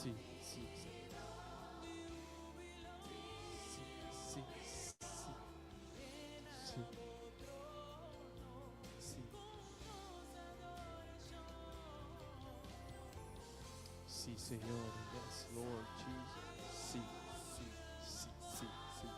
Sí, sí, Señor. Sí, sí, sí. Sí. Sí. Sí, Señor. Yes, Lord Jesus. Sí, sí, sí, sí, sí.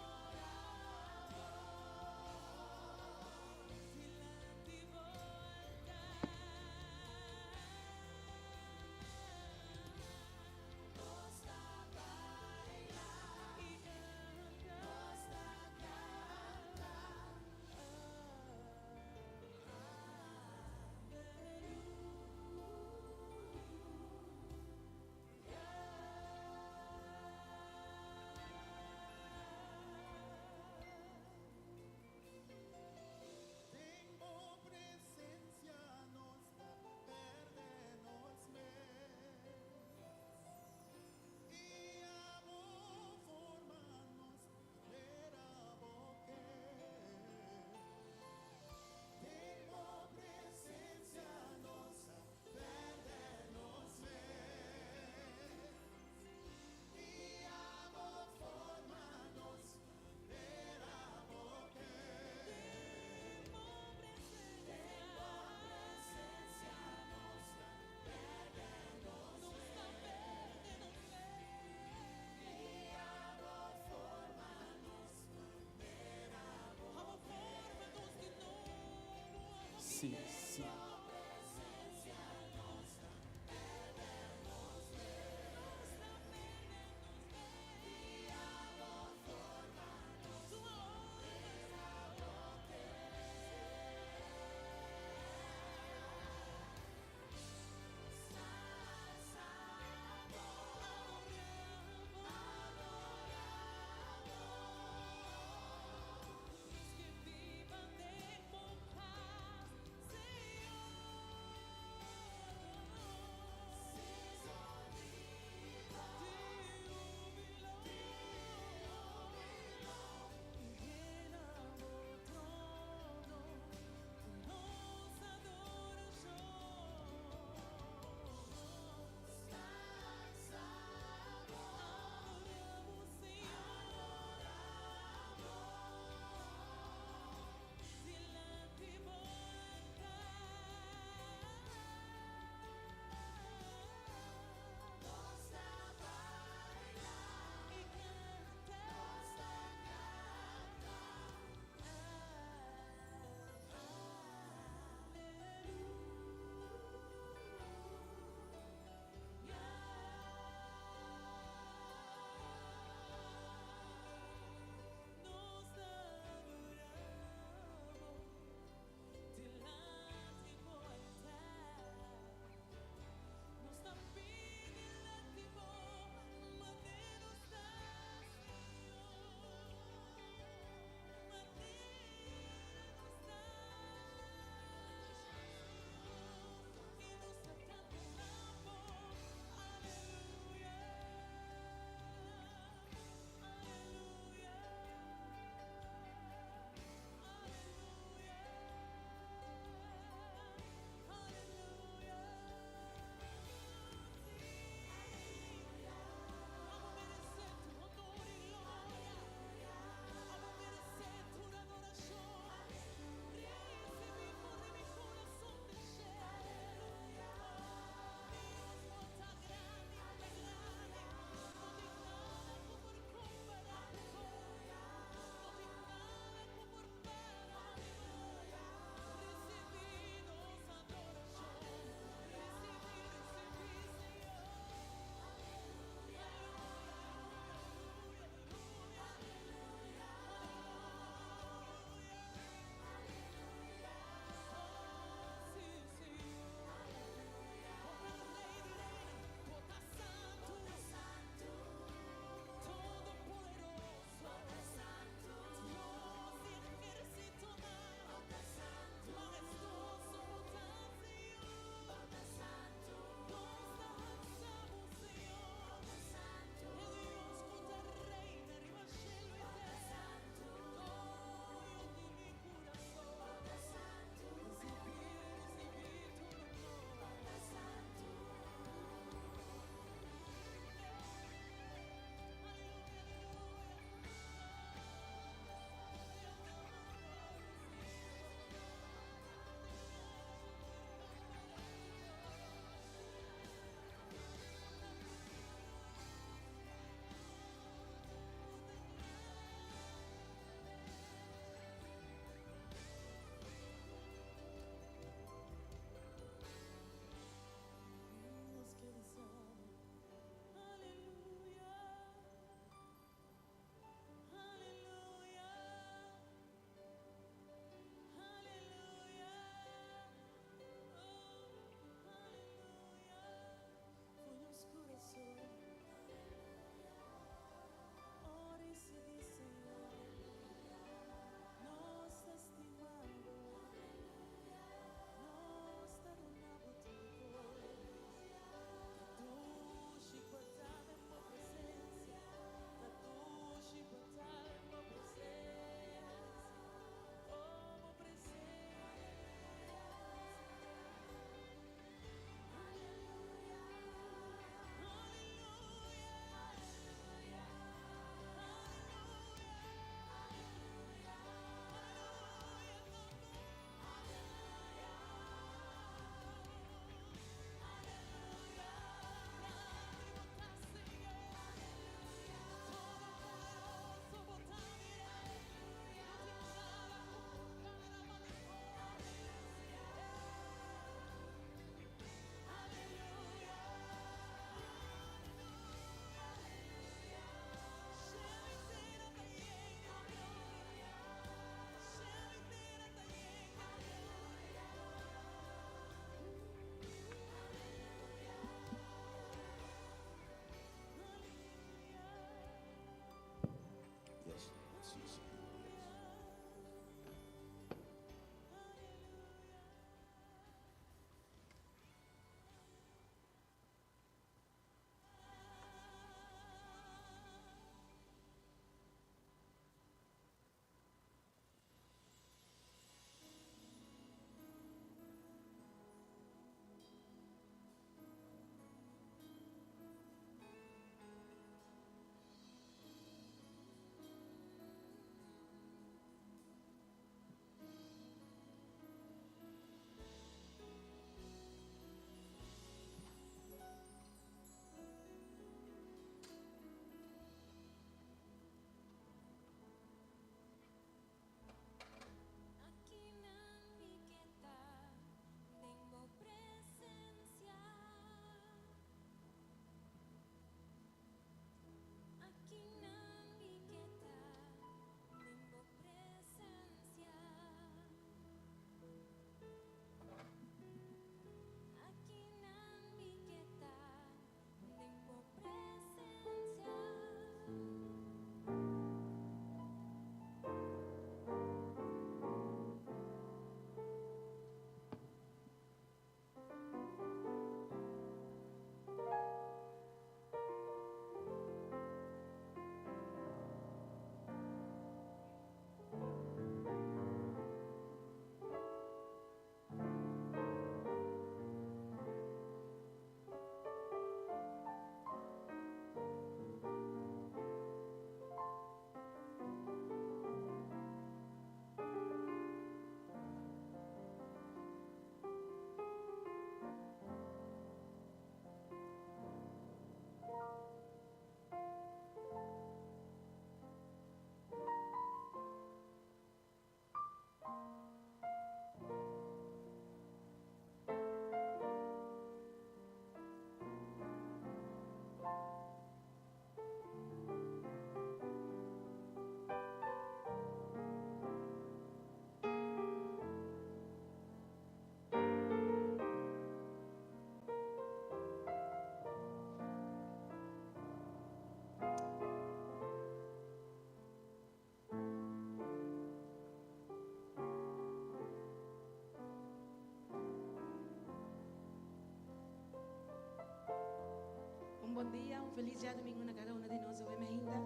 Bon dia, un felis djadumingu na kada uno di nos. Awe mainta.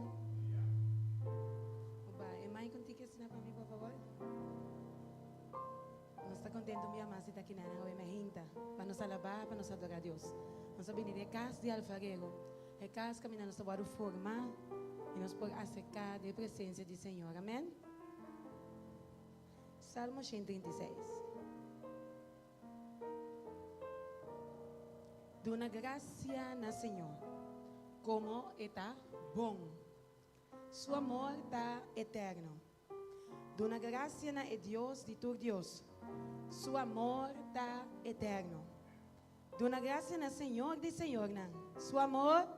Oba, e mai contigo asina pa mi, por favor. Nos ta contento un bia mas di ta aki nan awe mainta pa nos alabá, pa nos adorá Dios. Nos a bini den e cas di alfarero, e cas caminda nos ta wòrdu formá i nos por acercá den e presencia di Señor. Amen. Salmo 136. Duna gracia na Señor, como e ta bon. Su amor ta eterno. Duna gracia na e Dios di tur dios. Su amor ta eterno. Duna gracia na Señor di señornan. Su amor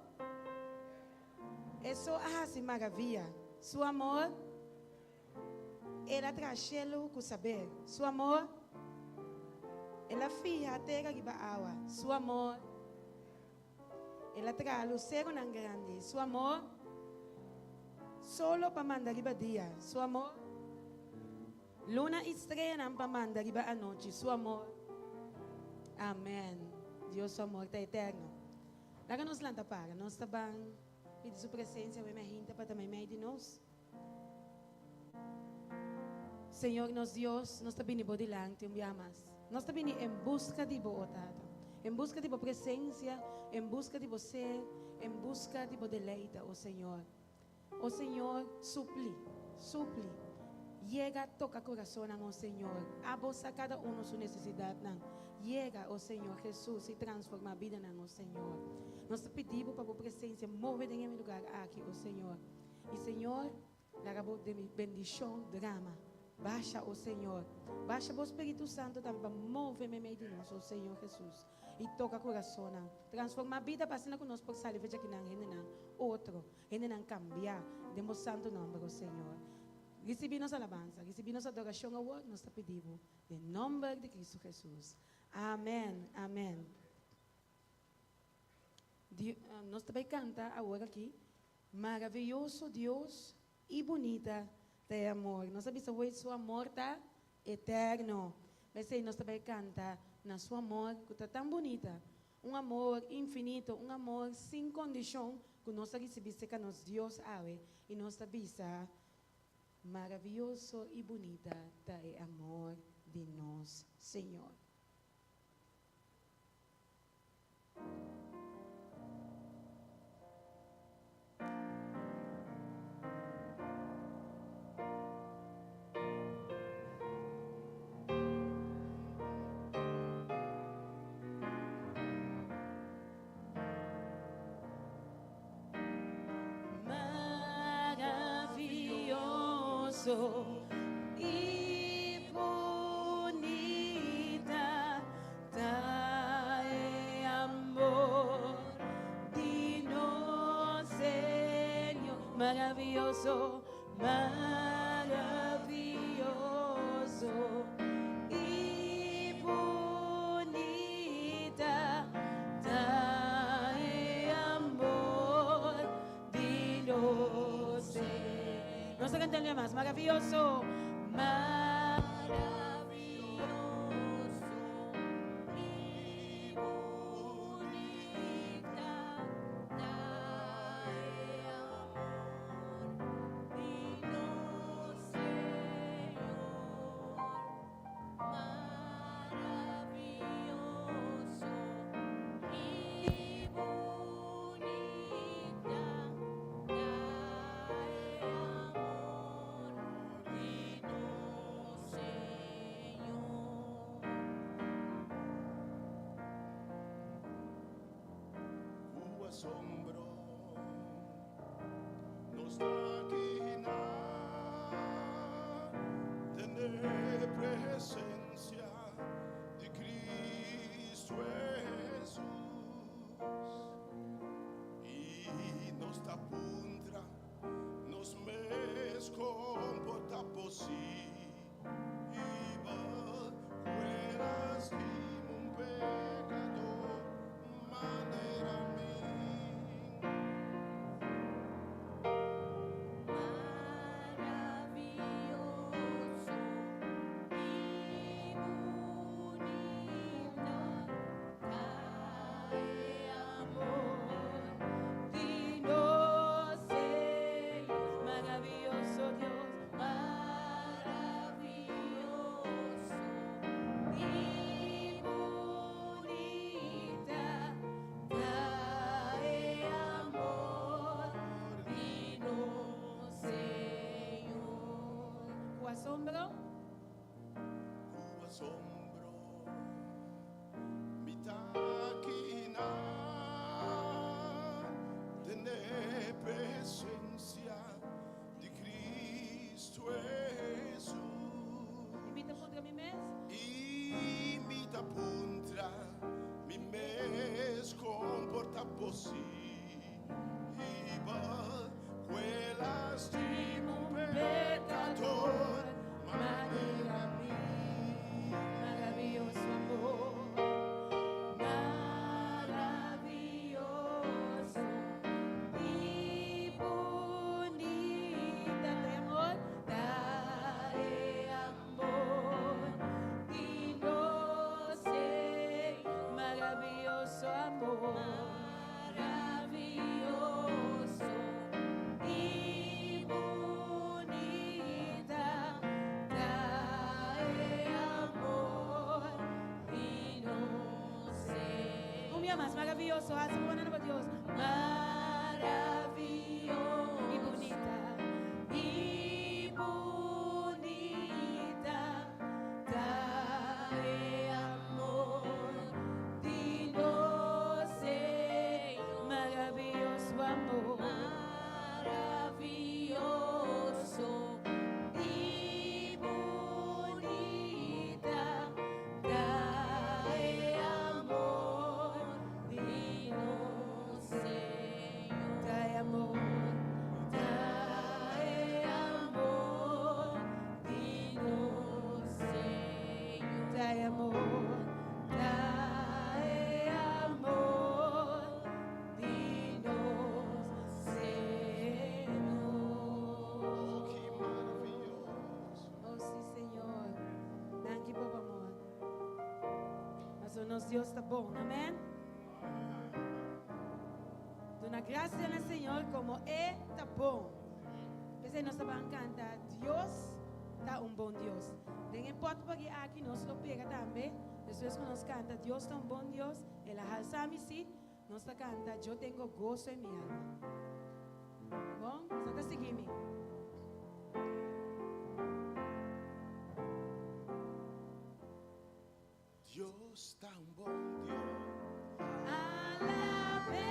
E so a haci maravilla. Su amor El a traha shelu ku saber. Su amor El a fiha tera riba awa. Su amor El a traha luseronan grandi. Su amor Solo pa manda riba dia. Su amor Luna i streanan pa manda riba anochi. Su amor Amen. Dios su amor ta eterno. Laga nos lanta para. Nos ta ban pidi su presencia awe mei pa ta meimei di nos. Señor nos Dios, nos ta bini bo dilanti un bia mas. Nos ta bini en busca di bo, o Tata. En busca di bo presencia, en busca di bo ser, en busca di bo deleita, o Señor. O Señor, supli, supli. Yega toca corazonnan, o Señor. Abo sa cada uno su necesidadnan. Yega, o Señor Jesus, y transforma bidanan, o Señor. Nos ta pidi bo pa bo presencia move den e lugar aki, o Señor. Y Señor, laga bo bendicion drama. Basha, o Señor. Basha bo Spiritu Santo tambe pa move meimei di nos, o Señor Jesus. Y toca corazonnan. Transforma bida pa asina cu nos por sali fecha kinan hendenan otro. Hendenan cambia den bo santo nomber, o Señor. Ricibi nos alabansa, ricibi nos adoracion awor, nos ta pidi bo den nomber di Cristo Jesus. Amen, amen. Nos ta bay canta awor aki, Maravilloso Dios y bunita ta e amor. Nos a bisa hoy su amor ta eterno. P'esey nos ta bay canta na su amor cu ta tan bunita. Un amor infinito, un amor sin condicion cu nos a ricibi cerca nos Dios awe. Y nos ta bisa, Maravilloso y bunita ta e amor di nos Señor. Maravilloso y bunita ta e amor di nos Señor. Maravilloso, maravilloso y bunita ta e amor di nos Señor. Nos ta cantando mas. Maravilloso, maravilloso y bunita ta e amor di nos Señor. Maravilloso y bunita ta e amor di nos Señor. Cu asombro nos ta kina den e presencia di Cristo Jesus. Y nos ta puntra nos mes con por ta posibel cu el a stima un pecador manera mi. Maravilloso y bunita ta e amor. asombro. Ku asombro mi ta kina den e presensia di Kristu Hesus. I mi ta puntra mi mes. I mi ta puntra mi mes kon por ta posibel ku el a stima un pekador manera mi. Maravioso amor, maravioso i bunita ta e amor, ta e amor di nos Señor. Maravioso amor, maravioso i bunita ta e amor di nos Señor. Un bia mas, maravioso, hasi bo na Dios. Maravioso i bunita, i bunita ta e amor di nos Señor. Maravioso amor, maravioso i bunita ta e amor di nos Señor. Ta e amor, ta e amor di nos Señor. Ta e amor, ta e amor di nos Señor. Oh, ki maravioso. Oh, sí, Señor. Danki pa bo amor. Mas nos Dios ta bon. Amèn. Duna grasia na Señor komo E ta bon. P'esei nos ta ban kanta Dios ta un bon Dios. Den e potpori aki nos lo pega tambe. Despues ku nos kanta Dios ta un bon Dios, El a halsa mi sí, nos ta kanta Yo tengo gozo en mi alma. Bon, boso ta sigui mi. Dios ta un bon Dios. Alab'é.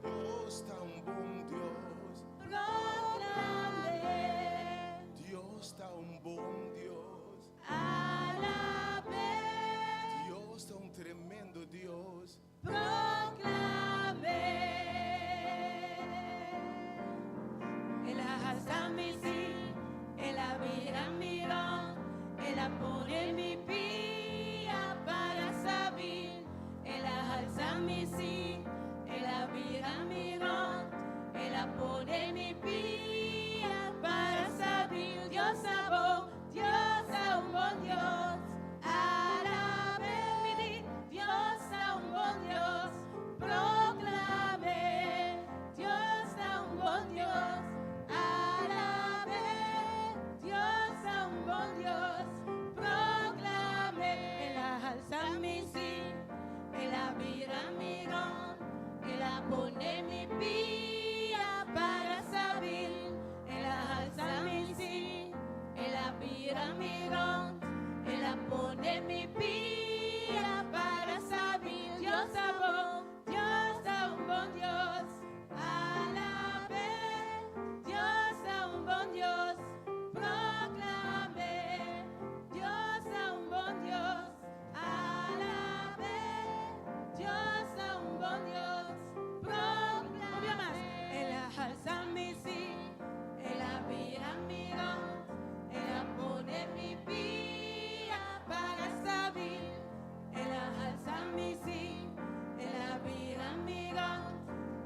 Dios ta un bon Dios. Proklam'é. Dios ta un bon Dios. Alab'é. Dios ta un tremendo Dios. Proklam'é. El a halsa mi sí, el a bira mi rònt, el a pone mi pia para sabi. El a halsa mi sí, el a bira mi rònt, el a pone mi pia para sabi. Dios ta bon, Dios ta un bon Dios. Alab'é mi di, Dios ta un bon Dios. Proklam'é, Dios ta un bon Dios. Alab'é, Dios ta un bon Dios. Proklam'é, el a halsa mi sí, el a bira mi rònt, el a pone mi pia para sabi. El a halsa mi sí, el a bira mi rònt, el a pone mi pia para sabi. Dios ta bon, Dios ta un bon Dios. Alab'é, Dios ta un bon Dios. Proklam'é, Dios ta un bon Dios. Alab'é, Dios ta un bon Dios. Proklam'é. Un bia mas. El a halsa mi sí, el a bira mi rònt, el a pone mi pia para sabi. El a halsa mi sí, el a bira mi rònt,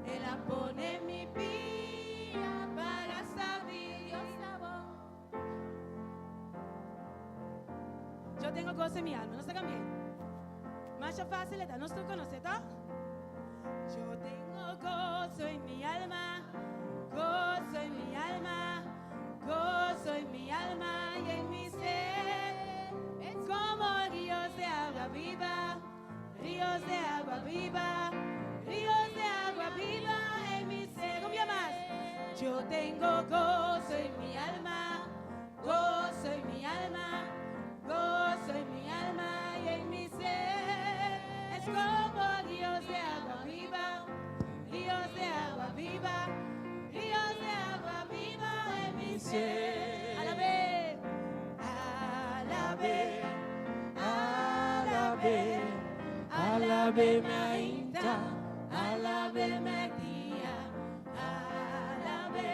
el a pone mi pia para sabi. Dios ta bon. Yo tengo gozo en mi alma. Nos ta kambi'é. Masha fásil e ta. Nos tur konosé, tòg? Yo tengo gozo en mi alma, gozo en mi alma, gozo en mi alma y en mi ser. Es como ríos de agua viva, ríos de agua viva, ríos de agua viva en mi ser. Un bia mas. Yo tengo gozo en mi alma, gozo en Alab'é mainta, alab'é mèrdia, alab'é,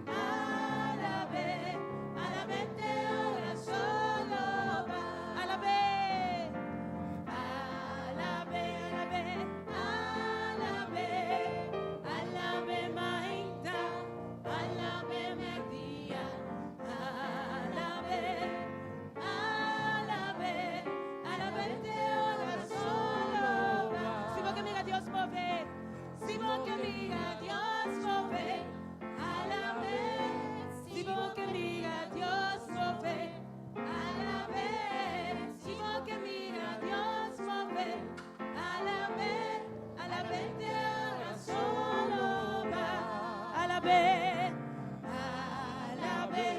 alab'é, alab'é te ora solo ba. Alab'é, alab'é, alab'é, alab'é, alab'é mainta, alab'é mèrdia, alab'é, alab'é, alab'é te ora solo ba. Si bo ke mira Dios move, si bo ke mira Dios move, alab'é. Si bo ke mira Dios move, alab'é. Si bo ke mira Dios move, alab'é, alab'é te ora solo ba. Alab'é, alab'é,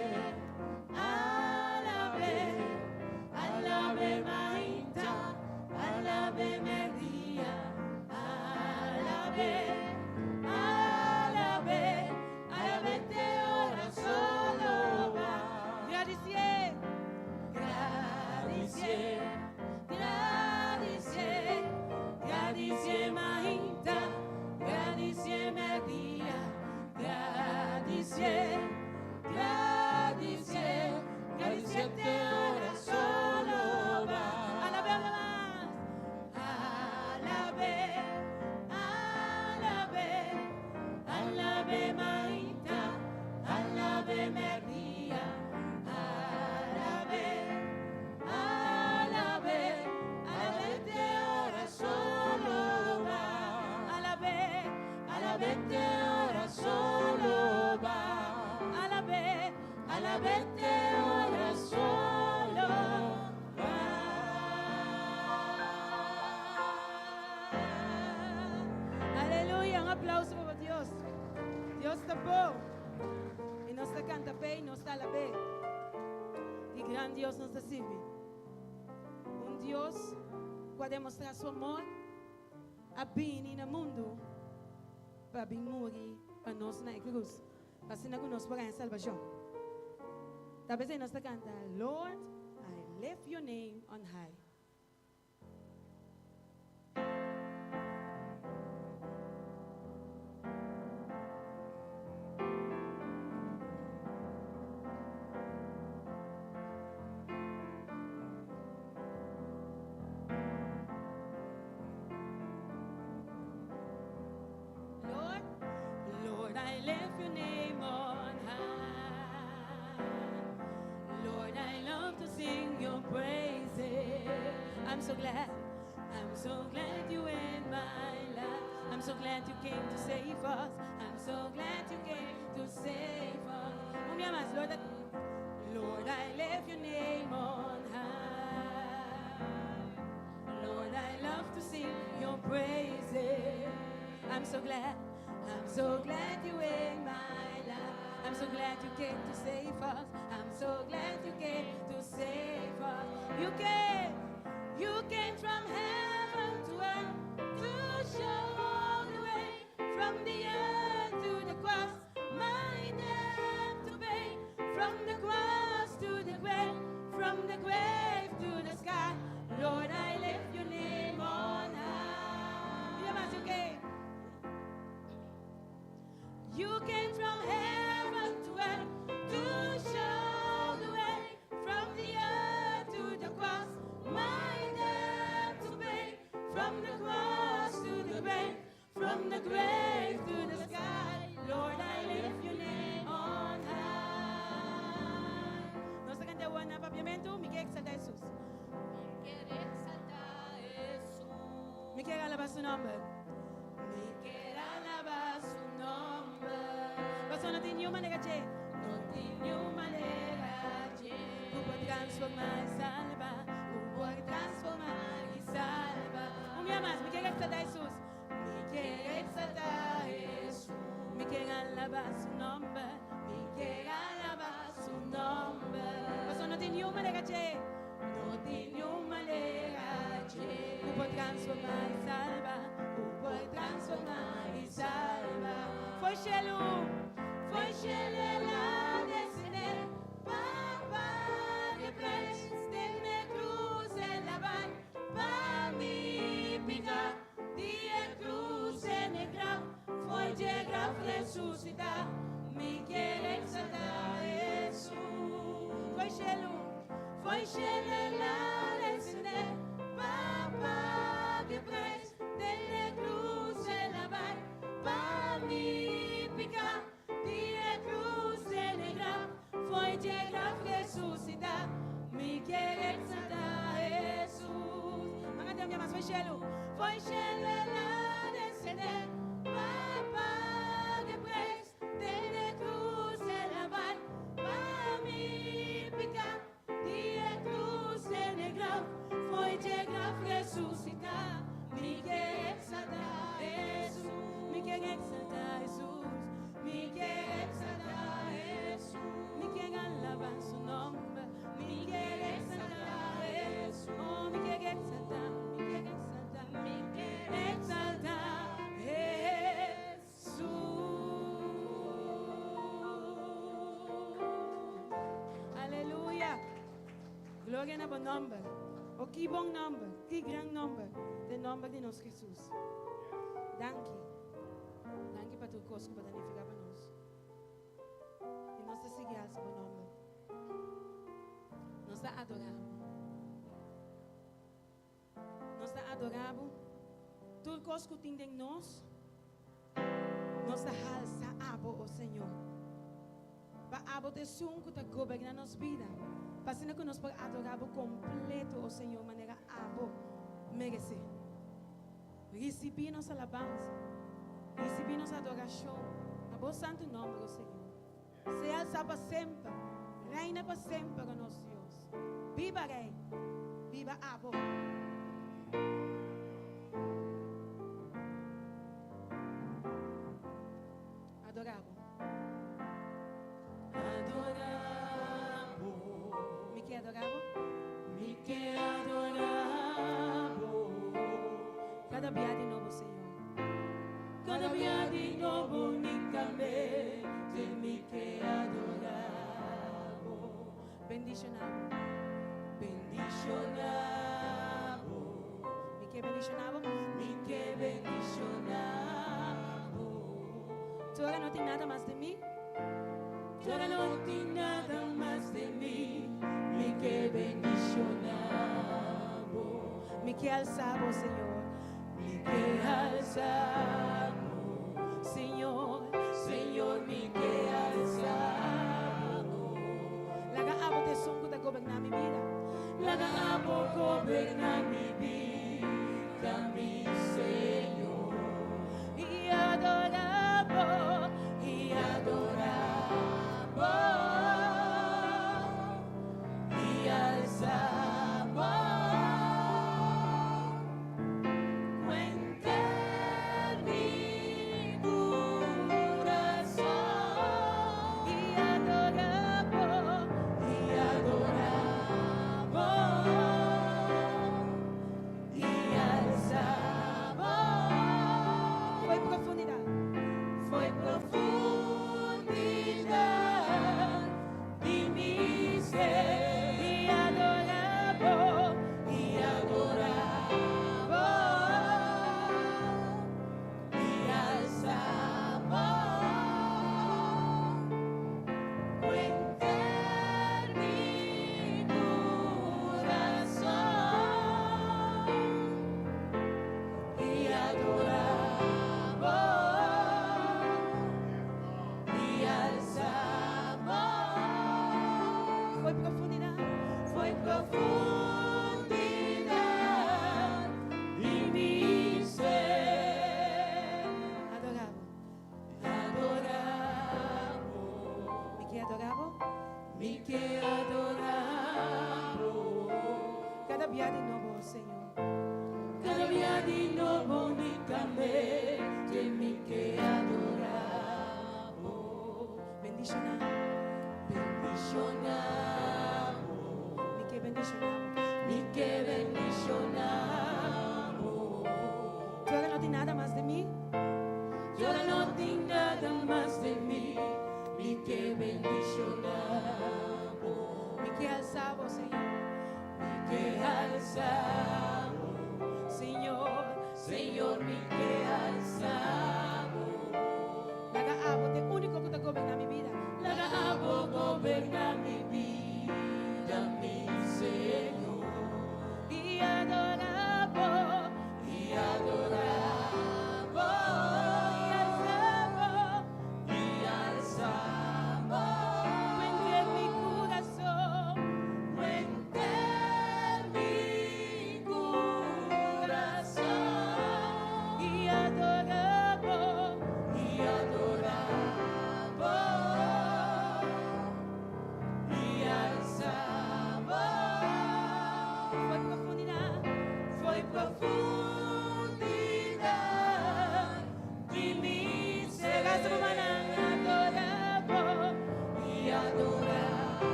alab'é, alab'é mainta, alab'é mèrdia, alab'é, alab'é, alab'é te ora solo ba. Gradisié, gradisié, gradisié, gradisié mainta, gradisié mèrdia, gradisié, gradisié, gradisié te ora solo ba. Alab'é mas, alab'é, alab'é, alab'é mainta, alab'é mèrdia, alab'é, alab'é, alab'é te ora solo ba. Alab'é, alab'é te ora solo ba. Alab'é, alab'é te ora solo ba. Aleluya, un aplouso pa Dios. Dios ta bon. I nos ta kanta p'e, nos ta alab'é. I gran Dios nos ta sirbi. Un Dios ku a demostrá su amor, a bini na mundu pa bin muri pa nos na krus. Pa asina ku nos por haña salbashon. Talbes nos ta kanta, Lord, I lift your name on high. Lord, Lord, I lift your name on high. Lord, I love to sing your praises. I'm so glad, I'm so glad you in my life. I'm so glad you came to save us. I'm so glad you came to save us. Un dia mas, Lord, Lord, I lift your name on high. Lord, I love to sing your praises. I'm so glad, I'm so glad you in my life. I'm so glad you came to save us. I'm so glad you came to save us. You came from heaven to earth to show the way from the earth to the cross, my debt to pay. From the cross to the grave, from the grave to the sky. Lord, I lift your name on high. Mira mas, you came. You came from heaven to earth to show the way from the earth to the cross, my debt to pay. From the cross to the grave, from the grave to the sky. Lord, I lift your name on high. Nos ta kanta na papiamentu, mi ke eksaltá Hesus. Ke eksaltá Hesus. Mi ke alabá su nòmber. Mi ke alabá su nòmber. Paso no tin niun manera dje. No tin niun manera dje. Ku por transformá i salba. Ku por transformá i salba. Un dia mas, mi ke eksaltá Hesus. Mi ke eksaltá Hesus. Mi ke alabá su nòmber. Mi ke alabá su nòmber. Paso no tin niun manera dje. No tin niun manera dje. Ku por transformá i salba. Ku por transformá i salba. Fo'i shelu, fo'i shelu el a desendé. Pa paga e preis, te na krus el a bai. Pa mi piká. Foi shelu el a descendé pa paga e prijs den e cruz el a bai pa mi piká di e cruz den e graf foi dje graf resucitá mi kier exaltá Jesus. Ban canta un bia mas foi shelu foi shelu el a descendé pa paga e prijs Den e cruz el a bai pa mi pica. Di e cruz den e graf foi dje graf resucita. Mi ke exalta Jesus. Mi ke exalta Jesus. Mi ke exalta Jesus. Mi ke alaba su nomber. Mi ke exalta Jesus. Oh, mi ke exalta, mi ke exalta, mi ke exalta Jesus. Su. Aleluya. Gloria na bo nomber. O ki bon nomber, ki gran nomber, den nomber di nos Jesus. Danki. Danki pa tur kos ku bo ta nifiká pa nos. I nos ta sigui alsa bo nomber. Nos ta adorá bo. Nos ta adorá bo. Tur kos ku tin den nos, nos ta halsa abo, o Señor. Pa abo ta esun ku ta goberná nos bida, pa asina ku nos por adorá bo kompleto, o Señor, manera abo meresé. Risibí nos alabansa, risibí nos adorashon na bo santu nòmber, o Señor. Sea alsá pa semper, reina pa semper, o nos Dios. Biba Rei, biba abo. Adorá bo. Adorá bo. Mi ke adorá bo. Mi ke adorá bo. Kada bia di nobo, Señor. Kada bia di nobo unicamente mi ke adorá bo. Bendishoná bo. Bendishoná bo. Mi ke bendishoná bo. Mi ke bendishoná bo. Tu ora no tin nada mas den mi. Tu ora no tin nada mas den mi. Mi ke bendishoná bo. Mi ke alsá bo, Señor. Mi ke alsa bo. Señor. Señor, mi ke alsa bo. Laga abo ta esun ku ta goberná mi bida. Laga abo goberná mi bida, mi Señor. I adorá bo. I adorá bo. I alsa bo. Cuenter mi curason. I adorá bo. I adorá bo. I alsa bo. Foi profundidat. Foi profundidat di mi ser. I adorá bo. I adorá bo. I alsa bo. Cuenter mi curason. I adorá bo. I alsa bo. Foi profundidat. Foi profundidat di mi ser. Adorá bo. Adorá bo. Mi ke adorá bo. Mi ke adorá bo. Kada bia di nobo, Señor. Kada bia di nobo unicamente mi ke adorá bo. Bendishoná. Bendishoná bo. Mi ke bendishoná bo. Mi ke bendishoná bo. Tu ora no tin nada mas den mi. Tu ora no tin nada mas den mi. Mi ke bendishoná bo. Mi ke alsa bo, Señor. Mi ke alsa bo. Señor. Señor.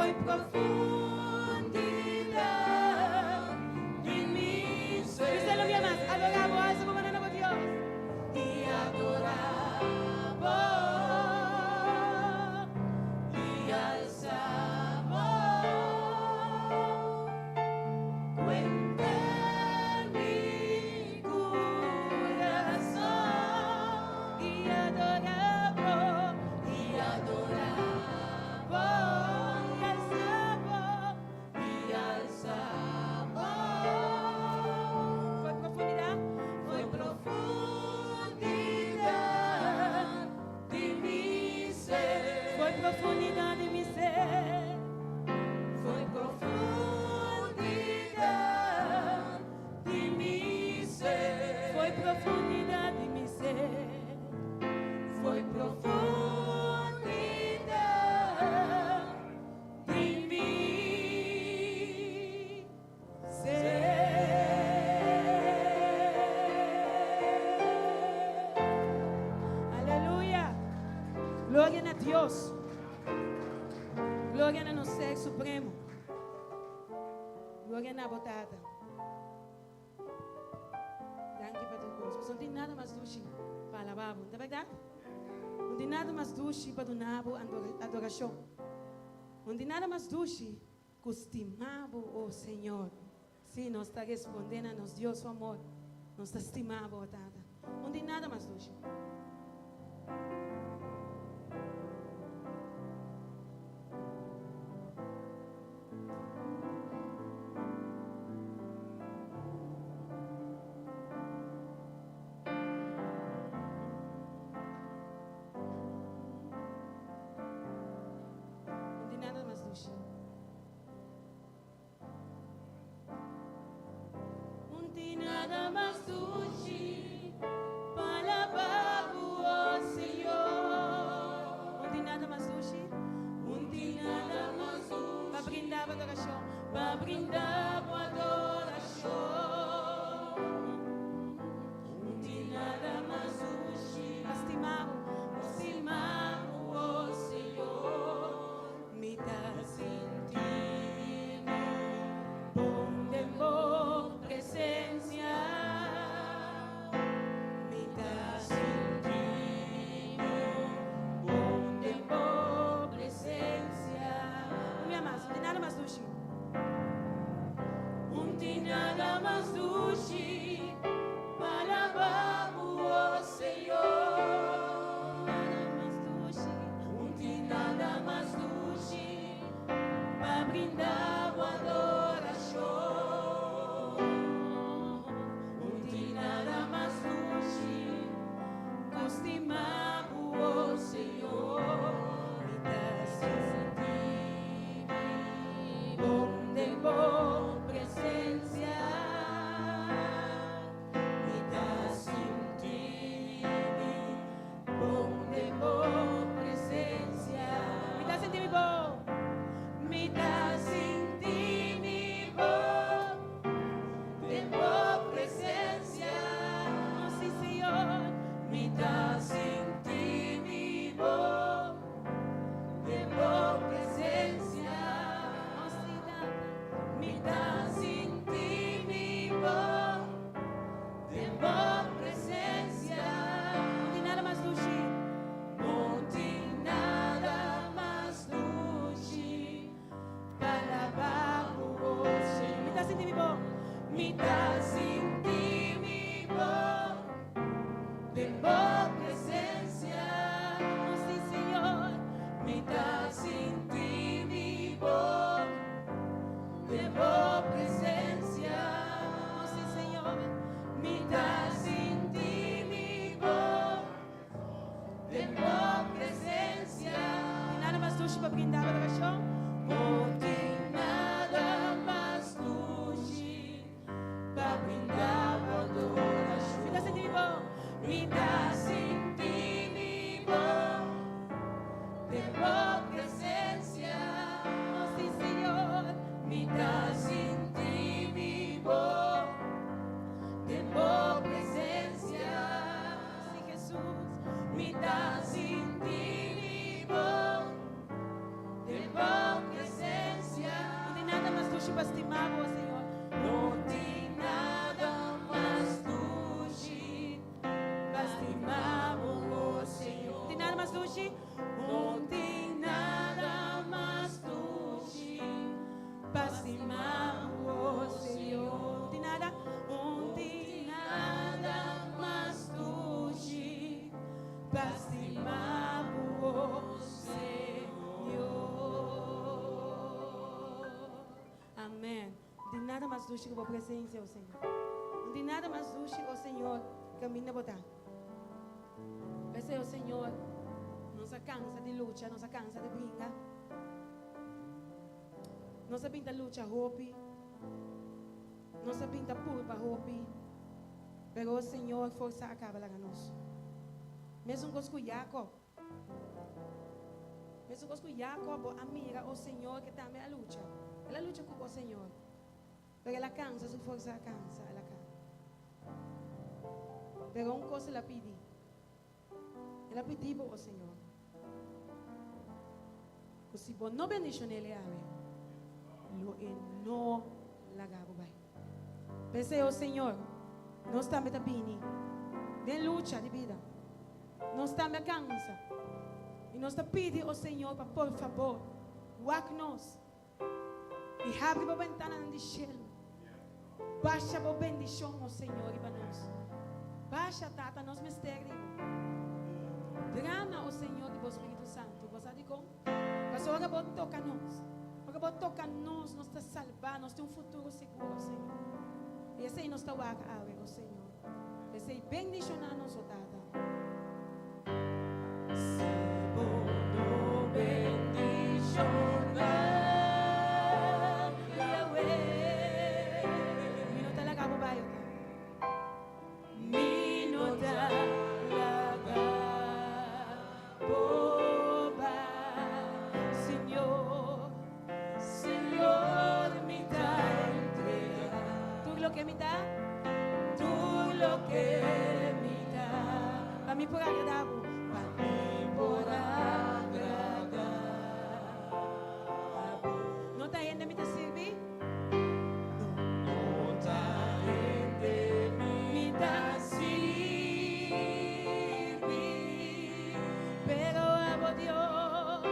Foi profundidad di mi ser. Bis'é un bia mas, adorá bo, alsa bo man na Dios. I adorá bo i alsa bo ku henter mi kurason I adorá bo, i adorá bo i alsa bo. I alsa bo. Foi profundidat? Foi profundidat di mi ser. Foi profundidat di mi ser. Foi profundidat di mi ser. Foi profundidat di mi ser. Foi profundidat di mi ser. Aleluya. Gloria na Dios. Gloria na nos Ser Supremo. Gloria na bo Tata. Danki pa tur kos. No tin nada mas dushi pa alabá, no ta berdat? No tin nada mas dushi pa duna bo adorashon. No tin nada mas dushi ku stima bo, oh Señor. Si, nos ta respondé na nos Dios su amor. Nos ta stima bo, Tata. No tin nada mas dushi. No tin nada mas dushi. No tin nada mas dushi pa alabá bo, oh Señor. No tin nada mas dushi No tin nada mas dushi pa brinda adorashon. Pa brinda adorashon. No tin nada mas dushi Pa stima bo. Stima bo, oh Señor. Mi ta Sinti mi bon den bo presensia. Mi ta Sinti mi bon den bo presensia. Un bia mas, no tin nada mas dushi. No tin nada mas dushi pa alabá bo, oh Señor. Nada mas dushi. No tin nada mas dushi pa brinda adorashon. No tin nada mas dushi ku stima bo, oh Señor. Mi ta Sinti mi bon den bo presensia. Mi ta sinti mi bon den bo presensia. Mi ta sinti mi bon. Mi ta sinti mi bon den bo presensia. Oh, si, Señor. Mi ta sinti mi bon den bo presensia. Oh, si, Tata. Mi ta sinti mi bon den bo presensia. No tin nada mas dushi. No tin nada mas dushi pa alabá bo, Señor. Mi ta sinti mi bon. Mi ta sinti mi bon den bo presensia. Oh, si, Señor. Mi ta sinti mi bon den bo presensia. Oh, si, Señor. Mi ta sinti mi bon den bo presensia. No tin nada mas dushi pa brinda adorashon. No tin nada mas dushi pa brinda adorashon. Mi ta sinti mi bon. Mi ta sinti mi bon den bo presensia. Oh, si, Señor. Mi ta sinti mi bon den bo presensia. Si, Jesus. Mi ta sinti mi bon den bo presensia. pa stima bo, Señor. No tin nada mas dushi pa stima bo, Señor. Tin nada mas dushi? No tin nada mas dushi pa stima bo, Señor. Tin nada? No tin nada mas dushi pa stima bo, Señor. Amèn. No tin nada mas dushi ku bo presensia, o Señor. No tin nada mas dushi, o Señor, kaminda bo ta. P'esei, o Señor, nos a kansa di lucha, nos a kansa di bringa. Nos a bin ta lucha hopi. Nos a bin ta purba hopi. Pero, o Señor, forsa a kaba laga nos. Mesun kos ku Jacob. Mesun kos ku Jacob, bo a mira, o Señor, ku tambe a lucha. El a lucha ku bo, Señor. Pero el a kansa, su forsa a kansa, el a kaba. Pero un kos el a pidi. El a pidi bo, o Señor, ku si bo no bendishon'é awe, lo e no laga bo bai. P'esei, o Señor, nos tambe ta bini den lucha di bida. Nos tambe a kansa. I nos ta pidi, o Señor, pa por fabor, wak nos i habri bo bentananan di shelu. Basha bo bendishon, o Señor, riba nos. Basha, Tata, nos mester di bo. Drama, o Señor, di bo Spiritu Santu. Bo sa dikon? Pasobra ora bo toka nos, ora bo toka nos, nos ta salbá, nos tin un futuro sigur, o Señor. I esei nos ta wak awe, o Señor. P'esei bendishoná nos, o Tata. Si bo no bendishoná, Yahweh. Mi no ta laga bo bai, o Tata. Mi no ta laga bo bai, Señor. Señor, mi ta entregá. Tur loke mi ta. Tur loke mi ta. Pa mi por agradá bo. Pa mi por agradá bo. No ta hende mi ta sirbi. No ta hende mi ta sirbi. Pero abo Dios.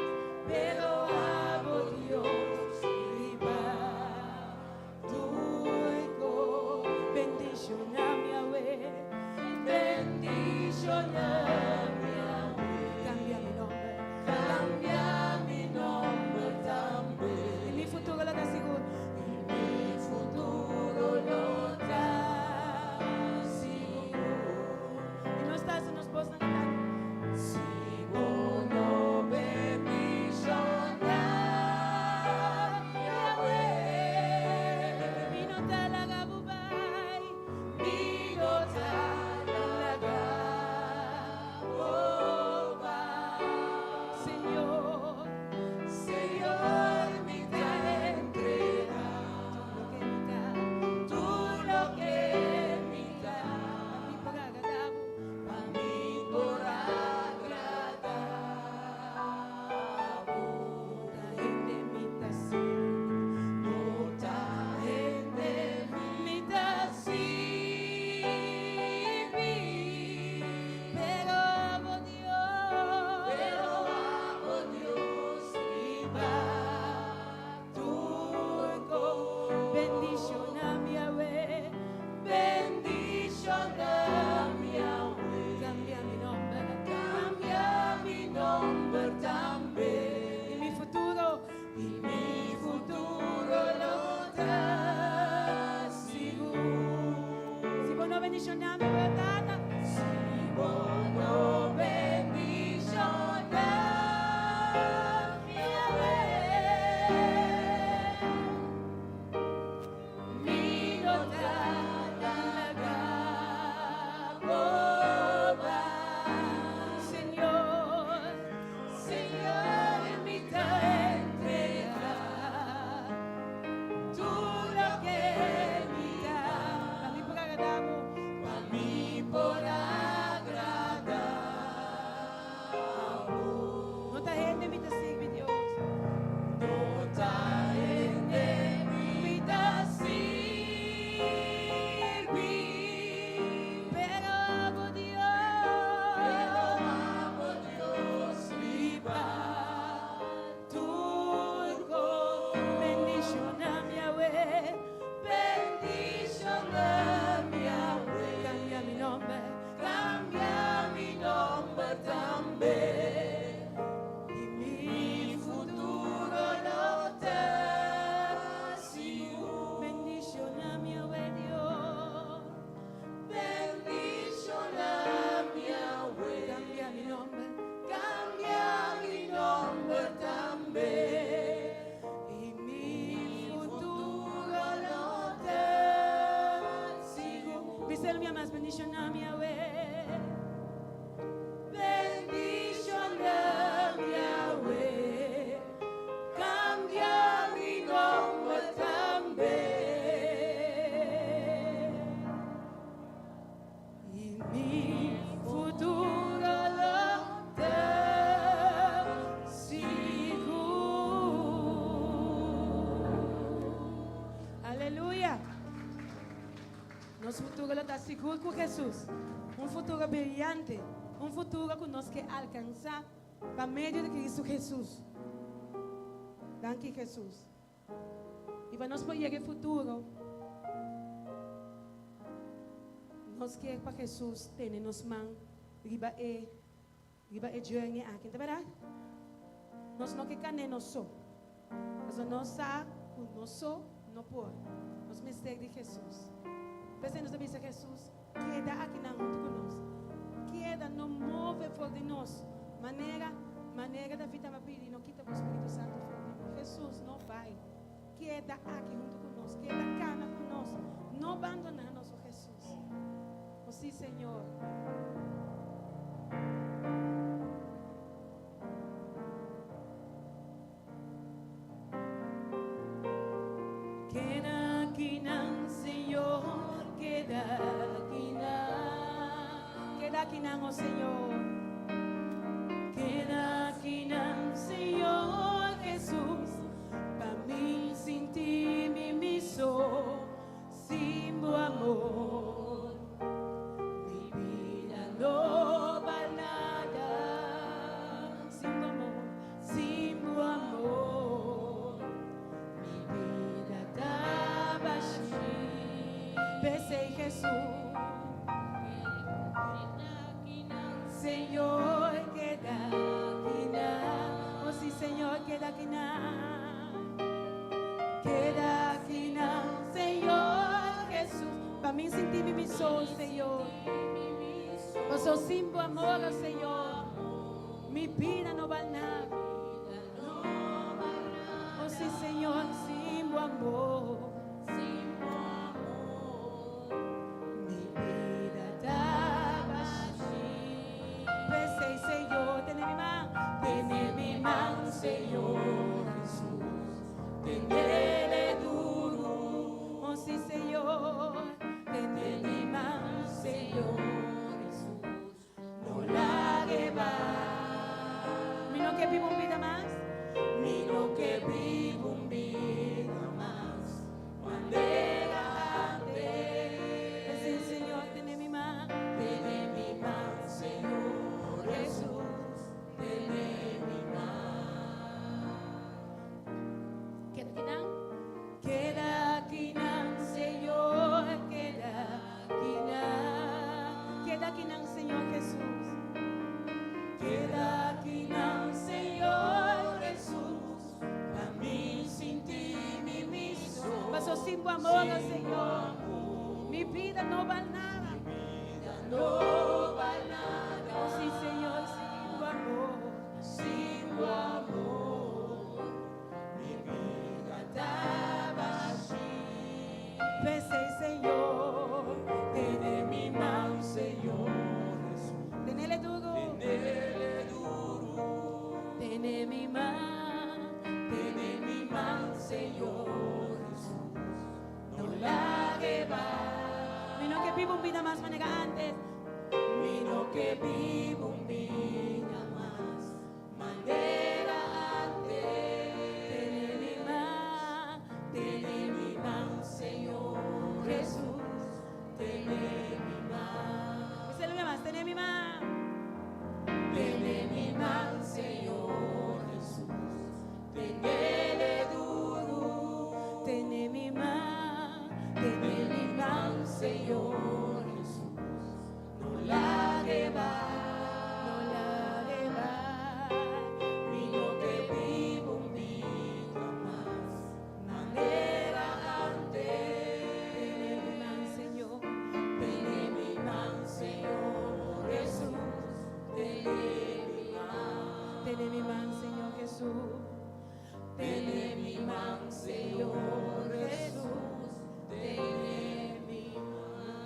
Pero abo Dios riba tur kos. Bendishoná mi awe. Bendishoná mi awe. Kambia mi nòmber. Kambia mi nòmber tambe. I mi futuro lo ta sigur. I mi futuro lo ta sigur. I nos ta hasi nos bosnan kantando. Si bo no bendishoná mi awe. Mi no ta laga bo bai. Mi no ta laga bo bai. Señor. Señor, mi ta entregá. Tur loke mi ta. Tur loke mi ta. Pa mi por agradá bo. Pa mi por agradá bo. No ta hende mi ta sirbi. No ta hende mi ta sirbi. Pero abo Dios. Pero abo Dios riba tur kos. Bendishoná mi awe. Bendishoná mi awe. Kambia mi nòmber. Kambia mi nòmber tambe. I mi futuro. I mi futuro lo ta sigur. Si bo no bendishoná mi awe, Tata. Si bo no bendishoná mi awe. Nos futuro lo ta sigur ku Hesus. Un futuro briyante, un futuro ku nos ke alkansá pa medio di Kristu Hesus. Danki Hesus. I pa nos por yega e futuro, nos ke pa Hesus tene nos man riba e riba e journey aki, ta bèrdat? Nos no ke kan'é nos so, pasobra nos sa ku nos so no por. Nos mester di Hesus. P'esei nos ta bisa Hesus, keda akinan huntu ku nos. Keda, no move for di nos. Manera manera David tabata pidi, no kita bo Spiritu Santu for di mi. Hesus, no bai. Keda aki huntu ku nos. Keda kana ku nos. No bandoná nos, o Hesus. O sí, Señor. Keda akinan, Señor, keda akinan. Keda akinan, o Señor. Keda akinan, Señor Jesús, pa mi sinti mi miso sin bo amor. Mi bida no bal nada sin bo amor, sin bo amor. Mi bida ta bashí. P'esei Jesús. Señor, keda akinan. Oh sí, Señor, keda akinan. Keda akinan, Señor Jesús. Pa mi sinti mi mi so, Señor. Paso sin bo amor, oh Señor, mi bida no bal nada. Oh sí, Señor, sin bo amor. Mi bida ta bashí. P'esei, Señor, tene mi man. Tene mi man, Señor Jesús. Tenele duru. Oh sí, Señor. Tene mi man, Señor Jesús. No lague bai. Mi no ke biba un bida mas. Mi no ke biba un bida mas. Manera antes. P'esei, Señor, tene mi man. Tene mi man, Señor Jesús. Tene mi man. Keda akinan. Keda akinan, Señor, keda akinan. Keda akinan, Señor Jesús. Keda akinan, Señor Jesús. Pa mi sinti mi miso. Paso sin bo amor, oh Señor, mi bida no bal nada. No bal nada. Oh sí, Señor, sin bo amor. Sin bo amor, mi bida ta bashí. P'esei, Señor, tene mi man, Señor Jesús. Tenele duru. Tenele duru. Tene mi man, tene mi man, Señor Jesús. No lague bai. Mi no ke biba un bida mas manera antes. Mi no ke biba un bida mas manera antes. Tene mi man, tene mi man, Señor Jesús. Tene mi man. Bis'é lo mas, tene mi man. Tene mi man, Señor Jesús. Tenele duru. Tene mi man, tene mi man, Señor Jesús. No lague bai, no lague bai. Mi no ke biba un bida mas manera antes. Tene mi man, Señor. Tene mi man, Señor Jesús. Tene mi man. Tene mi man, Señor Jesús. Tene mi man, Señor Jesús. Tene mi man.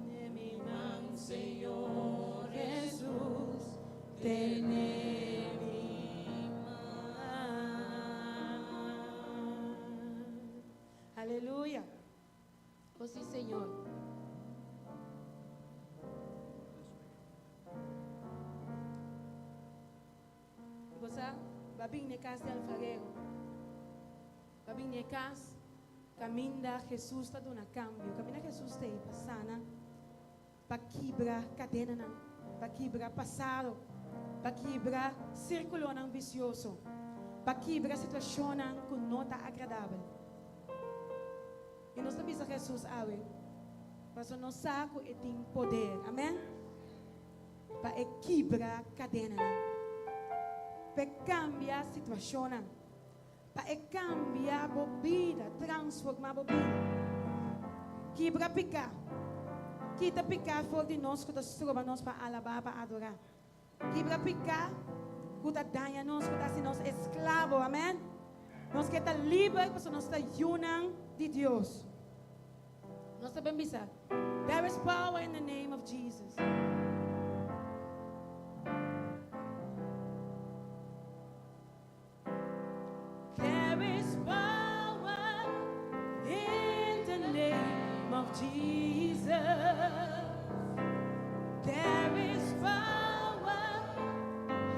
Tene mi man, Señor Jesús. Tene mi man. Aleluya. Oh sí, Señor. Bo sa, b'a bin na e kas di alfarero. B'a bin na e kas. Kaminda Jesus ta duna kambio. Kaminda Jesus t'ei pa sana, pa kibra kadenanan, pa kibra pasado, pa kibra sirkulonan bisioso, pa kibra situashonnan ku no ta agradabel. I nos ta bisa Jesus awe, pasobra nos sa ku e tin poder. Amen? Pa e kibra kadenanan, pa e kambia situashonnan. Pa e kambia bo bida, transformá bo bida. Kibra piká. Kita piká for di nos ku ta stroba nos pa alabá, pa adorá. Kibra piká ku ta daña nos, ku ta hasi nos esklabo. Amèn. Nos ke ta liber pasobra nos ta yunan di Dios. Nos ta ben bisa, There is power in the name of Jesus. There is power in the name of Jesus. There is power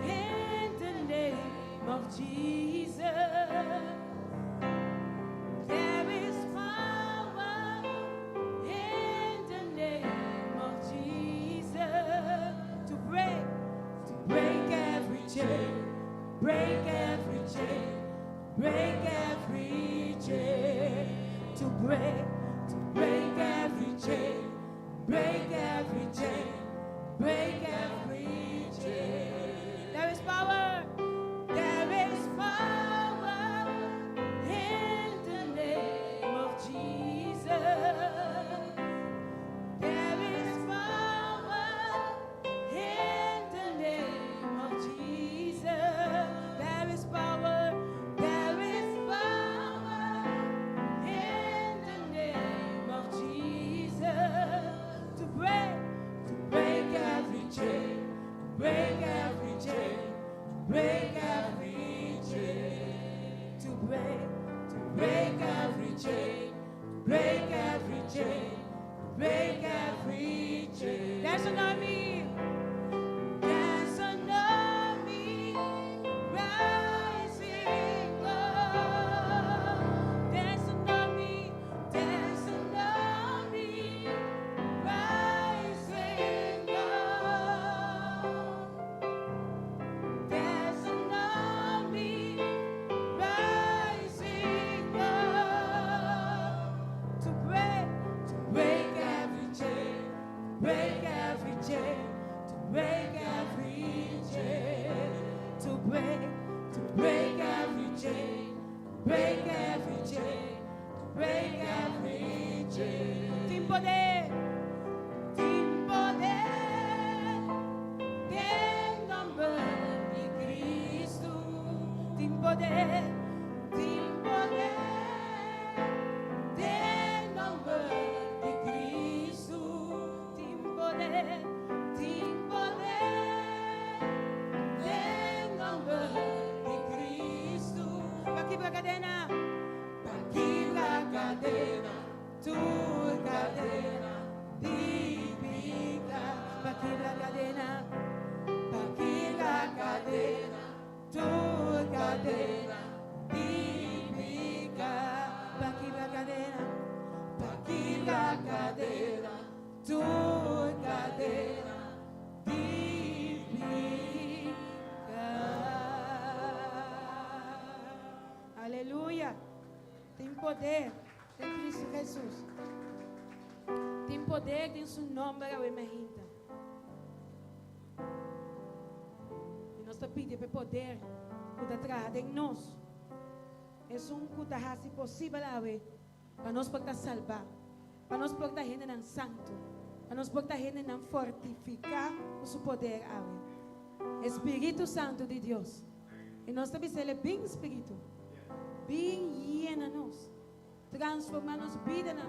in the name of Jesus. There is power in the name of Jesus to break, to break every chain, break every chain, break every chain, to break, to break every chain, break every chain, break every chain. There is power, there is power in the name of Jesus. There is power in the name of Jesus. There is power, there is power in the name of Jesus. To break, to break every chain, break every chain, break every chain. To break, to break every chain, break every chain, break every chain. There's an army. There's an army rising up. There's an army. There's an army rising up. There's an army rising up to break, to break every chain, break every chain, to break every chain, to break, to break every chain, break every chain, to break every chain. Tin poder, tin poder, den nòmber di Kristu. Tin poder, tin poder, den nòmber di Kristu. Tin poder, tin poder, den nòmber di Kristu. Pa kibra kadena, pa kibra kadena, tur kadena di piká. Pa kibra kadena, pa kibra kadena, tur kadena di piká. Pa kibra kadena, pa kibra kadena, tur kadena di piká. Aleluya. Tin poder den Kristu Hesus. Tin poder den su nòmber awe mainta. I nos ta pidi pa e poder ku ta traha den nos, esun ku ta hasi posibel awe pa nos por ta salbá, pa nos por ta hendenan santu, pa nos por ta hendenan fortifiká ku su poder awe. E Spiritu Santu di Dios. I nos ta bisa el, Bin Spiritu, bin yena nos, transformá nos bidanan,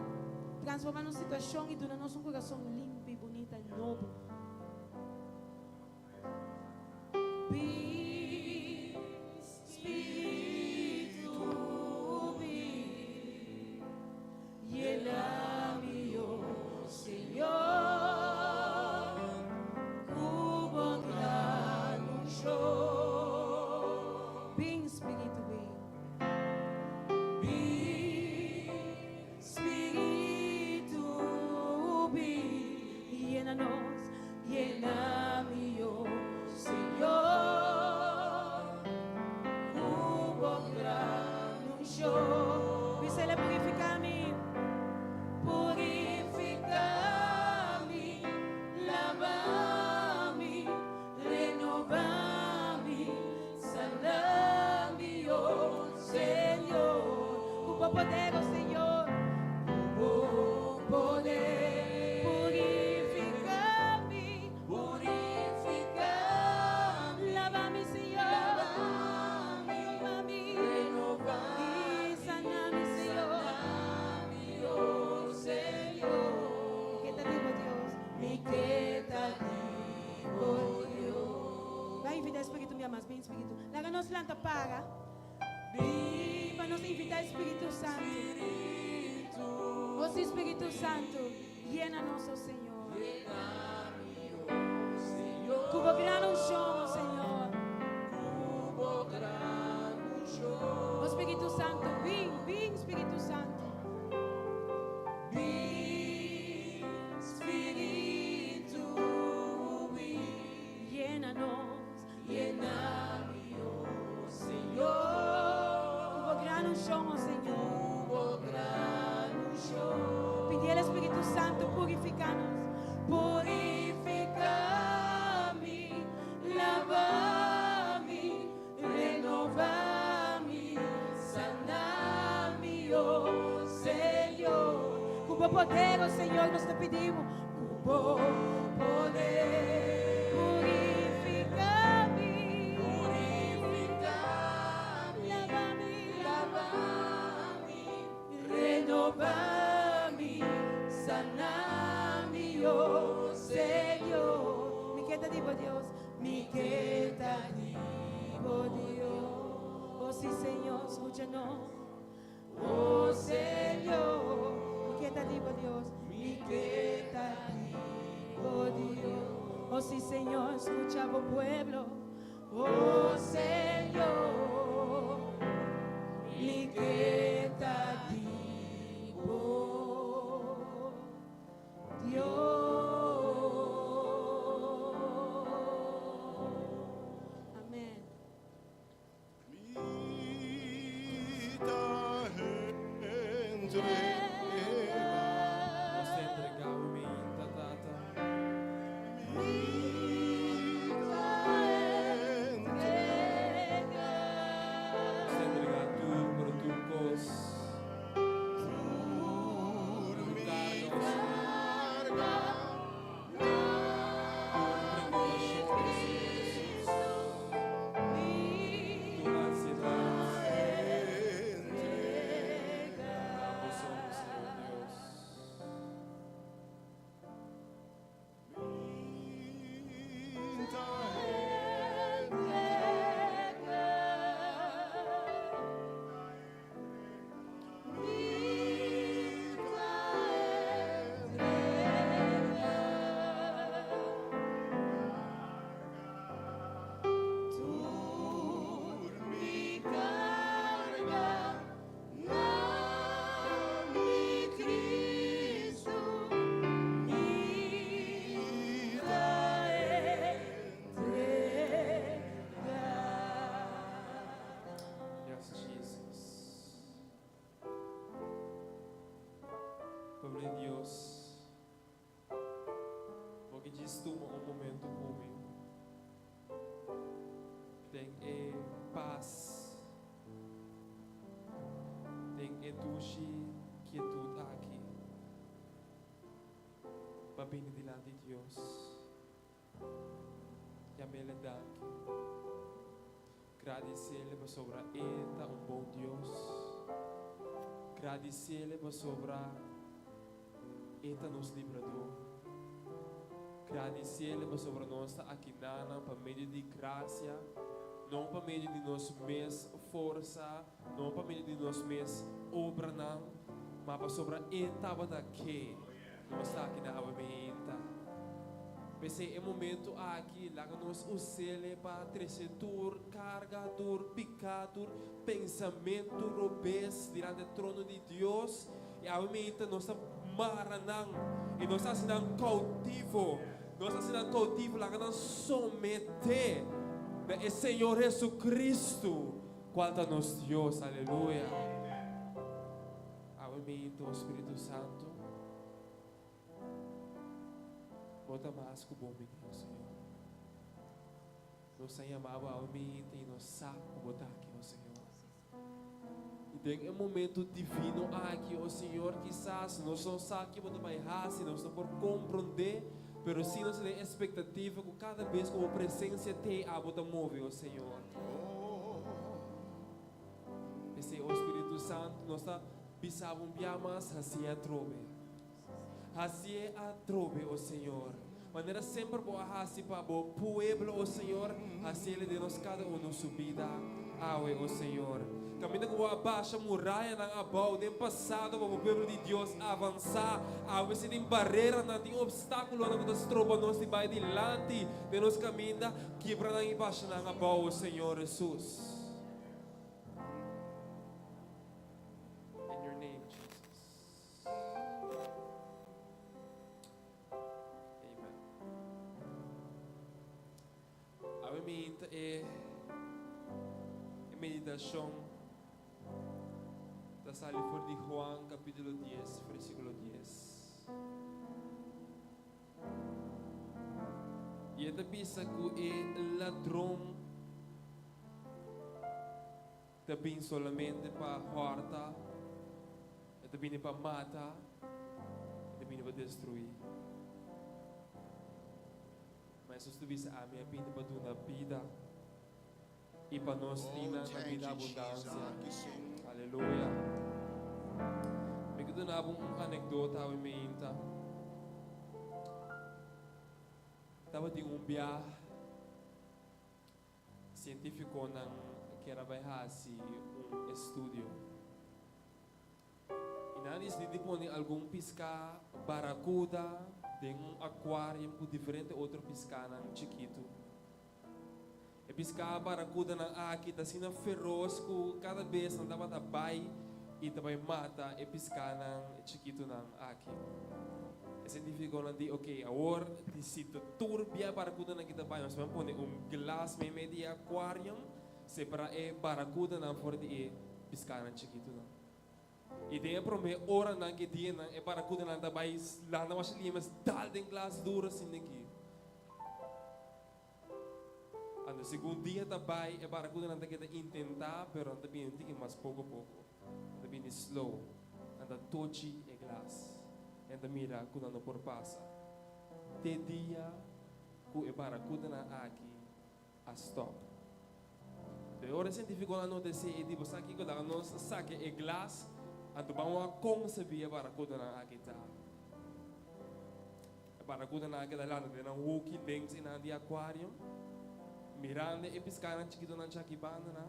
transformá nos situashon i duna nos un kurason limpi, bunita, nobo. Bin Spiritu, bin yena mi, oh Señor, ku bo gran unshon. Bin Spiritu, bin. Bin. Spiritu. Laga nos lanta para. Pa nos invitá e Spiritu Santu. O sí, Spiritu Santu, yena nos, o Señor. Ku bo gran unshon, o Señor. O Spiritu Santu, bin, bin, Spiritu Santu. Bin, Spiritu, bin. Yena nos, Yena mi, o Señor. Ku bo gran unshon, o Señor. Ku bo gran unshon. Pidi e Spiritu Santu purifiká nos. Purifiká mi, laba mi, renobá mi, sana mi, o Señor. Ku bo poder, o Señor, nos ta pedimos. Ku bo poder. Purifiká mi, Purifiká mi, laba mi, laba mi, renobá mi, sana mi, o Señor. Mi ke ta di bo Dios, Mi ke ta di bo Dios. O sí, Señor, skucha nos. O Señor, Mi ke ta di bo Dios, mi ke ta di bo Dios. O sí, Señor, skucha bo pueblo. O Señor, mi ke ta di bo Dios. Amèn. Mi ta entregá. Nos ta entregá bo mainta, Tata. Mi ta entregá. Nos ta entregá tur pero tur kos. Tur Tur mi karga, o Señor. karga. Tur preokupashon, o Señor Jesus. Tur ansiedat. Na bo so, Señor Dios. Mi ta Mi ta Tur mi karga na mi Kristu mi ta entregá. Yes, Jesus. Pueblo di Dios, bo ke djis tuma un momento ku mi. Den e pas, den e dushi kietut aki, pa bini dilanti Dios. Yam'Ele danki. Gradisi'Ele pasobra E ta un bon Dios. Gradisi'Ele pasobra E ta nos Libradó. Gradisi'Ele pasobra nos ta akinanan pa medio di grasia, no pa medio di nos mes forsa, no pa medio di nos mes obranan, ma pasobra E tabata ke nos ta akinan awe meinta. P'esei e momento aki laga nos us'Ele pa trese tur karga, tur piká, tur pensamentu robes dilanti e trono di Dios, i awe meinta nos ta mara nan i nos ta hasi nan koutivo, nos ta hasi nan koutivo, laga nan someté na e Señor Jesucristo, kual ta nos Dios. Aleluya. Awe meinta, o Spiritu Santu. Bo ta mas ku bon bini, o Señor. Nos ta yama bo awe minta i nos sa ku bo ta aki, o Señor. I den e momento divino aki, o Señor, kisas nos no sa ki bo ta bai hasi, nos no por komprondé, pero sí nos ta den espektativa ku kada bes ku bo presensia t'ei, abo ta move, o Señor. P'esei, o Spiritu Santu, nos ta bisa bo un bia mas, hasié atrobe. Hasié atrobe, o Señor. Manera semper bo a hasi pa bo pueblo, o Señor, hasiele den nos kada uno su bida awe, o Señor. Kaminda ku bo a basha murayanan abou den pasado pa bo pueblo di Dios avansá, awe si tin bareranan, tin opstákulonan ku ta stroba nos di bai dilanti den nos kaminda, kibra nan i basha nan abou, o Señor Hesus. In your name, Jesus. Amen. Awe mi ta e e meditacion ta sali for di Juan capítulo 10, versículo 10. I e ta bisa ku e ladron ta bin solamente pa hòrta, e ta bini pa mata, e ta bini pa destruí. Ma Hesus ta bisa, Ami a bini pa duna bida i pa nos Oh, tin na thank bida you, Jesus. abundansia. Aleluya. Mi ke duna bo un anekdota awe meinta. Tabatin un bia sientífikonan kier a bai hasi un estudio. I nan a disidí di pone algun piská barakuda den un akuarium ku diferente otro piskanan chikitu. E piská barakudanan aki ta asina feros ku kada bes nan tabata bai i ta bai mata e piskanan chikitunan aki. E sientífikonan di, Oke, awor di si ta tur bia barakudanan ki ta bai, nos ban pone un glas meimei di e akuarium, separá e barakudanan for di e piskanan chikitunan. I den e promé oranan ku e dianan e barakudanan ta bai landa masha lihe mes dal den glas duru asina aki. Anto segun dia ta bai e barakudanan ta keda intentá pero nan ta bini un tiki mas poko poko. Nan ta bini slow. Nan ta tochi e glas. I nan ta mira ku nan no por pasa. Te dia ku e barakudanan aki a stòp. Anto e ora e sientifikonan a nota esei e di, Bo sa kiko? Laga nos saka e glas anto ban wak kon sabia e barakudanan aki ta. E barakudanan a keda lanta den nan hoki links i nan di akuarium, mirando e piskanan chikitonan chaki bandanan,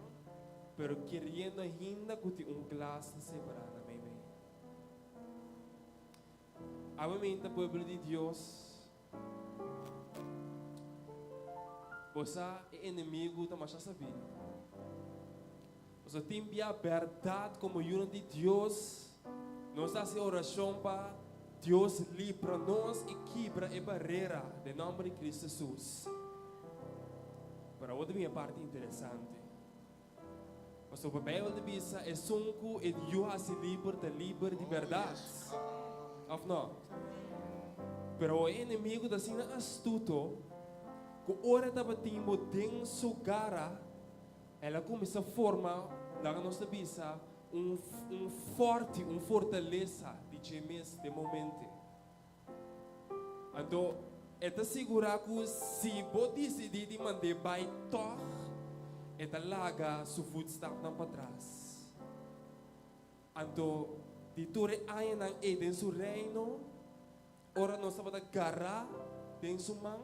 pero keriendo ainda ku tin un glas ta separá nan meimei. Awe meinta pueblo di Dios, bo sa e enemigu ta masha sabí. Pasobra tin bia bèrdat komo yunan di Dios, nos ta hasi orashon pa Dios libra nos i kibra e barera den nòmber di Kristu Hesus. Pero awor ta bin e parti interesante. Pasobra Beibel ta bisa, Esun ku e Yu hasi liber ta liber di bèrdat. Òf nò? Pero e enemigu ta asina astuto ku ora e tabatin bo den su gara, El a kuminsá forma, laga nos ta bisa, un un fòrti, un fortalesa di dje mes den momente. Anto e ta sigurá ku si bo disidí di mand'é bai tòg, e ta laga su voetstapnan patras. Anto di tur e añanan ei den su reino, ora nos tabata gará den su man,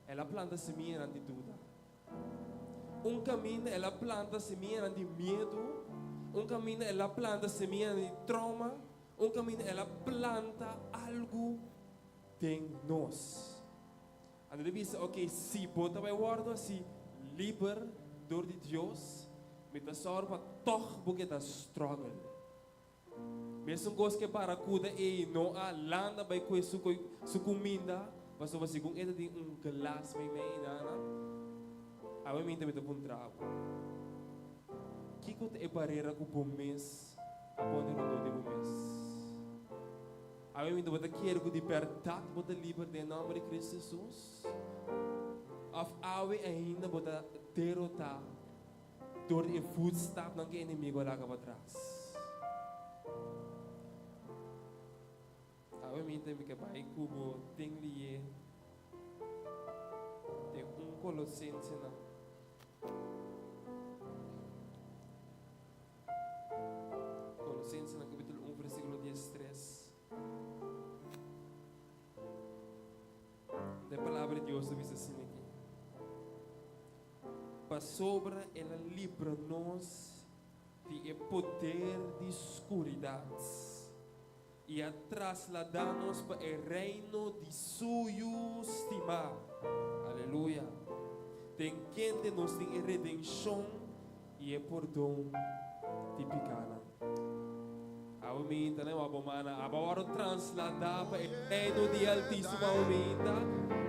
el a planta semianan di duda. Un kaminda el a planta semianan di miedu, un kaminda el a planta semianan di trauma, un kaminda el a planta algu den nos. Anto ta bisa, ok, si bo ta bai wòrdu hasi liber dor di Dios, mi ta sòru pa tòg bo keda struggle. Mesun kos ku e barakuda ei no a landa bai kue su su kuminda, pasobra segun e ta tin un glas meimei einan, awe mi ta mi ta puntra bo, kiko ta e barera ku bo mes a pone rondó di bo mes? Awe mi ta bo ta kere ku di bèrdat bo ta liber den e nòmber di Kristu Hesus? Òf awe ainda bo ta derotá? Dor di e voetstapnan ku e enemigo a laga patras. Awe mi ta mi ke bai ku bo den lié den un Kolosensenan. Kolosensenan kapítulo 1 versíkulo 13. De Dios ta bisa asina aki, Pasobra el a libra nos di e poder di skuridat i a trasladá nos pa e reino di su Yu stimá. Aleluya! Den kende nos tin e redenshon i e pordon di pikánan. Awe mi ta na bo mana, aba wòrdu trasladá pa e reino di e Altísimo awe mi ta,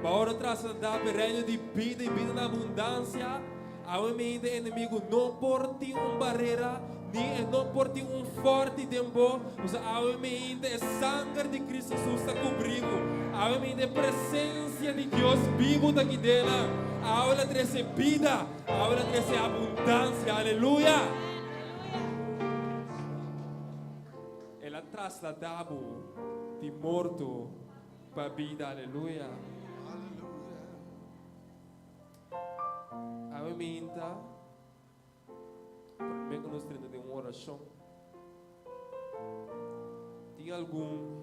bo a wòrdu trasladá pa e reino di bida i bida na abundansia. Awe mi ta e enemigu no por tin un barera, ni e no por tin un fòrti den bo, pasobra awe mi ta e sanger di Cristo Jesus ta kubrí bo. Awe mi ta e presensia di Dios bibu ta aki den nan. Awe la trese bida, awe la trese abundansia. Aleluya! El a trasladá bo di morto pa bida. Aleluya! Awe minta, promé ku nos drenta den un orashon, tin algun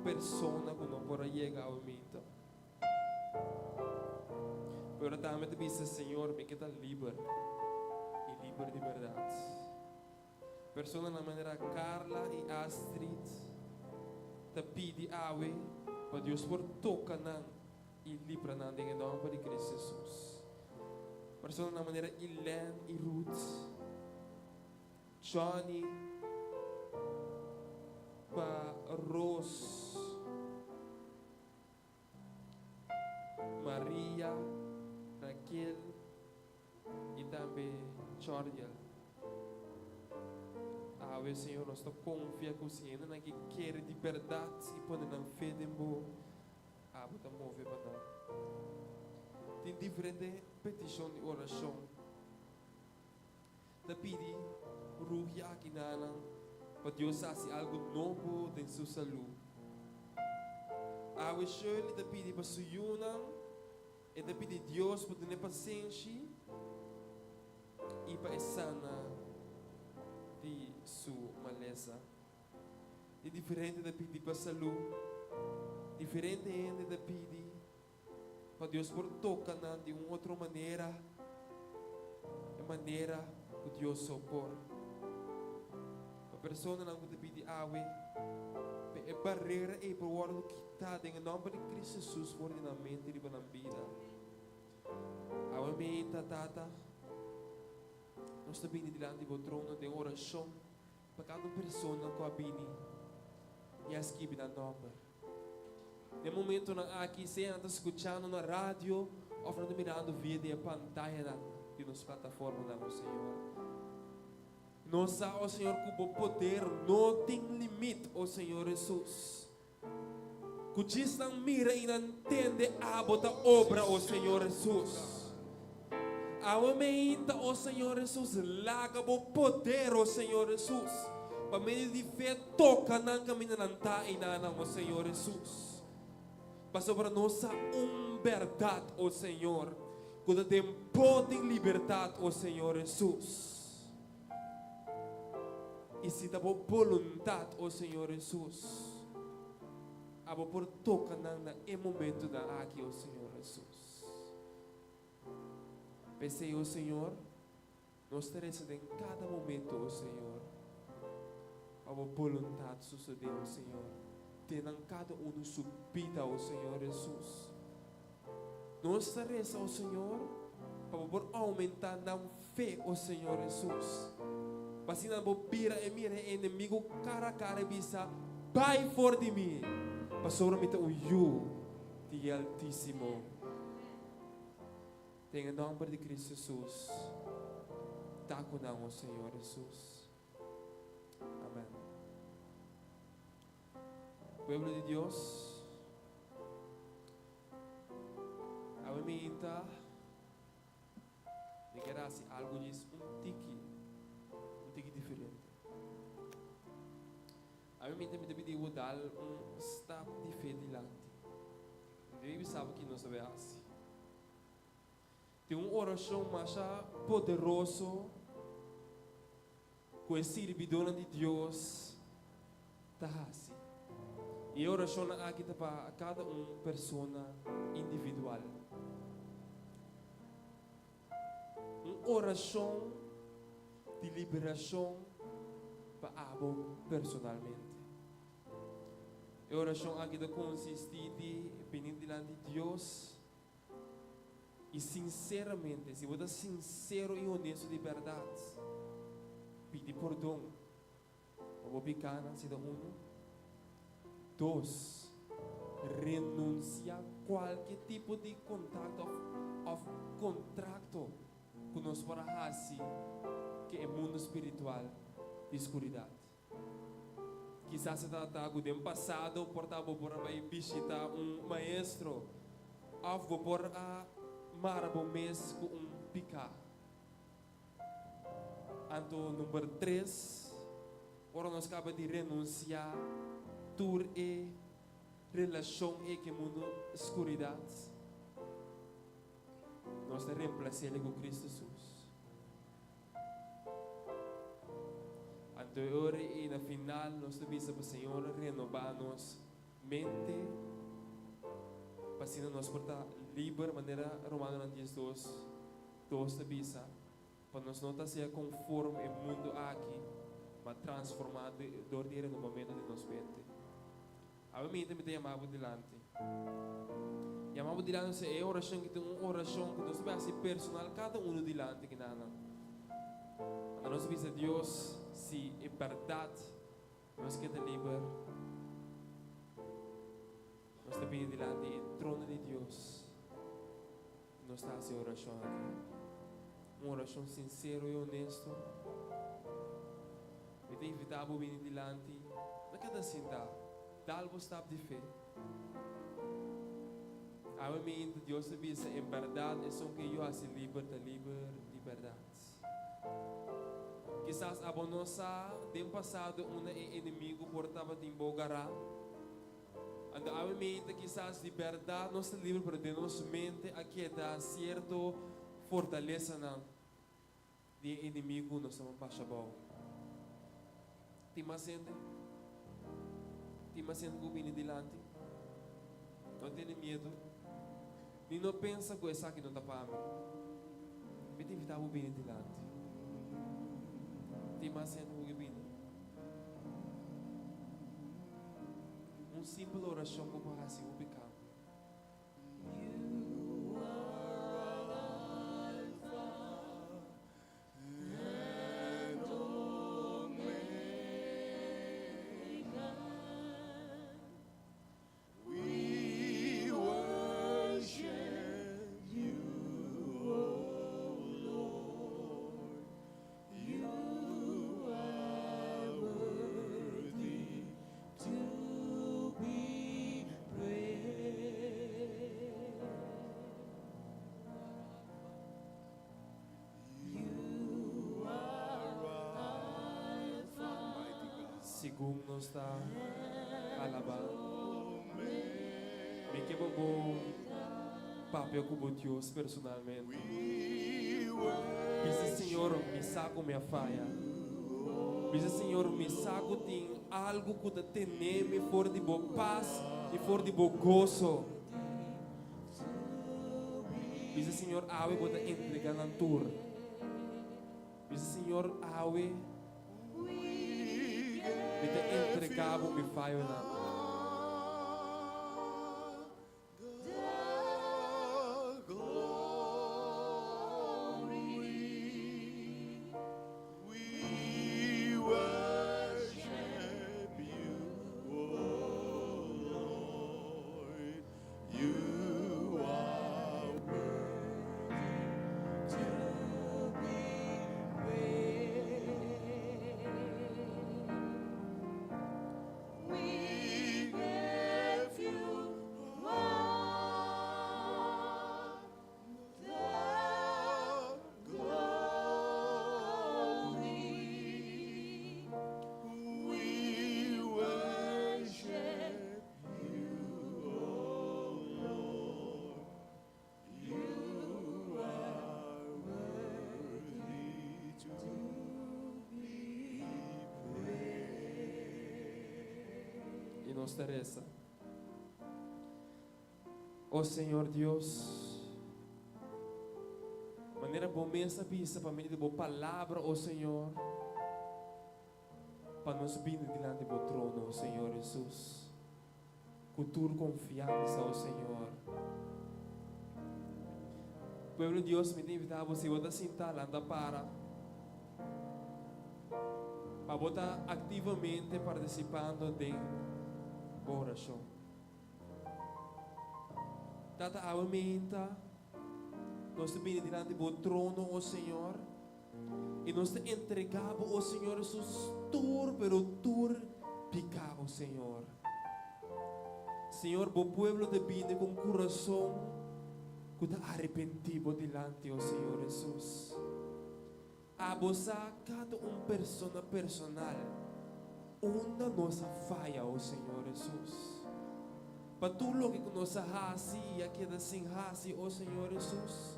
persona ku no por a yega awe minta? Pero tambe ta bisa, Señor, mi ke ta liber, i liber di bèrdat. Personanan manera Carla i Astrid ta pidi awe pa Dios por toka nan i libra nan den e nòmber di Cristo Jesus. Personanan manera Elaine i Ruth, Johnny, pa Rose, Maria, Raquel i tambe Chordiel. Awe, Señor, nos ta konfia ku si hendenan ke kere di bèrdat i pone nan fe den Bo, Abo ta move pa nan. Tin diferente petishon di orashon. Ta pidi Rugia akinanan pa Dios hasi algu nobo den su salú. Awe Shirley ta pidi pa su yunan, e ta pidi Dios pa dun'e pasenshi i pa e sana di su malesa. Di diferente ta pidi pa salú, diferente hende ta pidi pa Dios por toca nan di un otro manera, e manera cu Dios so por. Pa personanan cu ta pidi awe, pa e barera ei por wordo kita den e nomber di Cristo Jesus for di nan mente riba nan bida. Awe meinta, Tata, nos ta bini dilanti bo trono den oracion pa cada un persona cu a bini y a skibi nan nomber. Den momentonan aki, sea nan ta skuchando na radio òf nan ta mirando via di e pantayanan di nos plataformanan, o Señor. Nos sa, o Señor, ku bo poder no tin limit, o Señor Hesus. Ku djis nan mira i nan tende abo ta obra, o Señor Hesus. Awe meinta, o Señor Hesus, laga bo poder, o Señor Hesus, pa medio di fe toka nan kaminda nan ta einanan, o Señor Hesus. Pasobra nos sa un bèrdat, o Señor, ku ta den Bo tin libertat, o Señor Hesus. I si ta Bo boluntat, o Señor Hesus, abo por toka nan na e momentunan aki, o Señor Hesus. P'esei, o Señor, nos ta resa den kada momento, o Señor, pa bo boluntat sosodé, o Señor, den nan kada unu su bida, o Señor Hesus. Nos ta resa, o Señor, pa bo por oumentá nan fe, o Señor Hesus, pa asina bo bira e mira e enemigu kara a kara i bisa, Bai for di mi, pasobra mi ta un yu di e Altísimo. Den e nòmber di Cristo Jesus, ta ku nan, o Señor Jesus. Amèn. Pueblo di Dios, awe mi ta mi kier hasi algu djis un tiki, un tiki diferente. Awe mi ta mi ta pidi bo dal un stap di fe dilanti. Mi debe bisa bo ki nos ta bay hasi. Tin un orashon masha poderoso ku e sirbidónan di Dios ta hasi. I e orashonnan aki ta pa kada un persona individual. Un orashon di liberashon pa abo personalmente. E orashon aki ta konsistí di bini dilanti Dios i sinseramente, si bo ta sinsero i honesto di bèrdat, pidi pordon pa bo pikánan, si ta unu. Dos, renunsiá kualke tipo di kontakto òf kontrakto ku nos por a hasi ku e mundu spiritual di skuridat. Kisas e tabata ku den pasado por ta bo por a bai bishita un maestro òf bo por a mara bo mes ku un piká. Anto number tres, ora nos kaba di renunsiá tur e relashon ei ku e mundu skuridat, nos ta remplas'é ku Kristu Hesus. Anto e ora ei na final nos ta bisa pa Señor renobá nos mente pa asina nos por ta liber manera Romanonan 12, 2 ta bisa, pa nos no ta sea konforme e mundu aki, ma transformá dor di e renobamentu di nos mente. Awe mi ta yama bo dilanti. Yama bo dilanti osea e orashon ki ta un orashon ku nos ta hasi personal kada uno dilanti kinanan. Anda nos bisa Dios si e bèrdat nos ke ta liber, nos ta bini dilanti e trono di Dios i nos ta hasi e orashon aki. Un orashon sinsero i honesto. Mi ta invitá bo bini dilanti. No keda sintá. Dal bo stap di fe. Awe mi Dios ta bisa, En bèrdat esun ku Yu hasi liber ta liber di bèrdat. Kisas abo no sa, den pasado unda e enemigu por tabatin bo gará. Anto awe mi kisas di bèrdat nos ta liber, pero den nos mente a keda sierto fortalesanan di e enemigu nos ta basha abou. Tin mas hende? Tin mas hende ku bini dilanti? No tene miedu, ni no pensa ku esaki no ta pa mi. Mi ta invitá bo bini dilanti. Tin mas hende ku ke bini? Un simpel orashon ku por hasi hopi kambio. Segun nos ta alabá, mi ke pa bo papia ku bo Dios personalmente. Bisa, Señor, mi sa ku mi a faya. Bisa, Señor, mi sa ku tin algu ku ta tene mi for di bo pas i for di bo goso. Bisa Señor awe bo ta entrega nan tur. Bisa Señor awe mi ta entrega bo mi fayonan. nos ta resa. O Señor Dios, manera Bo mes a bisa pa medio di Bo palabra, o Señor, pa nos bini dilanti Bo trono, o Señor Jesus, ku tur konfiansa, o Señor. Pueblo di Dios, mi ta invitá bo, si bo ta sintá, lanta para, pa bo ta aktivamente partisipando den bo orashon. Tata, awe meinta nos ta bini dilanti bo trono, o Señor, i nos ta entregá bo, o Señor Jesus, tur, pero tur piká, o Señor. Señor, bo pueblo ta bini ku un kurason ku ta arepentí bo dilanti, o Señor Jesus. Abo sa kada un persona personal unda nos a faya, o Señor Jesus. Pa tur loke ku nos a hasi i a keda sin hasi, o Señor Jesus,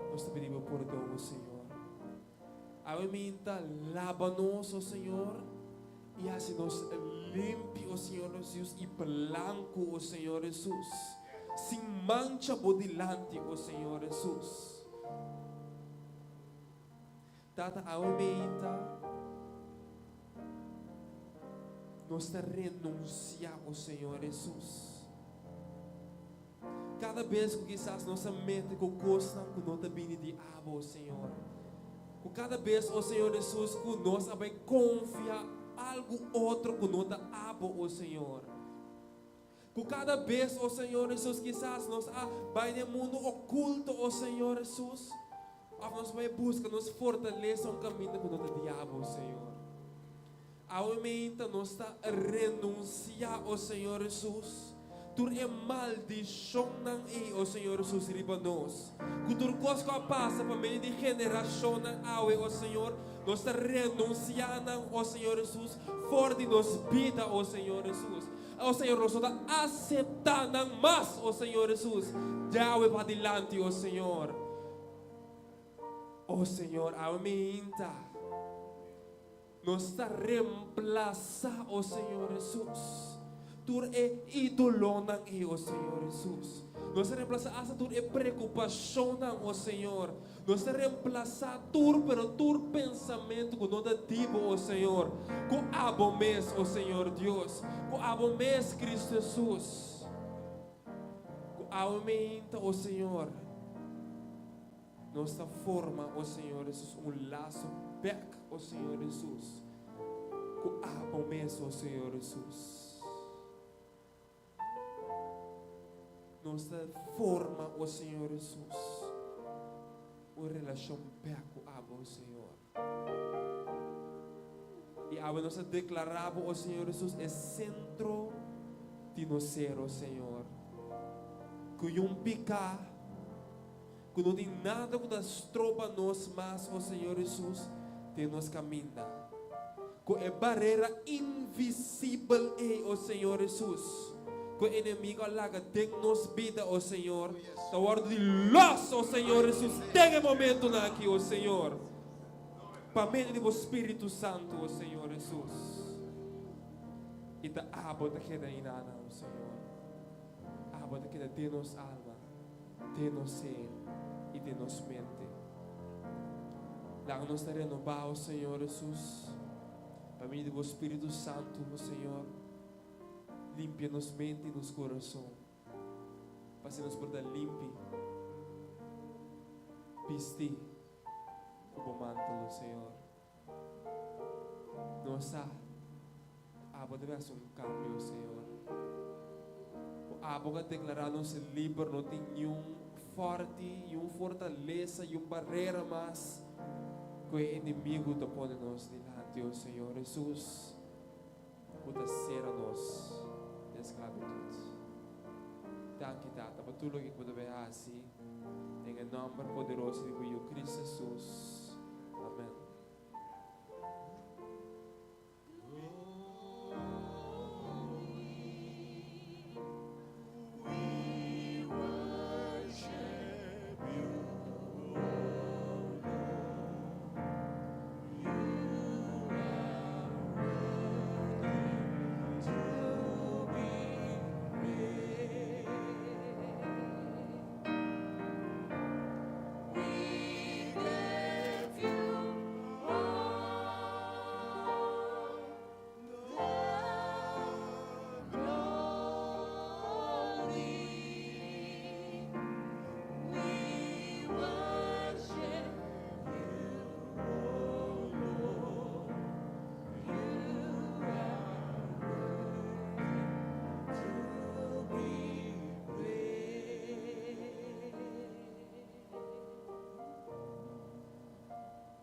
nos ta pidi Bo pordon, o Señor. Awe minta laba nos, o Señor, i hasi nos limpi, o Señor nos Dios, i blanku, o Señor Jesus, sin mancha Bo dilanti, o Señor Jesus. Tata aumenta nos ta renuncia, o Señor Jesus. Cada bes cu kisas nos a mete cu cosnan cu no ta bini di abo, o Señor. Cu cada bes, o Señor Jesus, cu nos a bay confia algo otro cu no ta abo, o Señor. Ku kada bes, o Señor Hesus, kisas nos a bai den mundu okulto, o Señor Hesus, òf nos bai buska nos fortalesa un kaminda ku no ta di abo, o Señor. Awe meinta nos ta renunsiá, o Señor Hesus, tur e maldishonnan ei, o Señor Hesus, riba nos. Ku tur kos ku a pasa pa medio di generashonnan awe, o Señor, nos ta renunsiá nan, o Señor Hesus, for di nos bida, o Señor Hesus. O Señor, nos no ta acepta nan mas, o Señor Jesus. Djawe padilanti, o Señor. O Señor, awe meinta. Nos ta reemplaza, o Señor Jesus, tur e idolonan ei, o Señor Jesus. Nos ta reemplaza hasta tur e preocupacionnan, o Señor. Nos ta remplasá tur, pero tur pensamentu ku no ta di Bo, o Señor, ku Abo mes, o Señor Dios, ku Abo mes, Cristo Hesus, ku awe meinta, o Señor, nos ta forma, o Señor Hesus, un laso bèk, o Señor Hesus, ku Abo mes, o Señor Hesus. Nos ta forma, o Señor Hesus, un relashon bek ku abo, o Señor. I awe nos ta deklará bo, o Señor Hesus, e sentro di nos ser, o Señor. Ku yun piká, ku no tin nada ku ta stroba nos mas, o Señor Hesus, den nos kaminda. Ku e barera invisibel ei, o Señor Hesus, ku e enemigo a laga den nos bida, o Señor, ta wòrdu di lòs, o Señor Hesus, den e momentunan aki, o Señor, pa medio di bo Spiritu Santu, o Señor Hesus. I ta abo ta keda einanan, o Señor. Abo ta keda den nos alma, den nos ser i den nos mente. Laga nos ta renobá, o Señor Hesus, pa medio di bo Spiritu Santu, o Señor. Limpia nos mente i nos kurason, pa asina nos por ta limpi, bistí ku bo mantel, o Señor. Nos sa ku abo debe hasi un kambio, Señor. Ku abo ka deklará nos liber, no tin niun fòrti, niun fortalesa, niun barera mas ku e enemigu ta pone nos dilanti, o Señor Hesus, ku ta sera nos den sklabitut. Danki, Tata, pa tur loke ku bo ta bai hasi. Den e nòmber poderoso di bo Yu Cristo Hesus. Amen.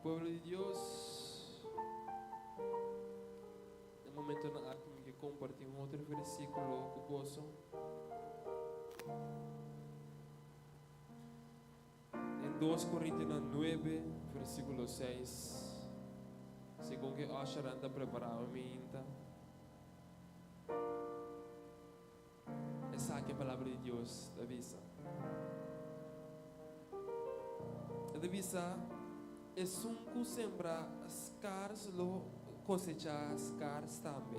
Pueblo di Dios, e momentonan aki mi ke kompartí un otro versíkulo ku boso. Den 2 Korintionan 9, versíkulo 6, segun ku e ushernan ta prepará mi inta. Esaki e palabra di Dios ta bisa. E ta bisa, Esun ku sembra skars lo kosechá skars tambe,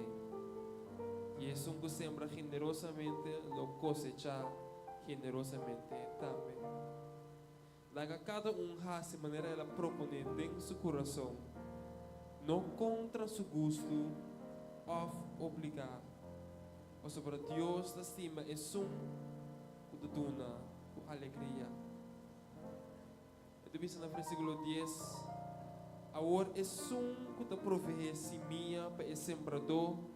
i esun ku sembra generosamente lo kosechá generosamente tambe. Laga kada un hasi manera el a proponé den su kurason, no kontra su gustu òf obligá, pasobra Dios ta stima esun ku ta duna ku alegria. E ta bisa na versíkulo dies, Awor esun ku ta proveé simia pa e sembradó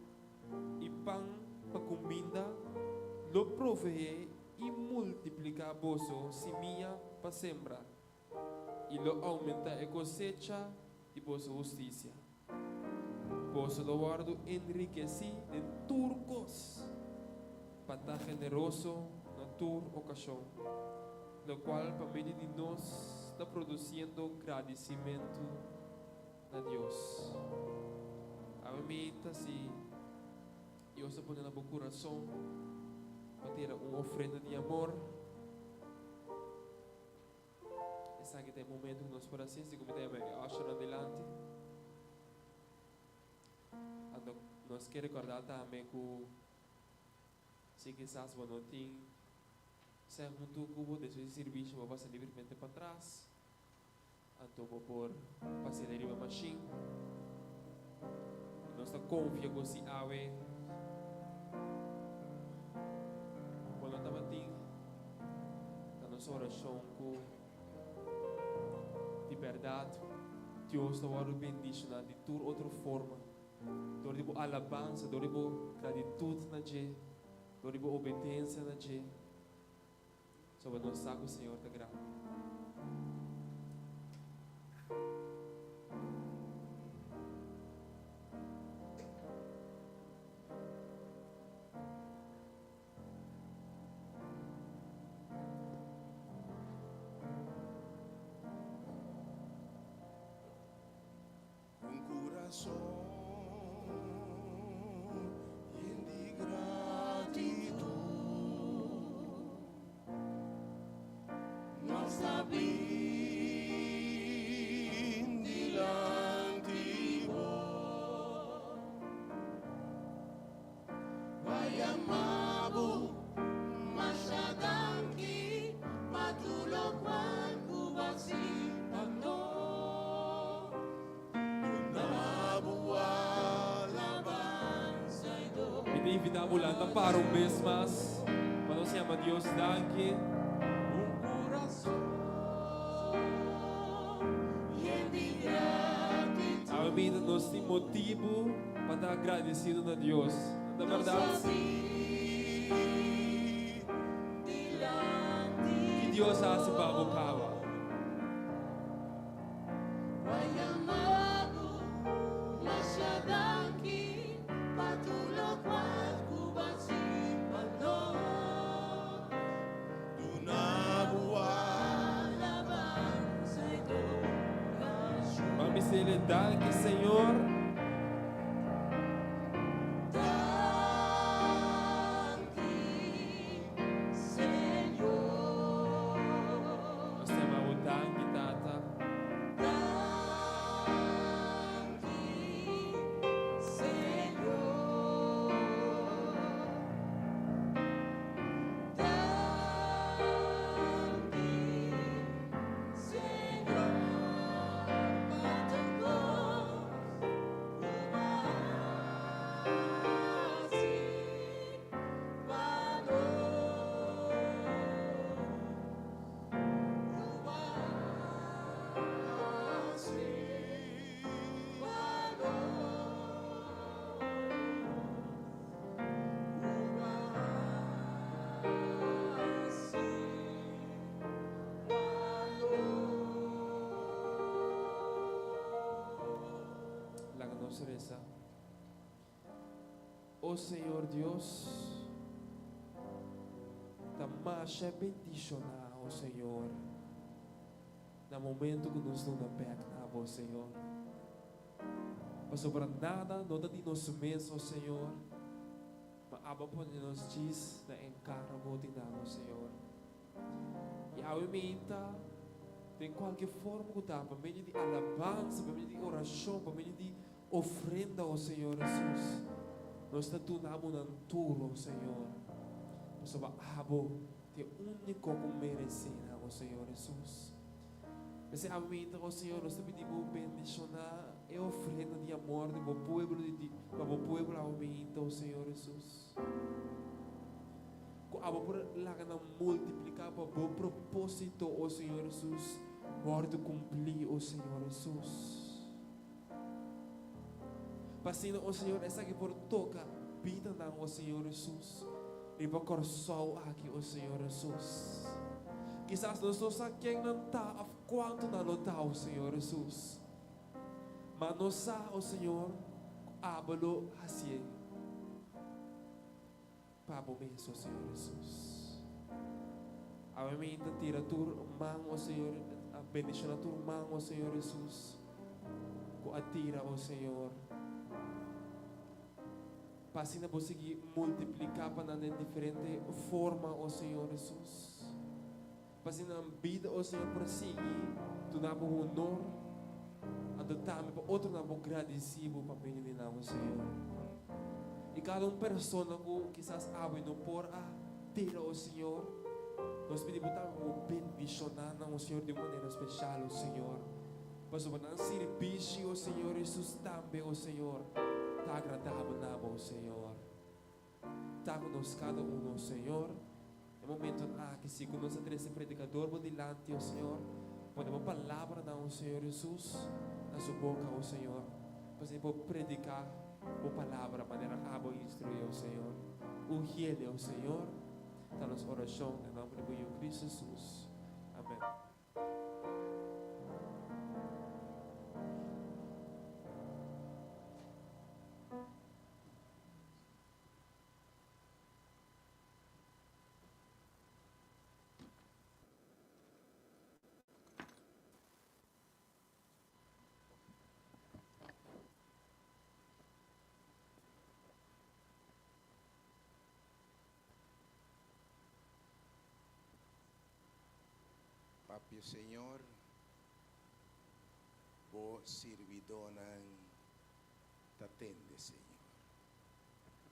i pan pa kuminda, lo proveé i multipliká boso simia pa sembra, i lo oumentá e kosecha di boso hustisia. Boso lo wòrdu enrikesí den tur kos pa ta generoso na tur okashon, lokual pa medio di nos ta produsiendo gradisimentu na Dios. Awe mi ta si Dios ta pone na bo kurason pa tira un ofrenda di amor. Esaki ta e momento ku nos por hasi, si ku mi ta yama e ushernan dilanti. Anto nos ke rekordá tambe ku si kisas bo no tin sèn huntu ku bo despues di sirbishi bo pasa libremente patras. Anto bo por pas'e riba mashin. I nos ta konfia ku si awe bo no tabatin, ta nos orashon ku di bèrdat Dios ta wòrdu bendishoná di tur otro forma, dor di bo alabansa, dor di bo gratitut na dje, dor di bo obedensia na dje. Soba nos sa ku Señor ta grandi. Un kurason yen di gratitut nos ta bin dilanti bo pa yama bo masha danki pa tur lokual ku bo a hasi pa nos. Mi ta invitá bo lanta para un bes mas pa nos yama Dios danki. Awe mi nos tin motibu pa ta agradesido na Dios. No ta bèrdat? Ki Dios a hasi pa bo kaba? Ban bis'El danki Señor. Nos ta yama bo danki, Tata. nos resa. O Señor Dios, ta masha bendishoná, o Señor, na momento ku nos duna bèk na Bo, Señor. Pasobra nada no ta di nos mes, o Señor, ma Abo a pone nos djis na enkargo di nan, o Señor. I awe meinta, den kualke forma ku ta, pa medio di alabansa, pa medio di orashon, pa medio di ofrenda, o Señor Hesus, nos ta duna Bo nan tur, o Señor, pasobra Abo ta e úniko ku meresé nan, o Señor Hesus. P'esei awe meinta, o Señor, nos ta pidi Bo bendishoná e ofrenda di amor di Bo pueblo, di pa Bo pueblo awe meinta, o Señor Hesus. Ku abo por laga nan multipliká pa bo propósito, o Señor Hesus, wòrdu kumplí, o Señor Hesus. Pa asina, o Señor, esaki por toka bidanan, o Señor Hesus, riba Kòrsou aki, o Señor Hesus. Kisas nos no sa ken nan ta òf kuantu nan lo ta, o Señor Hesus. Ma nos sa, o Señor, ku abo lo hasié. Pa bo mes, o Señor Hesus. Awe mi ta tira tur man, o Señor, a bendiciona tur man, o Señor Hesus, cu a tira, o Señor. Pa asina bo sigui multiplica pa nan den diferente forma, o Señor Hesus. Pa asina nan bida, o Señor, por sigui duna bo honor, anto tambe pa otronan por gradici bo pa medio di nan, o Señor. I kada un persona ku kisas awe no por a tira, o Señor, nos pidi bo tambe pa bo bendishoná nan, o Señor, di un manera speshal, o Señor. Pasobra nan sirbishi, o Señor Hesus, tambe, o Señor, ta agradabel na bo, o Señor. Ta ku nos kada uno, Señor. E momentonan aki, si ku nos a trese predikador bo dilanti, o Señor, pone bo palabranan, o Señor Hesus, na su boka, o Señor, pa asina e por prediká bo palabra manera abo a instruí, o Señor. Ungiele, o Señor. Ta nos orashon den nomber di bo Yu Cristo Hesus. Amen. Papia Señor, bo sirbidónan ta tende, Señor.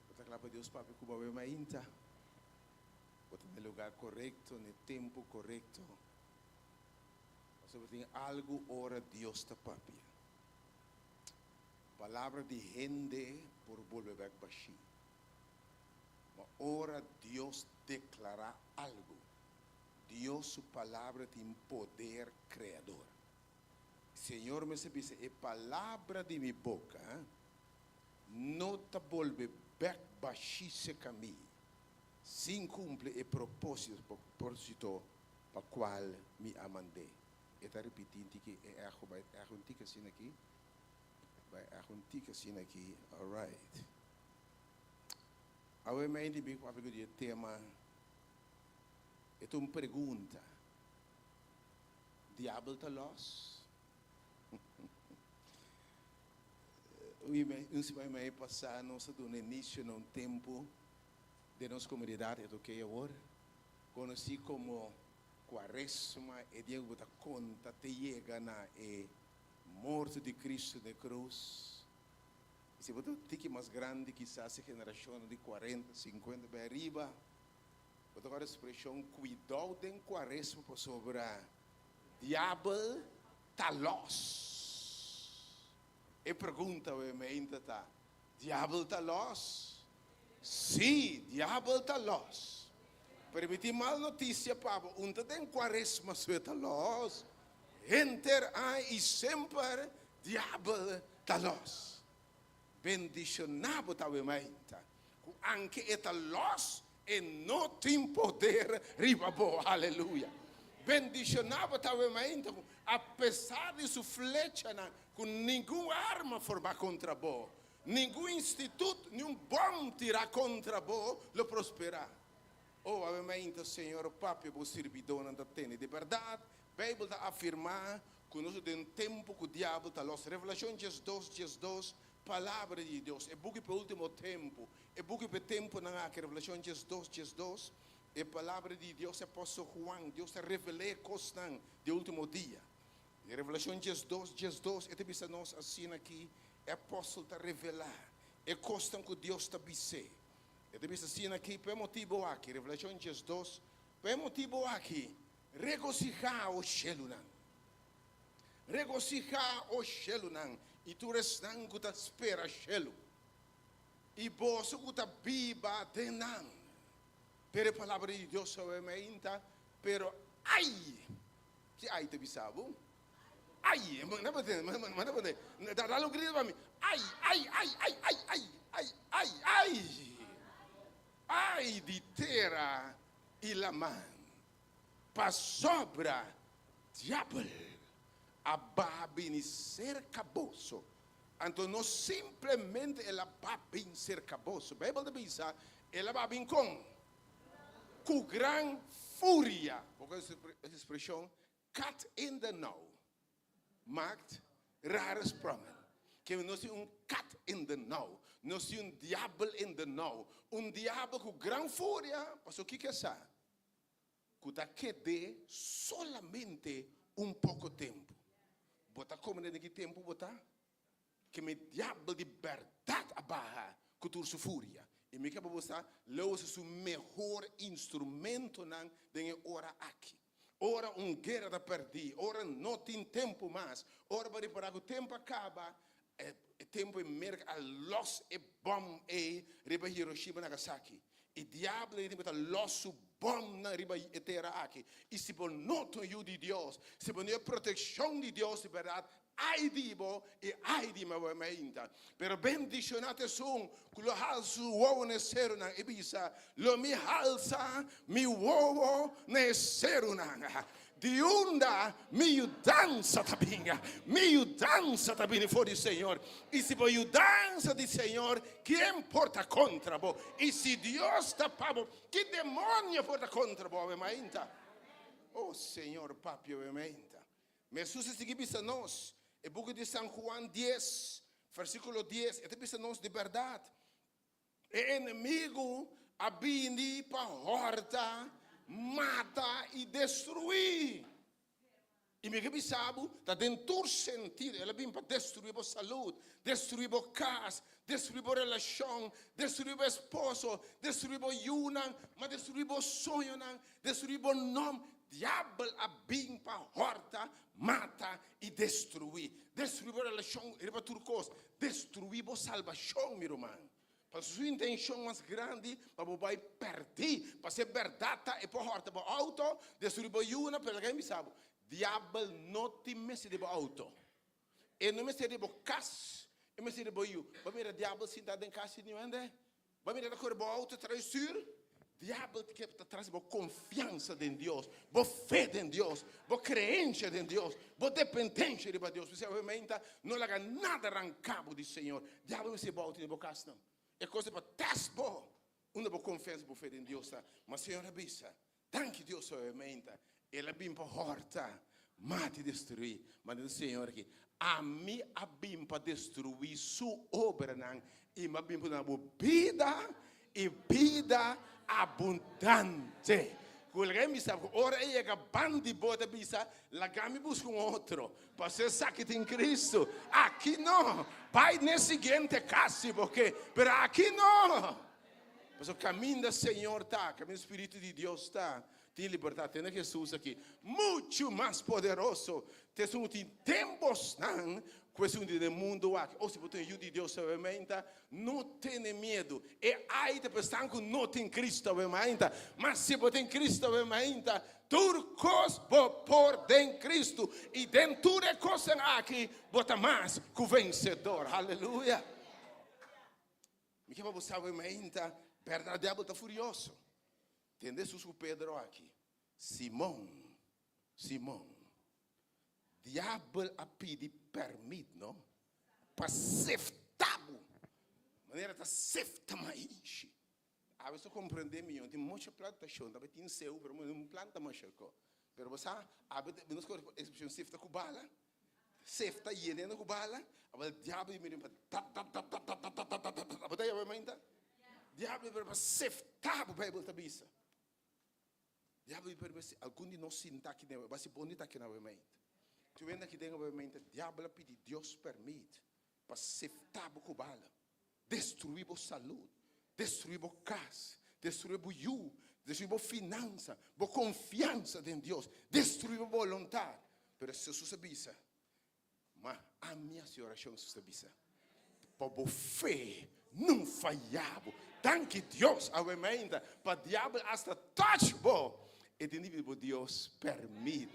Bo ta kla pa Dios papia ku bo awe mainta? Bo ta na e lugá korekto, na e tempu korekto. Pasobra tin algu ora Dios ta papia. Palabra di hende por bolbe bèk bashí. Ma ora Dios deklará algu, Dios su palabra tin poder kreador. Señor mester bisa, E palabra di mi boka no ta bolbe bèk bashí seka mi sin kumpli e propósito pa kual mi a mand'é. E ta ripití un tiki e echo, bai echo un tiki asina aki, bai echo un tiki asina aki, alright. Awe mi a bin papia ku di e tema, e ta un pregunta. Diabel ta lòs? Un siman i mei pasá nos a duna inisio na un tempu den nos komunidat, e ta okey awor, konosí komo Kuaresma, e dia ku bo ta konta te yega na e morto di Kristu na e krus. I si bo ta un tiki mas grandi, kisas e generashonnan di kuarenta, sinkuenta bai ariba, Bo ta kòrda ekspreshon kuidou den kuaresma pasobra diabel ta lòs? E pregunta awe meinta ta, Diabel ta lòs? Sí, diabel ta lòs. Pero mi tin mal notisia pa bo, un ta den kuaresma su e ta lòs. Henter ai i semper diabel ta lòs. Bendishoná bo ta awe meinta. Ku anke e ta lòs, e no tin poder riba bo. Aleluya! Bendishoná bo ta awe mainta ku apesar di su flechanan ku ningun arma formá kontra bo, ningun institut ni un bòm tirá kontra bo lo prosperá. O awe mainta, Señor, papia bo sirbidónan ta tende. Di bèrdat, Beibel ta afirmá ku nos ta den un tempu ku diabel ta lòs. Revelashon diesdos, diesdos, Palabra di Dios, e buki pa e último tempu, e buki pa e tempunan aki, Revelashon diesdos, diesdos, E Palabra di Dios, e apòstel Juan, Dios ta revel'é e kosnan di e último dia. Den Revelashon diesdos, diesdos, e ta bisa nos asina ki e apòstel ta revelá e kosnan ku Dios ta bis'é. E ta bisa asina ki, Pa e motibu aki, Revelashon diesdos, pa e motibu aki, regosihá, o shelunan! Regosihá, o shelunan, i tur esnan ku ta spera shelu! I boso ku ta biba den nan. Pero e palabra di Dios awe mainta, pero ai! Ki ai ta bisa bo? Ai! Manda pa tende, manda pa tende. Dal un grito pa mi. Ai, ai, ai, ai, ai, ai, ai, ai, ai! Ai di tera i laman, pasobra diabel a baha bini serka boso. Anto no simplemente el a ba bin serka boso. Beibel ta bisa, El a ba bin kon? Ku gran furia. Bo konoce es expresion kat in de nauw maakt rare sprongen? Ke nos tin un kat in de nauw, nos tin un diabel in de nauw, un diabel ku gran furia, pasobra kiko e sa? Ku ta ked'é solamente un poko tempu. Bo ta komprendé den ki tempu bo ta? Ke mi diabel di bèrdat a baha ku tur su furia. I mi ke pa bo sa, lo usa su mehor instrumentonan den e ora aki. Ora un guera ta pèrdí, ora no tin tempu mas, ora bo ripará ku tempu a kaba, e tempu ei Merka a lòs e bòm ei riba Hiroshima, Nagasaki. E diabel ei ta lòs su bòmnan riba e tera aki. I si bo no ta un yu di Dios, si bo no e protekshon di Dios di bèrdat, ai di bo i ai di mi awe mainta. Pero bendishoná ta esun ku lo halsa su wowo na e serunan i bisa, Lo mi halsa mi wowo na e serunan. Di unda mi yudansa ta bin? Mi yudansa ta bini for di Señor. I si bo yudansa di Señor, kien por ta kontra bo? I si Dios ta pa bo, ki demonio por ta kontra bo awe mainta? O Señor, papia awe mainta. Ma Hesus a sigui bisa nos, e buki di San Juan dies, versíkulo dies, e ta bisa nos di bèrdat, E enemigu a bini pa hòrta, mata i destruí. I mi ke bisa bo, ta den tur sentido, el a bini pa destruí bo salud, destruí bo kas, destruí bo relashon, destruí bo esposo, destruí bo yunan, ma destruí bo soñonan, destruí bo nòm. Diabel a bin pa hòrta, mata i destruí. Destruí bo relashon riba tur kos. Destruí bo salbashon, mi ruman. Pasobra su intenshon mas grandi pa bo bai pèrdí. Pasobra e bèrdat ta e por hòrta bo outo, destruí bo yunan, pero laga mi bisa bo, diabel no tin mester di bo outo. E no mester di bo kas, e mester di bo yu. Bo mira diabel sinta den kas di niun hende? Bo mira ta kore bo auto trae stuur? Diabel ta ke ta tras bo konfiansa den Dios, bo fe den Dios, bo kreensia den Dios, bo dependensia riba Dios. P'esei obviamente no laga nada ranka bo di Señor. Diabel mester bo auto den bo kasnan. E kos ta pa tèst bo unda bo konfiansa, bo fe den Dios ta. Ma Señor a bisa, Danki Dios obviamente el a bin pa hòrta, mata i destruí. Ma den Señor aki, ami a bin pa destruí su obranan i mi a bin pa duna bo bida i bida abundante. Ku laga mi bisa ku ora e yega ban di bo ta bisa, laga mi buska un otro, pasobra esaki tin Cristo. Aki no, bai n'e siguiente kas si bo ke, pero aki no. Pasobra kaminda Señor ta, kaminda Spiritu di Dios ta, tin libertat. Tene Jesus aki, muchu mas poderoso te esun ku tin den bosnan ku esun di den mundu aki. O si bo tin e Yu di Dios awe-mainta, no tene miedu. E ai ta pa esnan ku no tin Cristo awe-mainta. Ma si bo tin Cristo awe-mainta, tur kos bo por den Cristo, i den tur e kosnan aki bo ta mas ku vensedor. Haleluya! Mi ke pa bo sabe mainta, berdad diabel ta furioso. Tende Hesus ku Pedro aki, Simon. Simon, diabel a pidi pèrmit, no? Pa sefta bo, manera ta sefta maishi. Awe so komprendé mi, tin mucha plantashon, ta tin seu, pero no planta masha ko. Pero bo sa, awe nos kono ekspreshon sefta ku bala, sefta yenendo ku bala, awor diabel di miren pa tap tap tap tap tap tap tap tap tap, abo ta yama mainta? Diabel di miren pa sefta bo, Beibel ta bisa. Diabel di permiti algun di nos sinta aki den, basi bon di ta aki na mente. Tu wenda aki den mente, diabel a pidi Dios permit pa sefta bo ku bala, destrui bo salud, destrui bo kas, destrui bo yu, destrui bo finansa, bo konfiansa den Dios, destrui bo boluntat. Pero Jesus a bisa, Ma ami hasi orashon, Jesús ta bisa, pa bo fe no faya bo. Danki Dios, awe mainta, pa diabel hasta touch bo, e tin di pidi bo Dios permit.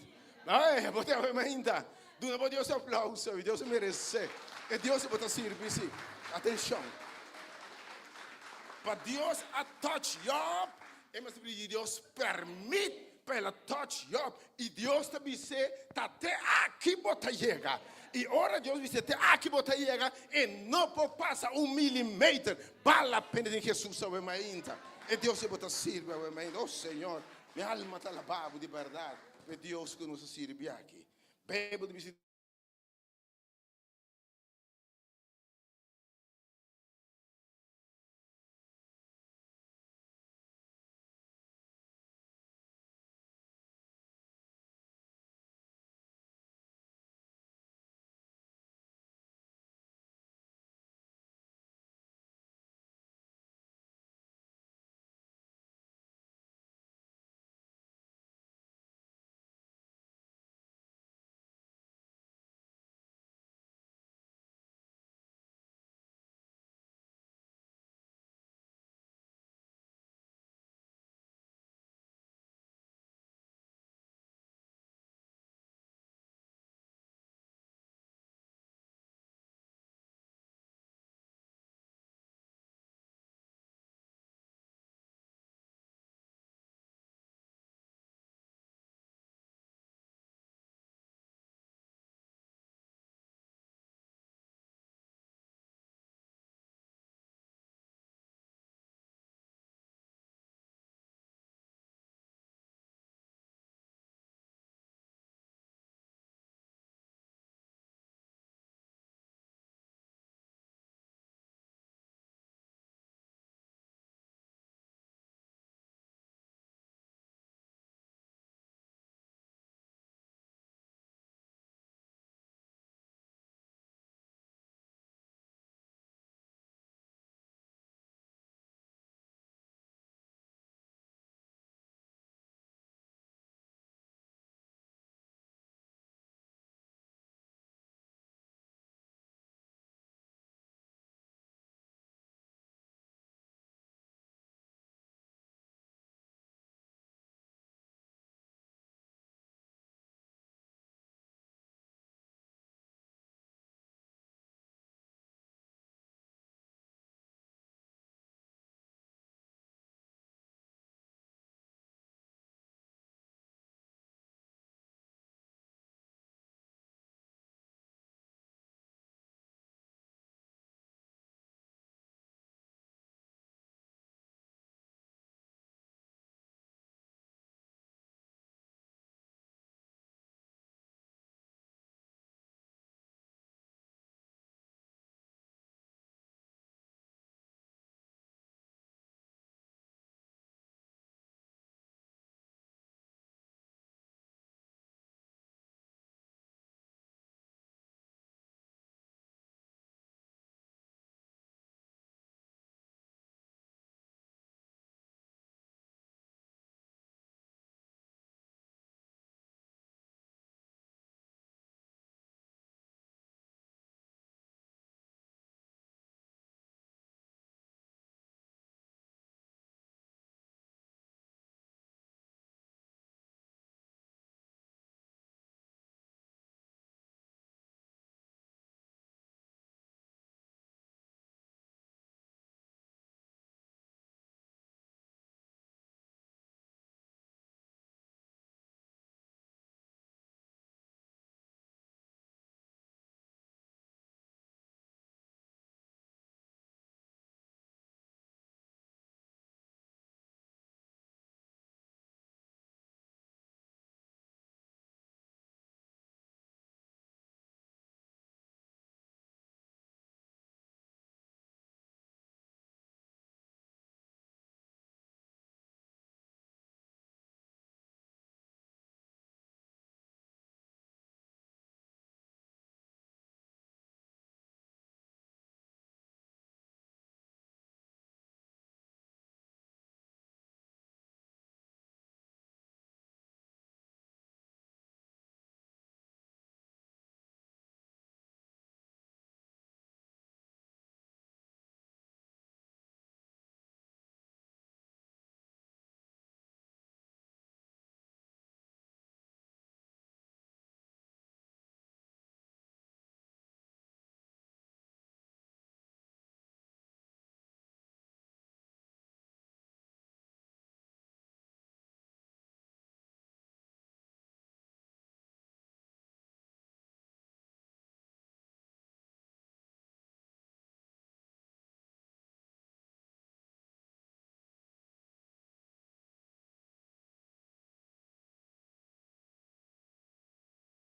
Ay, bo te awe mainta. Duna bo Dios aplauso, Dios a merece. E Dios bo ta sirbi, si. Atencion. Pa Dios a touch Job, e mester pidi Dios permit pa el a touch Job. I Dios ta bis'é, Ta te aki bo ta yega. I ora Dios bis'é, Te aki bo ta yega, e no por pasa un milimeter. Bal la pena den Hesus awe mainta. E Dios ei bo ta sirbi awe mainta. Oh Señor, mi alma ta alabá bo di bèrdat pa e Dios ku nos ta sirbi aki. Beibel ta bisa.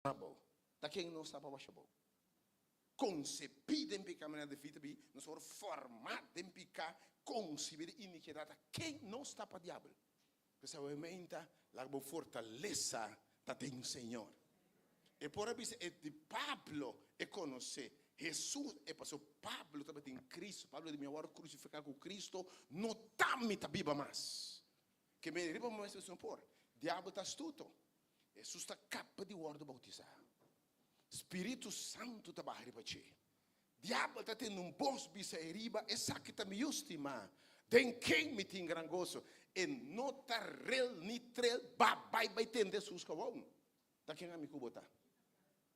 Abou. Ta ken nos ta pa basha abou? Konsebí den piká, manera David ta bi, nos a wòrdu formá den piká, konsebí den inikidat. Ta ken nos ta pa diabel? P'esei laga bo fortalesa ta den Señor. E por a bisa e di Pablo e konosé Hesus, e pasobra Pablo tabatin Cristo. Pablo di mi a wòrdu krusifiká ku Cristo, no ta mi ta biba mas. Ke mi riba mes no por. Diabel ta astuto. Hesus ta kaba di wòrdu boutisá. Spiritu Santu ta baha riba dje. Diabel ta tende un bos bisa e riba, Esaki ta mi Yu stimá, den ken mi tin gran goso. E no ta rel ni trel, ba bai bai tende Hesus kawon. Ta ken ami ku bo ta?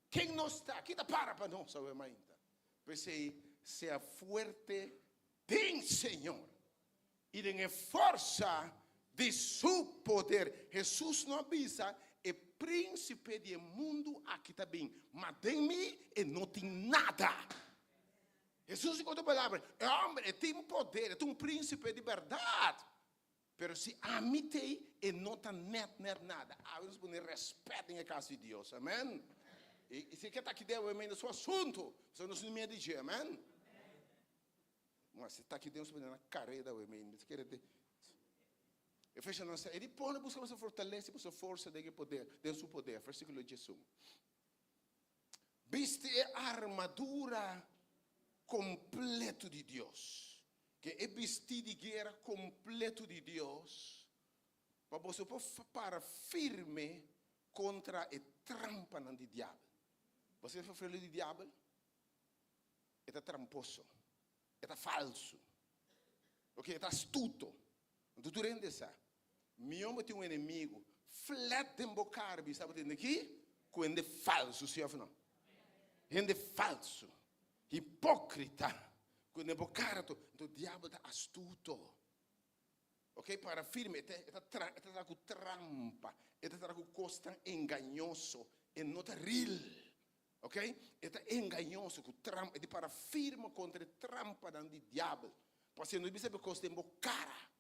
Ken nos ta? Ki ta para pa nos awe mainta? P'esei, sea fuerte den Señor i den e forsa di su poder. Hesus no a bisa, E prínsipe di e mundu aki ta bin, ma den mi e no tin nada. Hesus di ku otro palabra, e hòmber e tin poder, e ta un prínsipe di bèrdat, pero si ami t'ei, e no ta nèt nèt nada. Awe nos pone rèspèt den e kas di Dios. Amèn. I si e ke ta aki den awe, su asuntu, pasobra nos no miedu di dje. Amèn. Mas e ta aki den nos pone na kareda we mi ta kere Efesionan 6 e di pone buska boso fortalesa i boso forsa den e poder den su poder versikulo 11 Bisti e armadura kompleto di Dios ke e bisti di guera kompleto di Dios pa boso por para firme kontra e trampanan di diabel. Boso e frelo di diabel? E ta tramposo. E ta falsu. Ok, e ta astuto. Anto tur hende sa. Mihó bo tin un enemigu flat den bo kara bisa bo tende ki ku hende falsu, si òf no? Hende falsu, hipókrita, ku den bo kara to. Anto diabel ta astuto. Ok, para firme, e ta e ta tra e ta traha ku trampa, e ta traha ku kosnan engañoso, e no ta real. Ok, e ta engañoso ku trampa, e di para firme kontra e trampanan di diabel. Pasobra no bisa bo kos den bo kara.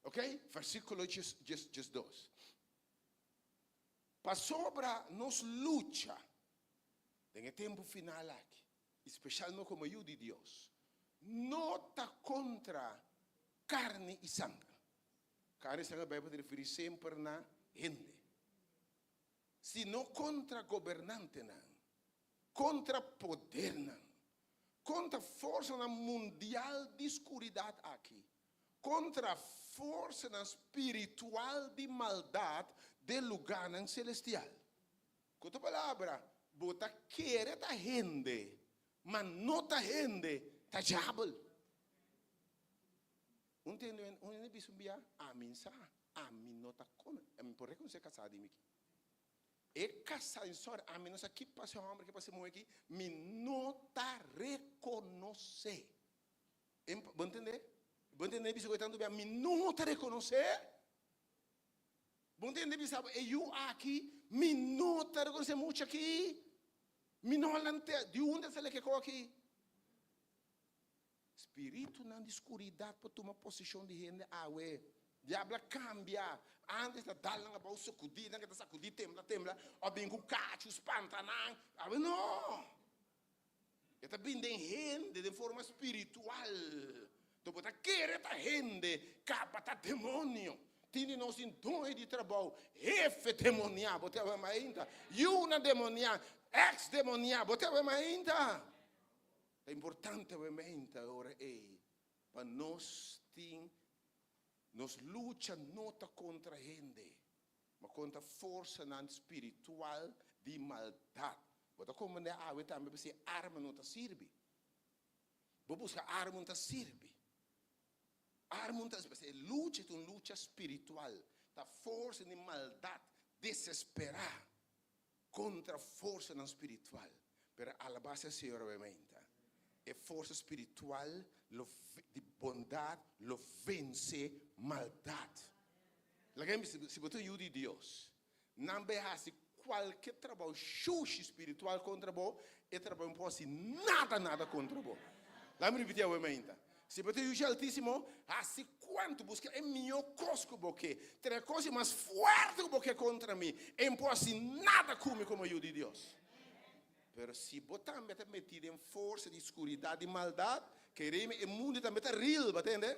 Ok, versíkulo 12. Pasobra nos lucha den e tempu final aki, i spesialmente komo yu di Dios, no ta kontra karni i sanger. Karni i sanger Beibel ta referí semper na hende. Sino kontra gobernantenan, kontra podernan, kontra forsanan mundial di skuridat aki, kontra forsanan spiritual di maldat den lugánan selestial. Ku otro palabra, bo ta kere ta hende, ma no ta hende, ta diabel. Un tende un hende bisa un bia, Ami sa, ami no ta kono, ami por rekonosé kasá di mi aki. E kasá di sòri, ami no sa ki pasa e hòmber, ki pasa e muhé aki, mi no ta rekonosé. Bo ntende? Bo ntende bisa ku e tantu bia, mi no ta rekonosé? Bo ntende bisa e yu aki, mi no ta rekonosé mucha aki? Mi no a lant'é, di unda a sali e kiko aki? Spiritunan di skuridat por tuma posishon di hende awe. Diabel a kambia. Ántes ta dal nan abou, sukudí nan, ke ta sakudí, tembla, tembla, òf bin ku kachu, spanta nan. Awe no! E ta bin den hende den forma spiritual. Enton bo ta kere ta hende, kaba ta demonio. Tin di nos tin doño di trabou, hefe demoniá, bo ta awe mainta. Yunan demoniá, èks demoniá, bo ta awe mainta. Ta importante obviamente ora ei pa nos tin nos lucha no ta kontra hende, ma kontra forsanan spiritual di maldat. Bo ta komprendé awe tambe p'esei arma no ta sirbi. Bo buska arma no ta sirbi. Arma no ta sirbi. P'esei e lucha ta un lucha spiritual. Ta forsa di maldat desesperá Contra forsanan spiritual. Pero alabá sea Señor obviamente. E forsa spiritual lo di bondad lo vence maldad. Laga mi bisa, si bo ta un yu di Dios, nan bay haci cualke trabao shushi spiritual contra bo, e trabao no por haci nada nada contra bo. Laga mi ripiti awe mainta. Si bo ta yu dje Altísimo, hasi kuantu buska e mihó kos ku bo ke. Trae kos di mas fuerte ku bo ke kontra mi, e no por hasi nada ku mi komo yu di Dios. Pero si bo tambe ta metí den forsa di skuridat di maldat, kere mi e mundu tambe ta real, bo tende?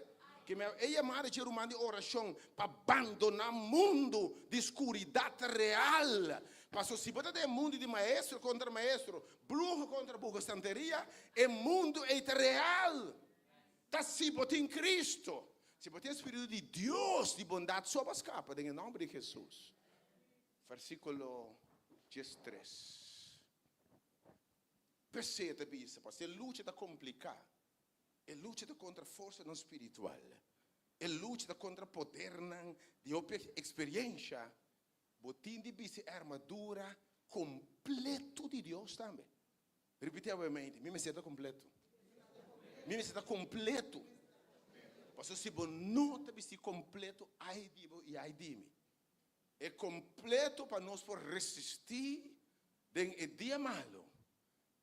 Ke mi e yamada dje ruman di orashon pa bandoná mundu di skuridat real. Paso si bo ta den e mundu di maestro kontra maestro, Bruho kontra buho santeria, e mundu ei ta real. Ta si bo tin Cristo, si bo tin e Spiritu di Dios di bondat so bo skapa den e nomber di Jesus. Versikulo diestres. P'esei e ta bisa, pasobra e lucha ta kompliká, e lucha ta kontra forsanan spiritual, e lucha ta kontra podernan di hopi eksperiensha. Bo tin di bisti e armadura kompleto di Dios tambe. Ripití awe mente, mi mester ta kompleto. Mi mester ta kompleto. Pasobra si bo no ta bisti kompleto, ai di bo i ai di mi. E kompleto pa nos por resistí den e dia malu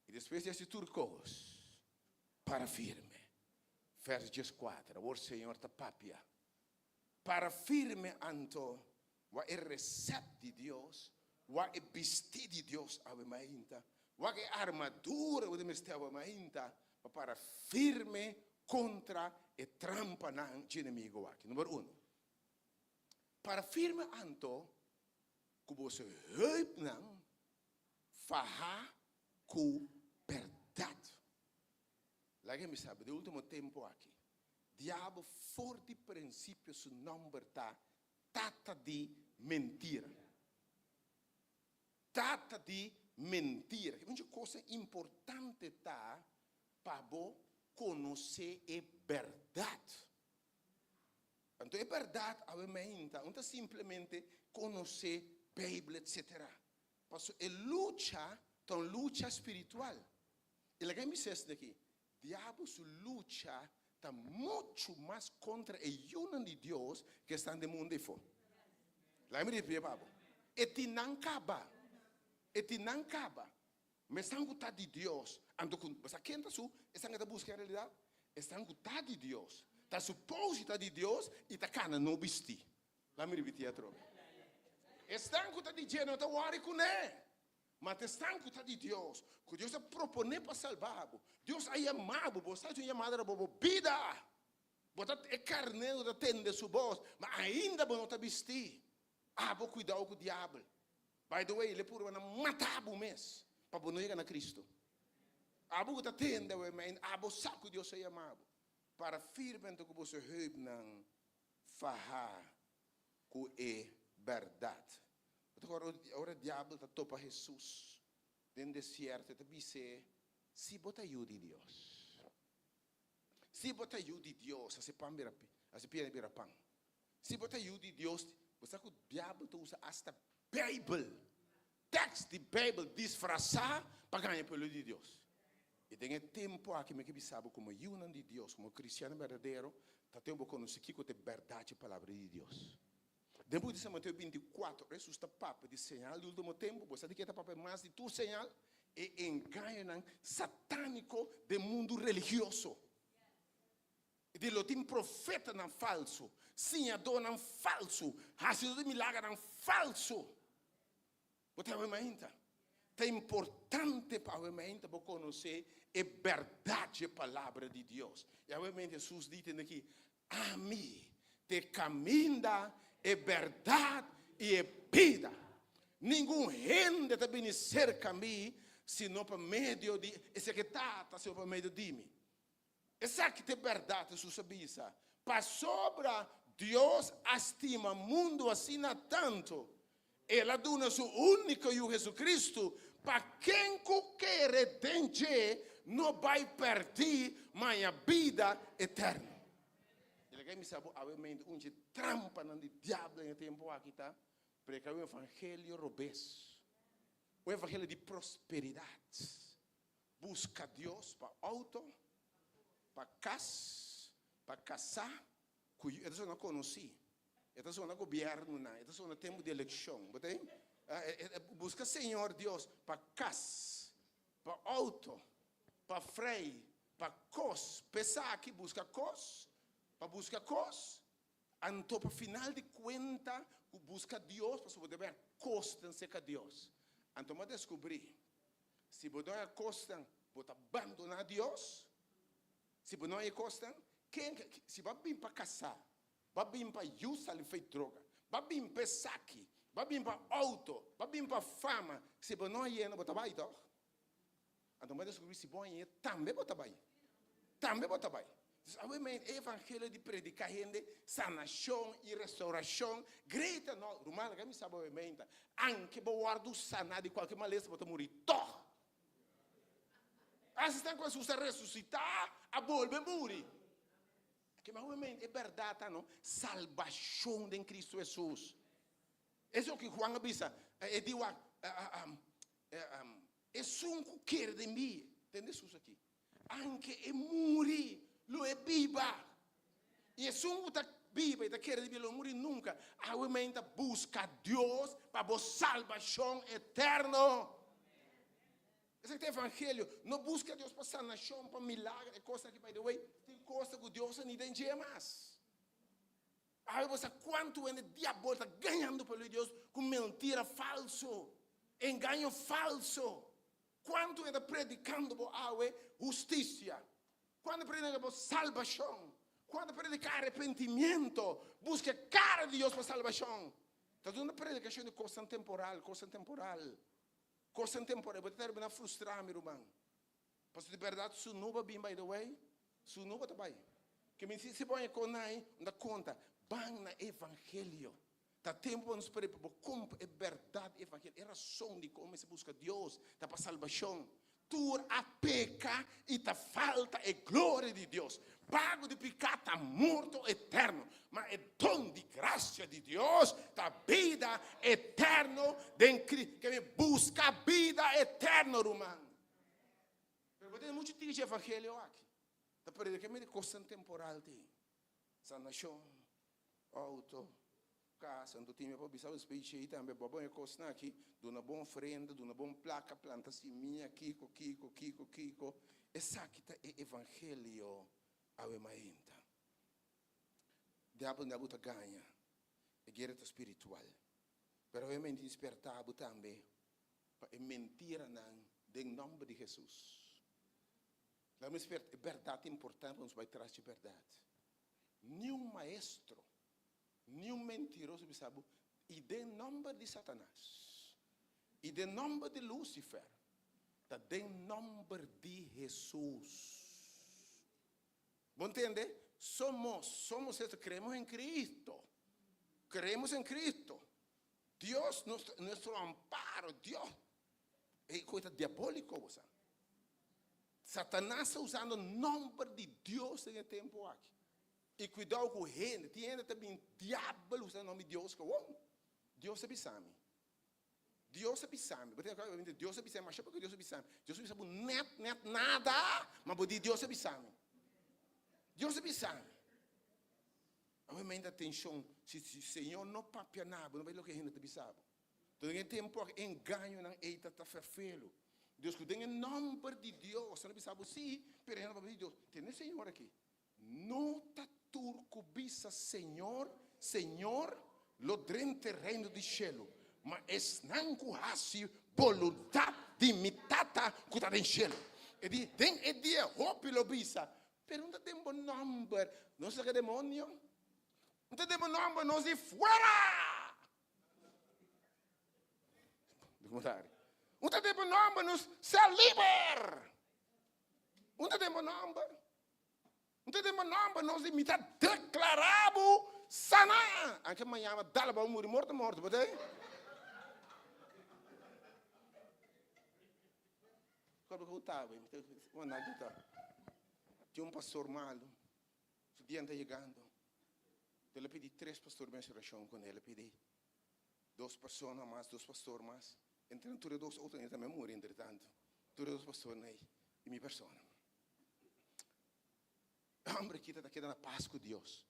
i despues di hasi tur kos, para firme. Vèrs dieskuater, awor Señor ta papia. Para firme anto wak e resèpt di Dios, wak e bistí di Dios awe mainta, wak e armadura ku ta mester awe mainta pa para firme kontra e trampanan dje enemigu aki. Number uno, para firme anto ku boso heupnan fahá ku bèrdat. Laga mi sabi, den ultimo tempu aki, Diabel for di prinsipio su nòmber ta tata di mentira. Tata di mentira. Ki mucha cosa importante ta pa bo konosé e bèrdat. Anto e bèrdat awe meinta no ta simplemente konosé Beibel etsetera. Pasobra e lucha ta un lucha spiritual. I laga mi bisa esaki, Diabel su lucha ta muchu mas kontra e yunan di Dios ke esnan den mundu efo. Laga mi ripití pa bo. E tin nan kaba. E tin nan kaba. Ma esnan ku ta di Dios, anto ku, bo sa ken ta su esnan ku ta buska en realidat? Esnan ku ta di Dios, ta supos di ta di Dios i ta kana no bistí. Laga mi ripití atrobe. Esnan ku ta di dje no ta wòri kuné. Ma ta esnan ku ta di Dios, ku Dios a proponé pa salba bo. Dios a yama bo, bo sa un yamada riba bo bida. Bo ta e karné ku ta tende su bos, ma ainda bo no ta bistí. Abo kuidou ku diabel. By the way, el e purba na mata bo mes pa bo no yega na Kristu. Abo ku ta tende awe mainta, abo sa ku Dios a yama bo. Para firme anto ku boso heupnan fahá ku e bèrdat. Bo ta kòrda ora diabel ta topa Hesus den desierto, e ta bis'é, Si bo ta yu di Dios, si bo ta yu di Dios, hasi pan bira, hasi piedra bira pan. Si bo ta yu di Dios, bo sa ku diabel ta usa asta Beibel, tèks di Beibel disfrasá pa gaña pueblo di Dios. I den e tempu aki mi ke bisa bo komo yunan di Dios, komo kristiannan berdadero, ta ten bo konosé kiko ta e bèrdat dje Palabra di Dios. Den buki di San Mateo bintikuater, ora Hesus ta papia di señal di último tempu, bo sa di ke e ta papia mas di tur señal? E engañonan satániko den mundu religioso. I di lo tin profetanan falsu, siñadónan falsu, hasidó di milagernan falsu. Bo ta awe mainta. Ta importante pa awe mainta bo konosé e bèrdat dje Palabra di Dios. I awe mainta Hesus di tende aki, Ami ta e kaminda, e bèrdat i e bida. Ningun hende ta bini serka mi sino pa medio di esaki e Tata, sino pa medio di mi. Esaki ta e bèrdat, Hesus a bisa, pasobra Dios a stima mundu asina tantu, El a duna su úniko Yu Hesukristu, pa ken ku kere den dje no bai pèrdí, ma haña bida eterno. I laga mi sa bo awe mente un dje trampanan di diablo den e tempu aki ta preka un evangelio robes, un evangelio di prosperidat. Buska Dios pa outo, pa kas, pa kasá ku yu. E ta sona konosí, e ta sona gobièrnunan, e ta sona tempu di elekshon. Bo ta ei? Buska Señor Dios pa kas, pa outo, pa frei. Pa kos, p'esaki buska kos, pa buska kos, anto pa final di kuenta ku buska Dios pasobra bo debe a kosnan serka Dios. Anto mi a deskubrí, si bo no a kosnan, bo ta bandoná Dios, si bo no a e kosnan, ken si bo a bin pa kasá, bo a bin pa yu sali fei droga, bo a bin pa esaki, bo a bin pa outo, bo a bin pa fama, si bo no a yena bo ta bai tòg? Anto bo a descubri si bo hañ'é tambe bo ta bai. Tambe bo ta bai. Dus awe men e evangelio di predica hende sanacion y restauracion great and all. Ruman laga mi sa bo awe meinta. Anke bo wordo sana di cualke malesa bo ta muri toch. Asi esnan cu Jesus a resucita a bolbe muri. Ke awe men e berdad ta no salbacion den Cristo Jesus. Eso ki Juan a bisa. E di wak Esun ku kere den mi, tende Hesus aki, anke e muri, lo e biba. I esun ku ta biba i ta kere den mi lo no muri nunka. Awe meinta buska Dios pa bo salbashon eterno. Esaki ta evangelio. No buska Dios pa sanashon, pa milager, e kosnan aki, by the way, tin kosnan ku Dios a ni den dje mas. Awe bo sa kuantu hende diabol ta gañando pueblo di Dios ku mentira falso, engaño falso. Kuantu hende ta predikando bo awe hustisia, kuantu ta predikando bo salbashon, kuantu ta predika arepentimiento, buska e kara di Dios pa salbashon. Ta duna predikashon di kosnan temporal, kosnan temporal, kosnan temporal. Bo ta terminá frustrá, mi ruman. Pasobra di bèrdat su nuba bin by the way, su nuba ta bai. Ke mi si bo haña kon nai, un ta konta, ban na evangelio. Ta tempu pa nos prepara bo kump e bèrdat di evangelio, e rason di kon mester buska Dios ta pa salbashon. Tur a peka i ta falta e gloria di Dios. Pago di piká ta morto eterno, ma e don di grasia di Dios ta bida eterno den Cristo. Ke mi buska bida eterno, ruman. Pero bo tene muchu tiki evangelio aki. Ta predica mi di cosnan temporal tin. Sanacion, auto, casa, anto tin mi por bisa bo speech ei tambe. Bo a bon e cosnan aki, duna bon ofrenda, duna bon placa, planta simia, kico, kico, kico, kico. Esaki ta e evangelio awe mainta. Diabel no bo ta gaña. E guera ta spiritual. Pero awe mainta tin sperta bo tambe. Pa e mentiranan den nomber di Hesus. Laga mi sperta, e bèrdat ta importante pa nos bai tras dje bèrdat. Niun maestro, niun mentiroso bisa bo, i den nomber di Satanas, i den nomber di Lucifer, ta den nomber di Hesus. Bo ntende? Somos, somos esto, creemos en Cristo. Creemos en Cristo. Dios nuestro amparo, Dios. E cosa ta diabólico, bo sa. Satanás ta usando nomber di Dios den e tempo aki. I cuidao cu hende, tin hende ta bin diabel usa nomber di Dios gewoon. Dios a bisa mi. Dios a bisa mi. Bo tin cu Dios a bisa mi, masha porque Dios a bisa mi. Dios a bisa bo net, net nada, ma bo di Dios a bisa mi. Dios a bisa mi. Awe meinta atencion, si Señor no papia na bo, no bay loke hende ta bisa bo. Den e tempo aki engañonan ey ta ta ferfelu. Dios cu den e nomber di Dios, nan a bisa bo si, pero hende no papia di Dios. Tende Señor aki, no ta tur cu bisa Señor, Señor, lo drenta e reino di cielo, ma esnan cu haci boluntad di mi Tata cu ta den cielo. E di, den e dia hopi lo bisa, Pero no ta den bo nomber nos saka demonio, no ta den bo nomber nos di fuera. No ta den bo nomber nos ser liber. No ta den bo nomber. No ta den bo nomber nos di mi ta declara bo sana. Anke mañana dal bo muri morto morto, bo te? Tin un pastor malu, su dia ta yegando. El a pidi tres pastor bin hasi orashon ku el. El a pidi dos persona mas, dos pastor mas. Entre tur e dos otro tambe a muri entre tanto. Tur e dos pastornan ei i mi persona. E homber aki ta keda na pas ku Dios.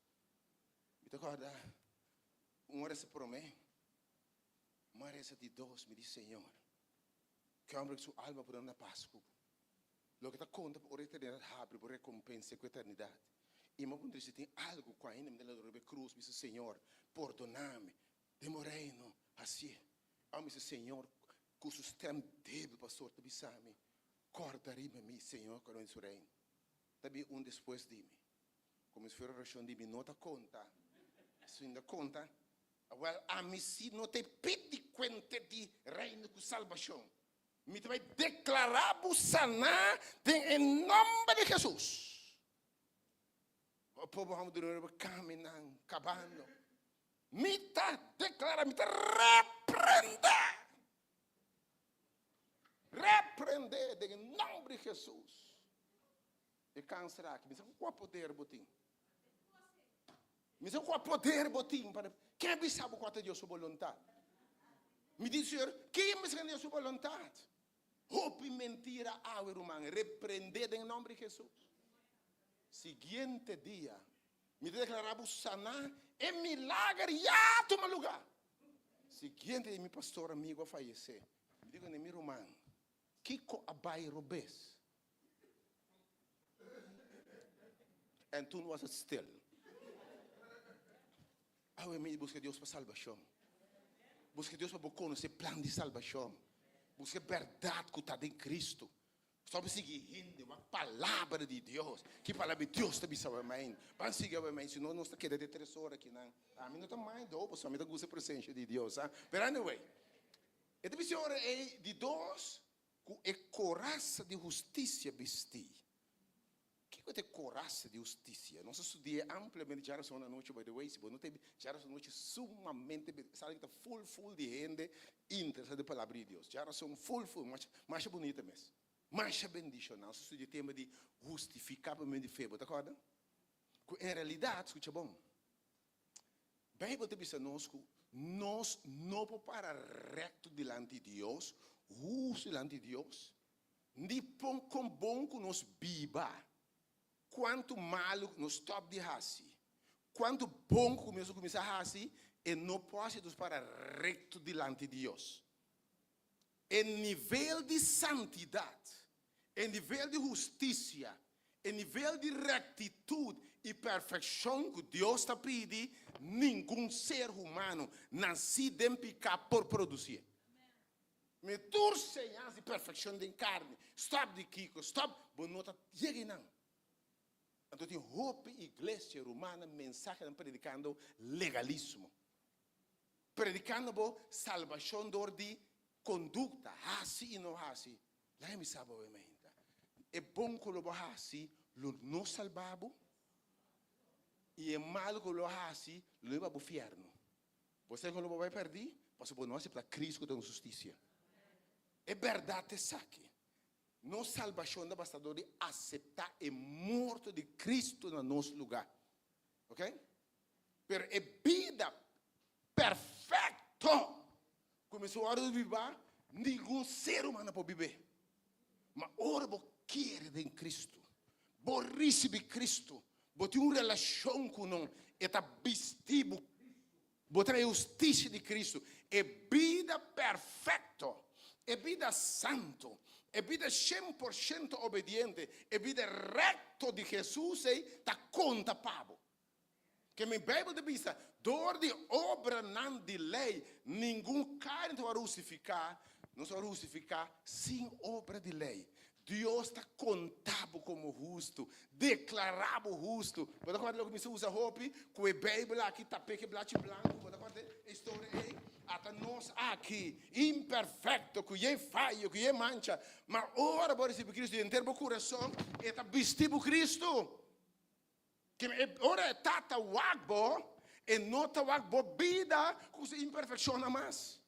Mi ta kòrda un ora esa promé, un ora esa di dos, mi di Señor, Ke homber ku su alma por anda na pas ku bo. Loke ta konta pa ora eternidat habri bo rekompensa ku eternidat. I mi a puntra si tin algu ku ainda mi ta lora riba e krus, mi bisa, Señor, pordona mi, den bo reino, hasié. Awe mi bisa, Señor, ku su stèm débil pastor ta bisa mi, Kòrda riba mi, Señor, ku den su reino. Ta bin un despues di mi. Komo si fuera orashon di mi no ta konta. Si no ta konta, awèl ami si no ta e pidi kuente di reino ku salbashon. Mi ta bai deklará bo saná den e nòmber di Hesus. O pobo hòmber duna riba kaminan kabando. Mi ta deklará, mi ta reprendé. Reprendé den e nòmber di Hesus. E kanser aki, mi sa ku kua poder bo tin. Mi sa kua poder bo tin pa Ken a bisa bo kua ta Dios su boluntat? Mi di Señor, ken a bisa Dios su boluntat? Hopi mentira awe ruman, reprende den nomber di Jesus. Siguiente dia, mi ta deklara bo sana, e milager ya tuma luga. Siguiente dia mi pastor amigo a fayece. Mi di kuné, mi ruman, kiko a bai robes? En toen was het stil. Awe mi buska Dios pa salbashon. Buska Dios pa bo konosé plan di salbashon. Buska bèrdat ku ta den Kristu. Stòp di sigui hende, wak palabra di Dios. Ki palabra di Dios ta bisa awe main? Ban sigui awe main, si no nos ta keda den tres ora akinan. Ami no ta mind ho, pasobra mi ta gusta e presensia di Dios, ha. Pero anyway, e ta bisa e ora ei di dos Ku e korasa di hustisia bistí. Kiko ta e korasa di hustisia? Nos a studi'é ampliamente djarason anochi, by the way, si bo no ta e djarason anochi sumamente be, sala ki ta ful ful di hende interesá den Palabra di Dios. Djarason ful ful, masha, masha bunita mes, masha bendishoná. Nos a studia e tema di hustifiká pa medio di fe, bo ta kòrda? Ku en realidat, skucha bon, Bijbel ta bisa nos ku nos no por para rekto dilanti Dios, hustu dilanti Dios, ni pon kon bon ku nos biba, kuantu malu ku nos stòp di hasi, kuantu bon ku nos kuminsá hasi, e no por hasi nos para rekto dilanti Dios. E nivel di santidat, e nivel di hustisia, e nivel di rektitut i perfekshon ku Dios ta pidi, ningun ser humano nasí den piká por produsié. Mi tur señas di perfekshon den karni, stòp di kiko, stòp, bo no ta yega einan. Anto tin hopi iglesia rumana mensahenan predikando legalismo. Predikando bo salbashon dor di kondukta, hasi i no hasi. Laga mi sa bo mainta. E bon ku lo bo hasi lo no salba bo, i e mal ku lo hasi lo hiba bo fièrnu. Bo sa kon lo bo bai pèrdí? Pasobra bo no aseptá Cristo ku ta nos hustisia. E bèrdat ta esaki, Nos salbashon ta basta dor di aseptá e morto di Cristo na nos lugá. Ok? Pero e bida perfecto cu mester worde biba, ningun ser humano por bib'é. Ma ora bo kere den Cristo, bo ricibi Cristo, bo tin un relacion cu no, e ta bisti bo, bo trae husticia di Cristo, e bida perfecto, e bida santo, e bida 100% obediente, e bida recto di Jesus ei ta conta pa bo. Ke mi Bijbel ta bisa, Dor di obranan di lei ningun karni ta wòrdu hustifiká, nos a wòrdu hustifiká sin obra di lei. Dios ta konta bo komo hustu, deklará bo hustu. Bo ta kòrda loke mi sa usa hopi ku e Bijbel aki tap'é ku e blachi blanku? Bo ta kòrda e historia ei? Ata nos aki, imperfekto, ku yen fayo, ku yen mancha, ma ora bo risibi Kristu di henter bo kurason, e ta bisti bo Kristu. Ke ora e Tata wak bo, e no ta wak bo bida ku su imperfekshonnan mas.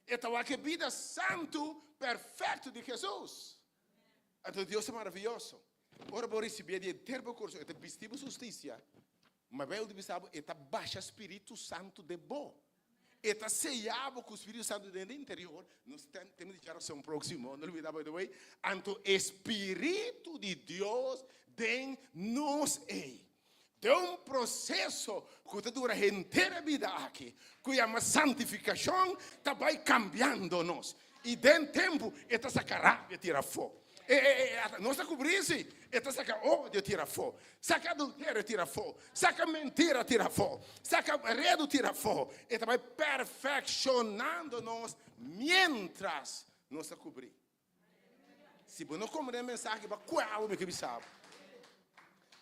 E ta wak e bida santu, perfekto di Hesus. Anto Dios ta maravioso. Ora bo risibié di henter bo kurason, e ta bisti bo su hustisia. Ma Bijbel ta bisa bo, e ta basha Spiritu Santu den bo. E ta seya bo ku Spiritu Santu den interior. Nos temos di djarason próksimo, no lubida by the way. Anto e Spiritu di Dios den nos ei. Den un proseso ku ta dura henter e bida aki, ku yama santifikashon, ta bai kambiando nos. I den tempu e ta saka rabia tira afó. E, e, e, nos ta kubrí si. E ta saka odio tira afó, saka adulterio tira afó, saka mentira tira afó, saka redu tira afó. E ta bai perfekshonando nos miéntras nos ta kubrí. Si bo no komprendé e mensahe, bo a kue awa mi ke bisa bo.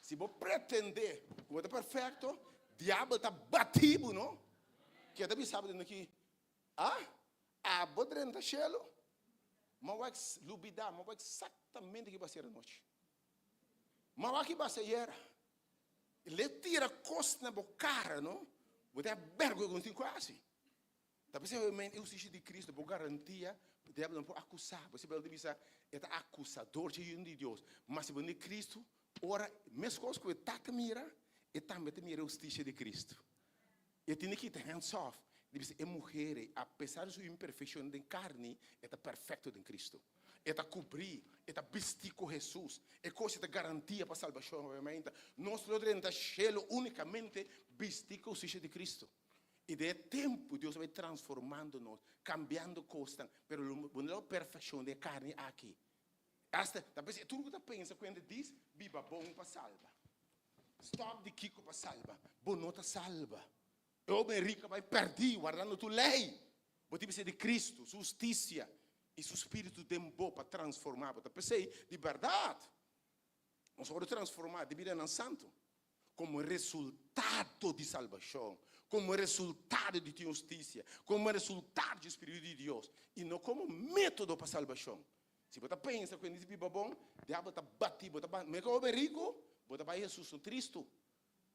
Si bo pretendé ku bo ta perfekto, diabel ta bati bo, no? Ke ta bisa bo den aki? Ah, abo drenta shelu? Ma wak lubidá, ma wak eksaktamente ki bo a hasi anochi. Ma wak ki bo a hasi ayera. Le tira kos na bo kara, no? Bo ta bèrgwensa ku no tin ku hasi. Ta p'esei obviamente e hustisia di Cristo bo garantia ku diabel no por akusá bo. Esei Bijbel ta bisa, e ta akusador dje Yu di Dios. Ma si bo den Cristo, ora meskos ku e Tata mira, e tambe ta mira e hustisia di Cristo. E tene kita hands off di bisa e muher ei, apesar di su imperfekshon den karni, e ta perfekto den Cristo. E ta kubrí, e ta bistí ku Hesus. E kos ei ta garantia pa salbashon, obviamente. Nos lo drenta shelu únikamente bistí ku hustisia di Cristo. I den e tempu Dios a bai transformando nos, kambiando kosnan, pero lo bo no logra perfekshon den e karni aki. Asta ta p'esei tur ku ta pensa ku hende dis, biba bon pa salba. Stòp di kiko pa salba. Bo no ta salba. E hoben riku a bai pèrdí wardando tur lei. Bo tin mester di Kristu, Su hustisia i Su Spiritu den bo pa transformá bo. Ta p'esei, di bèrdat, nos a wòrdu transformá di bidanan santu. Komo resultado di salbashon, komo resultado di tin hustisia, komo resultado di Spiritu di Dios, i no komo método pa salbashon. Si bo ta pensa ku hende di biba bon, diabel ta bati bo, ta ba, meka hoben riku, bo ta bai Hesus no tristu.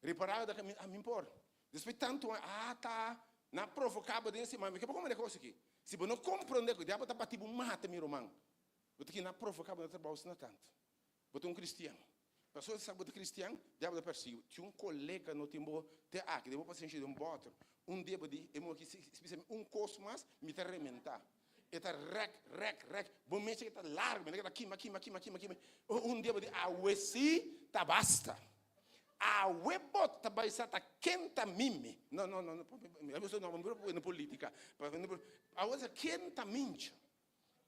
Ripará ta kaminda, ah, mi por. Despues tantu aña, ah, ta, nan a provoká bo den esei, ma mi ke por komprendé kos aki. Si bo no komprendé ku diabel ta bati bo mata, mi ruman, bo ta kina a provoká bo na trabou asina tantu. Bo ta un cristian. Pasobra sa bo ta cristian, diablo ta persigui bo. Tin un colega no tin bo te aki, den bo pasenshi den boter. Un dia bo di, e muher aki si bisa mi un cos mas, mi ta rementa. E ta rek, rek, rek. Bo mecha ke ta largo, mira ke ta kima, kima, kima, kima, kima. Un dia bo di, awe si ta basta. Awe bo ta bai sa ta ken ta mimi. No, no, no, no, no, no, politica. Awe sa ken ta mincha.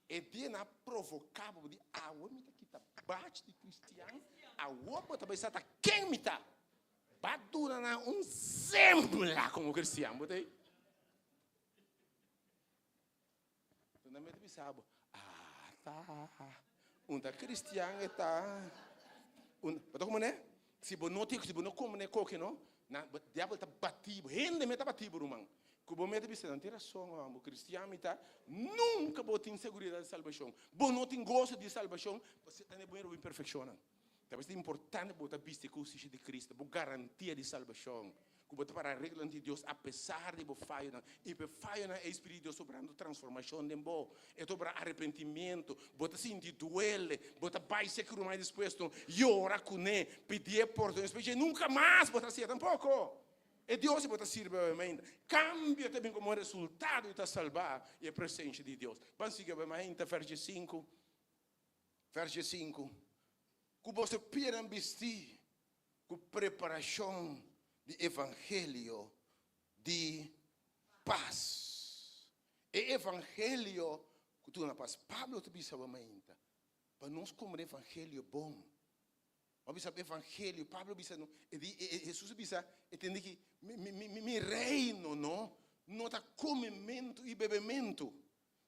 E dia nan a provoká bo di awe mi ta kita bach di kristian, awor bo ta bai sa ta ken mi ta. Ba duna nan un sembla komo kristian, bo ta ei? Enton nan mester bisa bo, ata, un ta kristian e ta, un, bo ta komo ne? Si bo no tin, si bo no komo ne koke no, nan, diabel ta bati bo, hende me ta bati bo ruman. Ku bo mester bisa, nan tin rason, hòmber, kristian mi ta, nunka bo tin seguridat di salbashon, bo no tin goso di salbashon, pasobra ta na e bo imperfekshonnan. Ta bes ta importante bo ta bisti ku hustisia di Kristu, bo garantia di salbashon, ku bo ta para rekto dilanti di Dios apesar di bo fayonan, i pa e fayonan ei Spiritu di Dios ta obrando transformashon den bo, e ta obra arepentimentu, bo ta sinti duele, bo ta bai seki ruman dispuesto yora kuné, pidié pordon, despues dje nunka mas bo ta hasié tampoko. E Dios di bo ta sirbi obviamente. Cambio ta bin como resultado di ta salba y e presencia di Dios. Ban sigui obviamente verso 5. Verso 5. Cu boso pianan bisti cu preparacion di evangelio di paz. E evangelio cu duna paz. Pablo ta bisa obviamente, pa nos come evangelio bon. Bo a bisa evangelio, Pablo a bisa no, e di, e, e, Jesus a bisa, e tende ki, mi, mi, mi, mi reino no, no ta comementu y bebementu,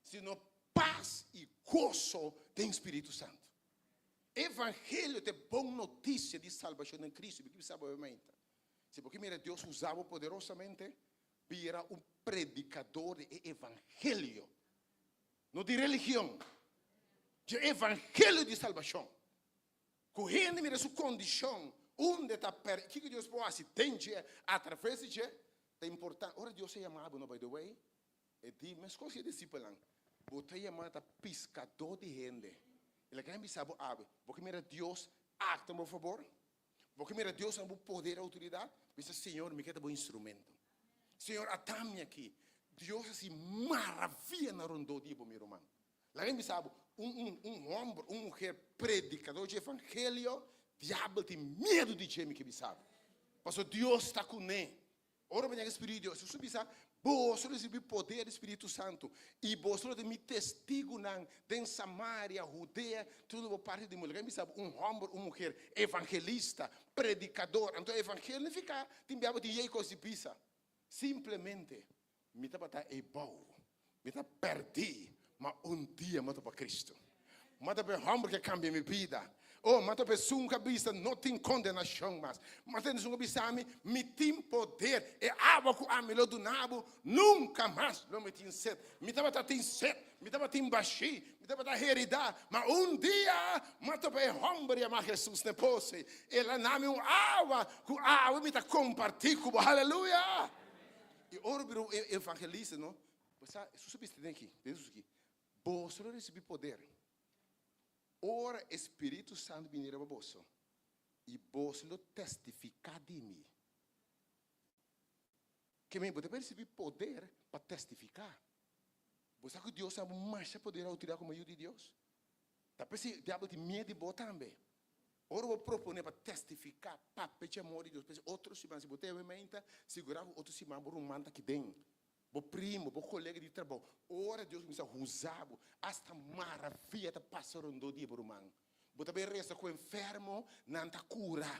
sino paz y gozo den Spiritu Santo. Evangelio ta e bon noticia di salbacion den Cristo. Mi ke bisa bo mainta. Si bo ke mira Dios usa bo poderosamente, bira un predicador di e evangelio. No di religion, di evangelio di salbacion. Ku hende mira su kondishon unda e ta pèrdí, kiko Dios por hasi den dje, atraves di dje, ta importante. Ora Dios a yama bo, no, by the way, e di meskos ku e disipelnan, bo ta yama ta piskadó di hende. El a kere bisa bo awe, bo ke mira Dios aktua na bo fabor? Bo ke mira Dios na bo poder i outoridat? Bisa, Señor, mi ke ta bo instrumento. Señor, ata mi aki. Dios a hasi maravia na rondó di bo, mi ruman. Laga mi bisa bo, un un un homber, un muher predicador dje evangelio, diabel tin miedu di dje, mi ke bisa bo. Pasobra Dios ta kuné. Ora bo yega spiritu di Dios, Hesus bisa, Boso lo risibí poder di Spiritu Santu, i boso lo ta mi testigunan den Samaria, Hudea, tur otro parti di mundu. Laga mi bisa bo, un hòmber, un muher, evangelista, predikador. Anto evangelio nifiká tin bia bo tin yei kos di bisa. Simplemente, mi tabata eibou, mi ta pèrdí, ma un dia mi a topa Kristu. Mi a topa e hòmber ku a kambia mi bida. Oh, mi a topa esun ku a bisa, No tin kondenashon mas. Mi a topa esun ku a bisa mi, Mi tin poder. E awa ku ami lo duna bo, nunka mas lo mi tin set. Mi tabata tin set, mi tabatin bashí, mi tabata heridá, ma un dia mi a topa e hòmber yamá Hesus na e pose. El a na mi un awa ku awe mi ta kompartí ku bo. Haleluya! I ora bira un evangelista, no? Bo sa, Hesus a bisa den aki, den Hesus aki, Boso lo risibí poder ora e Spiritu Santu bini riba boso, i boso lo testifiká di mi. Ke men, bo ta risibí poder pa testifiká. Bo sa ku Dios a bo masha poder i outoridat komo yu di Dios? Ta p'esei diabel tin miedu di bo tambe. Ora bo proponé pa testifiká papia dje amor di Dios, p'esei otro siman si bo ta ewe meinta, sigurá ku otro siman bo ruman ta aki den, bo primo, bo kolega di trabou. Ora Dios kuminsá usa bo, asta maravia ta pasa rondó di bo ruman. Bo ta bai resa ku enfermo, nan ta kura.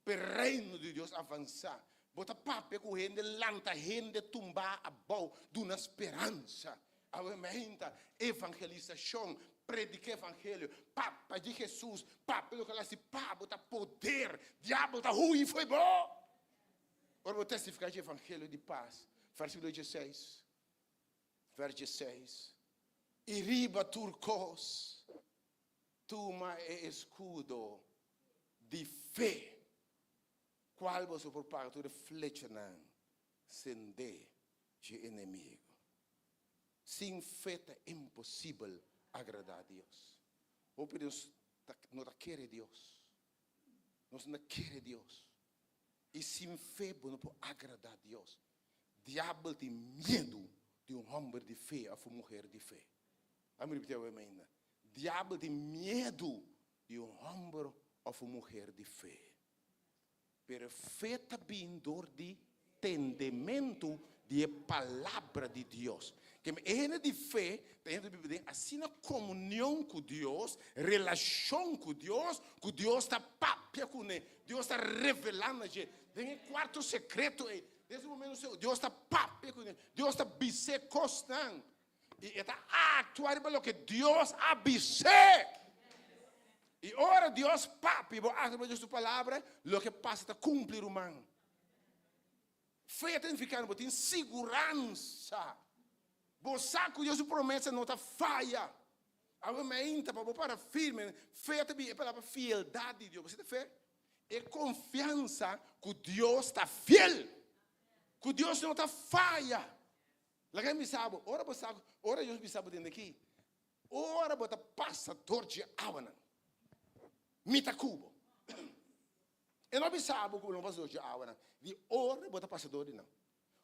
P'e reino di Dios avansá. Bo ta papia ku hende, lanta hende tumbá abou, duna speransa. Awe meinta, evangelisashon, prediká evangelio, papia di Hesus, papia loke el a hasi pa bo ta poder, diabel ta hui fo'i bo. Ora bo testifiká dje evangelio di pas, versíkulo dieseis, vers dieseis, I riba tur kos, Tuma e eskudo di fe, kual boso por paga tur e flechanan sendé dje enemigu. Sin fe ta imposibel agradá Dios. Hopi di nos no ta kere Dios. Nos no ta kere Dios. I sin fe bo no por agradá Dios. Diabel tin miedu di un hòmber di fe òf un muher di fe. Ami ripití awe mainda. Diabel tin miedu di un hòmber òf un muher di fe. Pero e fe ta bin dor di tendementu di e Palabra di Dios. Keme e hende di fe ta hende ku biba den asina komunion ku Dios, relashon ku Dios, ku Dios ta papia kuné, Dios ta revelá na dje. Den e kuarto sekreto ei, den su momento Dios ta papia kuné, Dios ta bis'é kosnan. I e ta aktua riba loke Dios a bis'é. I ora Dios papia i bo aktua riba Dios su palabra, loke pasa ta kumpli, ruman. Fe ta nifiká bo tin siguransa. Bo sa ku Dios su promesa no ta faya. Awe mainta pa bo para firme, fe ta bin e palabra fieldat di Dios. Bo sa ta fe? E konfiansa ku Dios ta fiel, ku Dios no ta faya. Laga mi bisa bo, ora bo sa, ora Dios bisa bo den aki, ora bo ta pasa dor dje awanan, mi ta ku bo. E no bisa bo ku bo no pasa dor dje awanan, di ora bo ta pasa dor di nan.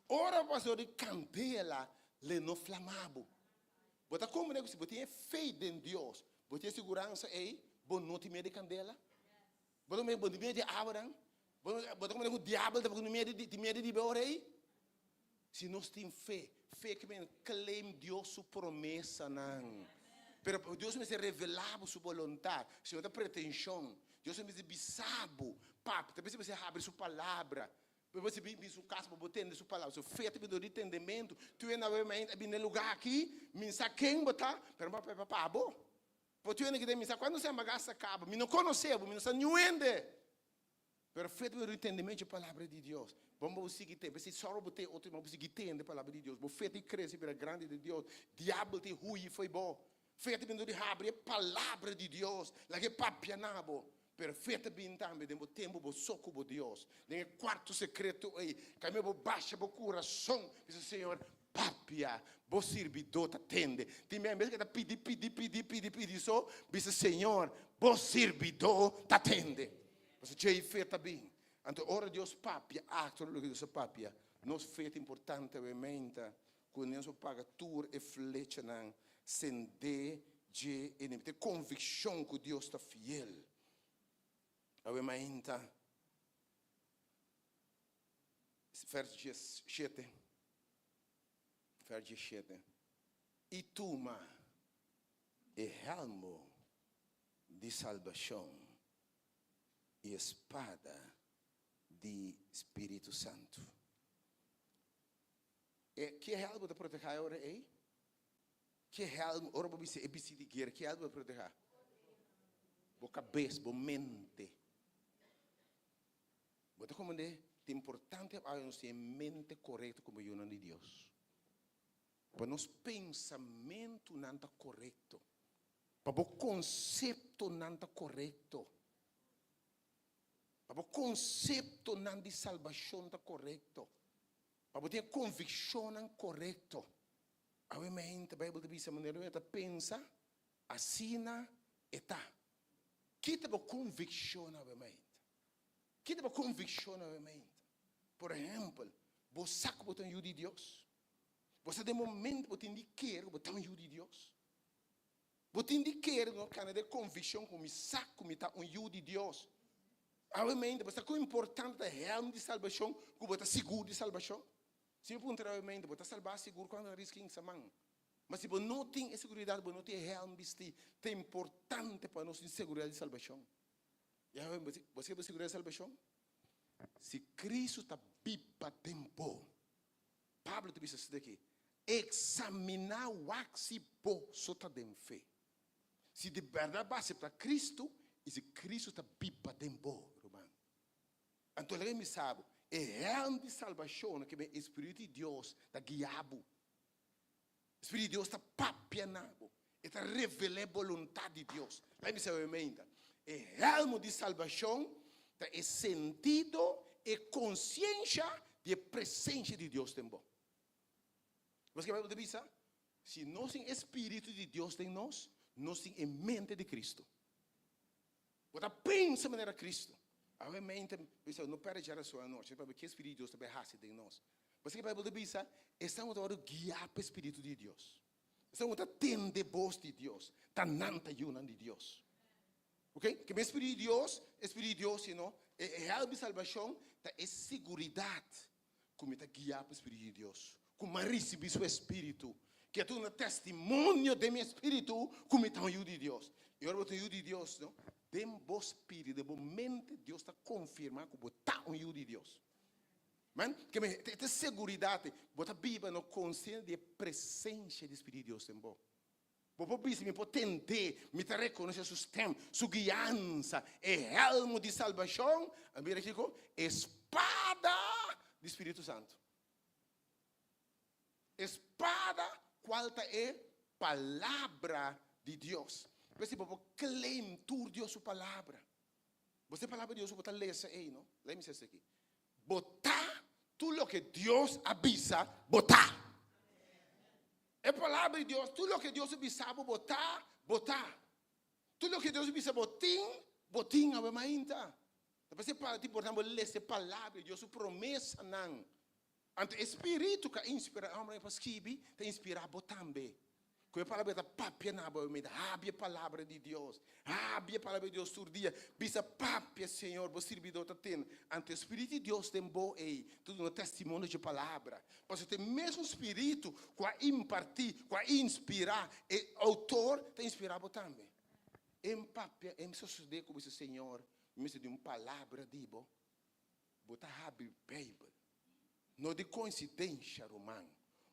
Ora bo pasa dor di kandela, le no flama bo. Bo ta komprende ku si bo tin e fe den Dios, bo tin e siguransa ei, bo no tin miedu di kandela, bo no tin miedu di awanan, bo ta komprende ku diabel tampoko tin miedu di bo ora ei. Si nos tin fe, fe ke men claim Dios su promesanan. Pero Dios mester revela bo su boluntad, si no ta pretension. Dios mester bisa bo, papi, ta mester habri su palabra. Bo mester bin su cas pa bo tende su palabra. So fe ta bin dor di tendemento. Tu e na web a bin na e lugar aki, mi sa ken bo ta, pero mi papia pa bo. Por tu e na keda mi sa cuando se amagasa caba, mi no conoce bo, mi no sa niun hende. Pero fe ta bira entendimento dje Palabra di Dios. Bon bo sigui tende, p'esei sòru bo tende otro iman, bo sigui tende Palabra di Dios. Bo fe ta krese bira grandi den Dios. Diabel ta huyi fo'i bo. Fe ta bin dor di habri e Palabra di Dios, laga e papia na bo. Pero fe ta bin tambe den bo tempu bo so ku bo Dios. Den e kuarto sekreto ei, kaminda bo basha bo kurason, bisa, Señor, papia, bo sirbidó ta tende. Tin bia en bes ke ta pidi, pidi, pidi, pidi, pidi so, bisa, Señor, bo sirbidó ta tende. Pasobra djei fe ta bin. Anto ora Dios papia, akto loke Dios a papia, nos fe ta importante awe meinta ku nos por paga tur e flechanan sendé dje enemigo. Ta e konvikshon ku Dios ta fiel. Awe mainta. Vers 17. Vers 17. I tuma e hèlmu di salbashon i e spada di Spiritu Santu. E ki hèlmu ta protehá e ora ei? Ki hèlmu, ora bo bisa e bistí di guera, ki hèlmu ta protehá? Bo kabes, bo mente. Bo ta komprendé? Ta importante pa nos tin e mente korekto komo yunan di Dios. Pa nos pensamentunan ta korekto. Pa bo konseptonan ta korekto. Pa bo konseptonan di salbashon ta korekto. Pa bo tin e konvikshonnan korekto. Awe mente Beibel ta bisa manera bo ta pensa, asina e ta. Ki ta bo konvikshon awe mente? Ki ta bo konvikshon awe mente? Por ehèmpel, bo sa ku bo ta un yu di Dios? Bo sa den momento bo tin di kere ku bo ta un yu di Dios? Bo tin di kere no kana den konvikshon ku mi sa ku mi ta un yu di Dios? Awe mente, bo sa kon importante ta e hèlm di salbashon ku bo ta sigur di salbashon? Si mi puntra awe mente, bo ta salbá sigur kuantu nan riska insa man? Ma si bo no tin e seguridat, bo no tin e hèlm bistí. Ta importante pa nos tin seguridat di salbashon. Yahweh, bo sa bo seguridat di salbashon? Si Kristu ta biba den bo, Pablo ta bisa esaki aki, Eksaminá wak si boso ta den fe. Si di bèrdat bo a aseptá Kristu i si Kristu ta biba den bo, ruman. Anto laga mi sa bo, e hèlm di salbashon ke e Spiritu di Dios ta guia bo. Spiritu di Dios ta papia na bo. E ta revelá e boluntat di Dios. Laga mi sa bo meinta, e hèlmu di salbashon ta e sentido, e konsiensha di e presensia di Dios den bo. Paske Beibel ta bisa, si nos tin e Spiritu di Dios den nos, nos tin e mente di Kristu. Bo ta pensa manera Kristu. Awe mente bisa, no perde djarason anochi, pasobra ke Spiritu di Dios ta bai hasi den nos? Paske Beibel ta bisa, esnan ku ta wòrdu guiá pa e Spiritu di Dios, esnan ku ta tende bos di Dios, ta nan ta yunan di Dios. Ok? Ke men Spiritu di Dios, e Spiritu di Dios, sino e hèlp di salbashon ta e siguridat ku mi ta guiá pa e Spiritu di Dios, ku mi a risibí su Espíritu, ke ta duna testimonio den mi espíritu ku mi ta un yu di Dios. I ora bo ta un yu di Dios, no, den bo spiritu, den bo mente, Dios ta konfirmá ku bo ta un yu di Dios. Man, ke men, e seguridat ei, bo ta biba no konsiente di e presensia di Spiritu di Dios den bo. Bo por bisa, Mi por tend'é, mi ta rekonosé su stèm, su guiansa, e hèlmu di salbashon, a mira kiko? E spada di Spiritu Santu. E spada kual ta e Palabra di Dios. P'esei bo por claim tur Dios su Palabra. Bo sa e Palabra di Dios ku bo ta lesa ei, no? Lei mi sa esaki. Bo ta tur loke Dios a bisa bo ta. E Palabra di Dios, tur loke Dios a bisa bo bo ta, bo ta. Tur loke Dios a bisa bo tin, bo tin awe mainta. Ta p'esei ta importante bo lesa e Palabra di Dios, su promesanan. Anto e Spiritu ku a inspirá e hòmbernan pa skibi, ta inspirá bo tambe. Ku e palabra ta papia na bo mente. Habia e palabra di Dios. Habia e palabra di Dios tur dia. Bisa, Papia, Señor, bo sirbidó ta tende. Anto e Spiritu di Dios den bo ei ta duna testimonio dje palabra. Pasobra ta e mesun Spiritu ku a impartí, ku a inspirá e outor, ta inspirá bo tambe. E papia, e sosodé ku bo bisa, Señor, mi mester di un palabra di bo. Bo ta habri Beibel. No di koinsidensha, ruman.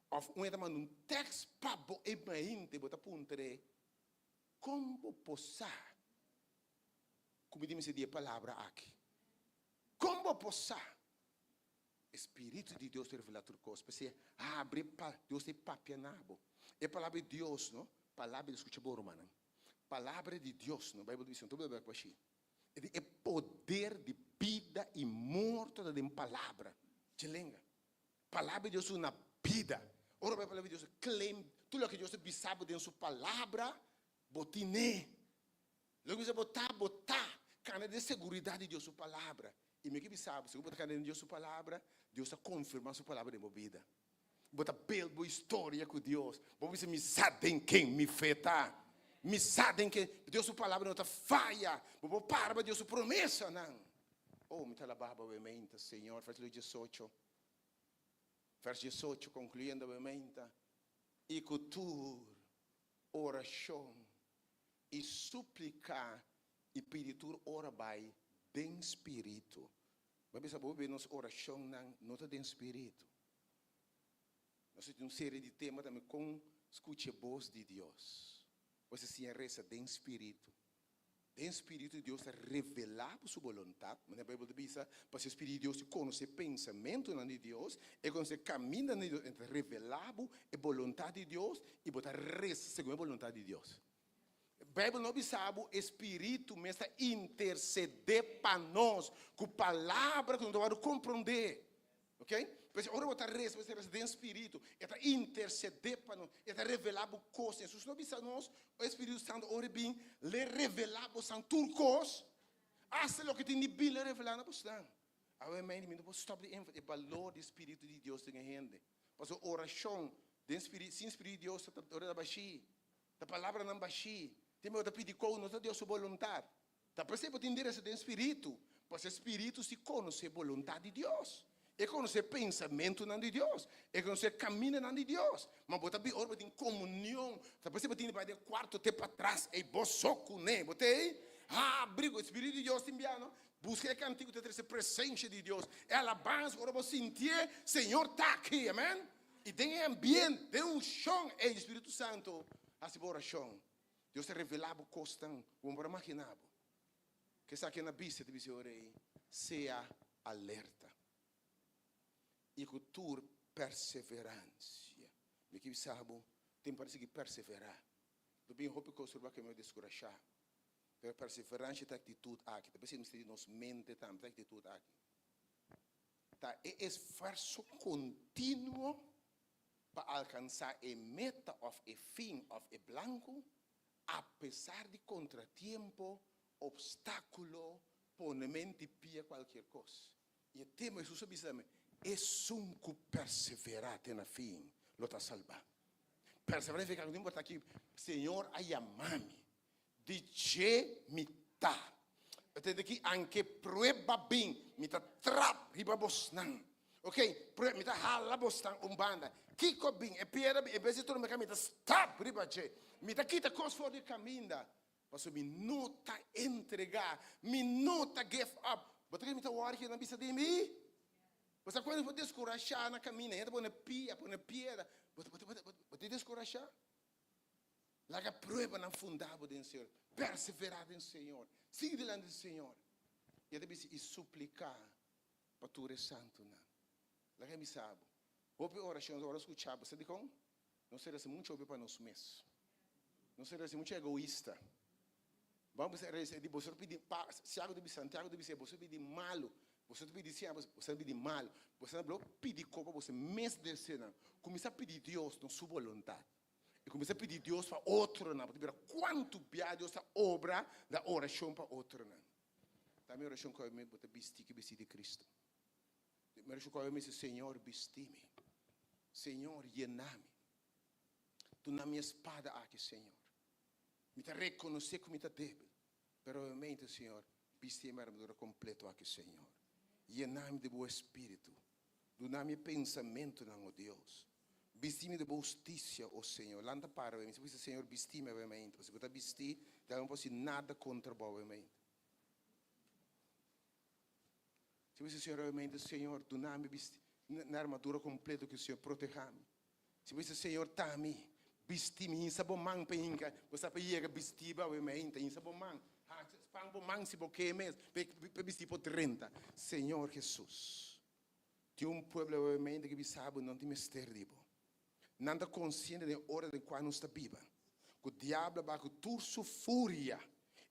Òf un e ta manda un tèks pa bo e mainte bo ta puntr'é, Kon bo por sa ku mi tin mester di e palabra aki? Kon bo por sa? E Spiritu di Dios ta revelá tur kos. P'esei, habri pa Dios ta papia na bo. E palabra di Dios, no? Palabra di Dios, skucha bo, rumannan. Palabra di Dios, no? Beibel ta bisa, no ta bebe ku ashi. E di e poder di bida i morto ta den palabra. Dje lenga. Palabra di Dios una bida. Ora bo palabra di Dios claim tur loke Dios a bisa bo den su palabra, bo tine. Loke bisa bo ta, bo ta. Kana den seguridad di Dios su palabra. I mi ke bisa bo, si bo ta kana den Dios su palabra, Dios ta confirma su palabra den bo bida. Bo ta build bo historia ku Dios. Bo bisa, Mi sa den ken mi fe ta. Mi sa den ken. Dios su palabra no ta faya. Bo por para pa Dios su promesanan. Oh, mi ta alabá bo awe meinta, Señor. Versíkulo diesocho. Vers 18, concluyendo obviamente, y cu tur oracion y suplica y pidi tur ora bay den spirito. Bo a bisa bo nos oracionnan no ta den spirito. Nos tin un serie di tema tambe con scucha e voz di Dios. Bo a siña reza den spirito. Den spiritu di Dios ta revelá bo su boluntat, manera Beibel ta bisa, pasobra e spiritu di Dios ta konosé pensamentunan di Dios, e konosé kamindanan di Dios, e ta revelá bo e boluntat di Dios i bo ta resa segun e boluntat di Dios. Beibel no bisa bo e spiritu mes ta intersedé pa nos ku palabra ku no ta wòrdu komprondé. Ok? P'esei ora bo ta resa, bo ta resa den spiritu. E ta intercedé pa nos. E ta revelá bo kos. Hesus no bisa nos, e Spiritu Santu ora e bin, l'e revelá bosan tur kos. Asta loke tin di bin, l'e revelá na bosnan. Awe mei mi no por stòp di enfatizá e balor di Spiritu di Dios den e hende. Pasobra orashon den spiritu, sin Spiritu di Dios ta ora ta bashí. Ta palabranan bashí. Tin bo ta pidi kos, no ta Dios su boluntat. Ta p'esei bo tin di resa den spiritu, pasobra e spiritu si konosé boluntat di Dios. E konosé pensamentunan di Dios. E konosé kamindanan di Dios. Ma bo ta bin ora bo tin komunion. Ta p'esei bo tin di bai den e kuarto te patras ei bo so kuné. Bo ta ei habri ku e spiritu di Dios tin bia no. Buska e kantiku ku ta trese presensia di Dios. E alabansa ora bo sintié, Señor ta aki. Amen. I den e ambiente, den e unshon ei di Spiritu Santu, hasi bo orashon. Dios ta revelá bo kosnan ku bo no por a maginá bo. Ku esaki na bista ta bisa e ora ei, Sea alerta i ku tur perseveransia. Mi ke bisa bo, tin pa sigui perseverá. Lo bin hopi kos riba ke mi a deskurashá, pero perseveransia ta aktitut aki. Ta p'esei mester di nos mente tambe ta aktitut aki. Ta e esfuerso kontinuo pa alkansá e meta òf e fin òf e blanku, apesar di kontratiempo, opstákulo, ponementu di pia kualkier kos. I e tema Hesus a bisa tambe, Esun ku perseverá te na fin lo ta salbá. Perseverá significa no importa ki Señor a yama mi, di dje mi ta. Tende ki anke prueba bin, mi ta trap riba bosnan. Ok, prueba, mi ta hala bosnan un banda. Kiko bin? E piedra bin, en bes di trompeká mi ta stap riba dje. Mi ta kita kos for di kaminda, pasobra mi no ta entregá, mi no ta give up. Bo ta kere mi ta wòrdu kinan bisa di mi? Bo sa kuando bo deskurashá na kaminda, hende ta pone pia, pone piedra, bo ta, bo ta, bo ta deskurashá? Laga pruebanan fundá bo den Señor. Perseverá den Señor. Sigui dilanti di Señor. I e ta bisa, i supliká pa tur e santunan. Laga mi bisa bo, hopi orashon ora skuchá bo, sa dikon? Nos ta resa muchu hopi pa nos mes. Nos ta resa muchu egoista. Bo bisa resa di boso ta pidi pa, Siago ta bisa, Santiago ta bisa, boso ta pidi malu, boso ta pidi siña, boso ta pidi malu. Boso ta pidi kos pa boso mes deseonan. Kuminsá pidi Dios no su boluntat. I kuminsá pidi Dios pa otronan, bo ta mira kuantu bia Dios ta obra na orashon pa otronan. Ta mi orashon ku mi bo ta bisti ku bisti di Kristu. Mi orashon ku mi Señor bisti mi. Señor yena mi. Duna mi e spada aki Señor. Mi ta rekonosé ku mi ta débil, pero obviamente Señor bisti mi armadura kompleto aki Señor. Yena mi di bo espíritu. Duna mi e pensamentunan, o Dios. Bisti mi di bo hustisia, o Señor. Lanta para awe. Mi sa bisa, Señor, bisti mi awe mainta. Pasobra ku ta bisti, diabel no por hasi nada kontra bo awe mainta. Si bo bisa Señor awe mainta, Señor, duna mi bisti, na armadura kompleto ku Señor proteha mi. Si bo bisa, Señor, ta mi, bisti mi, hinsa bo man pa hinka, bo sa pa yega bisti bo awe mainta, hinsa bo man, hacha, span bo man si bo ke mes, pa bisti por drenta. Señor Jesus, tin un pueblo awe mainta ki bisa bo nan tin mester di bo. Nan ta konsiente den e ora den kua nos ta biba, ku diablo a baha ku tur su furia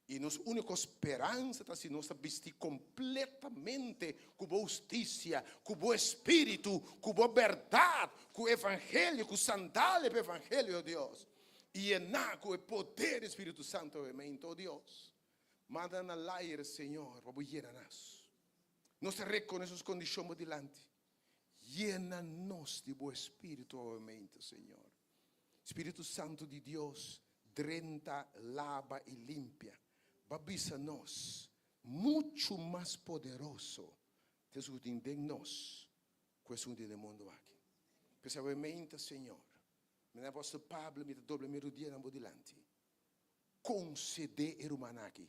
I nos úniko speransa ta si nos ta bisti kompletamente ku bo hustisia, ku bo espíritu, ku bo bèrdat, ku evangelio, ku sandalia pa evangelio, o Dios, i yená ku e poder di Spiritu Santu obviamente, o Dios. Manda nan na layer, Señor, pa bo yena nos. Nos ta rekonosé nos kondishon bo dilanti. Yena nos di bo espíritu obviamente, Señor. Spiritu Santu di Dios, drenta, laba i limpia. Bo a bisa nos, muchu mas poderoso ta esun ku tin den nos ku esun ku tin den mundu aki. Spesialmente, Señor, mi apòstel Pablo, mi ta dobla mi rudia nan bo dilanti. Konsedé e rumannan aki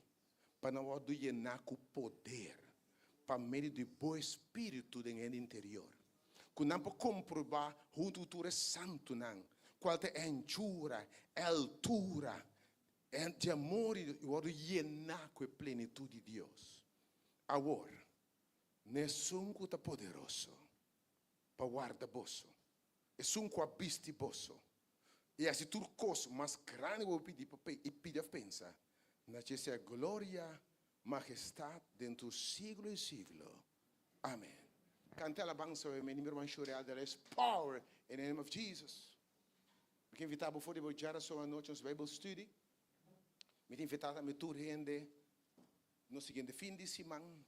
pa nan wòrdu yená ku poder pa medio di bo Espíritu den hende interior, ku nan por komprobá huntu ku tur e santunan kual ta e anchura, e altura di amor i wòrdu yená ku e plenitut di Dios. Awor, na esun ku ta poderoso pa warda boso, esun ku a bisti boso i hasi tur kos mas grandi ku bo pidi i pidi òf pensa, na dje sea gloria, mahestat den tur siglo i siglo. Amen. Kanta alabansa oe mi ruman Shuriel there is power in the name of Jesus. Mi ke invita bo for di bo djarason anochi nos Bijbel study. Mi ta invita tambe tur hende nos siguiente fin di siman.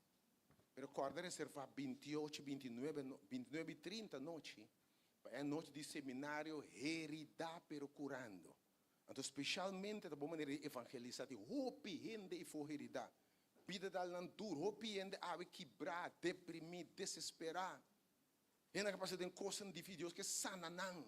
Pero kòrda reservá 28, 29, 29 i 30 anochi pa e anochi di seminario Heridá pero Curando. Anto speshalmente ta bon manera di evangelisá. Tin hopi hende ifo heridá. Bida dal nan dur. Hopi hende awe kibrá, deprimí, desesperá. Hende a pasa den kosnan difísil. Dios ke sana nan.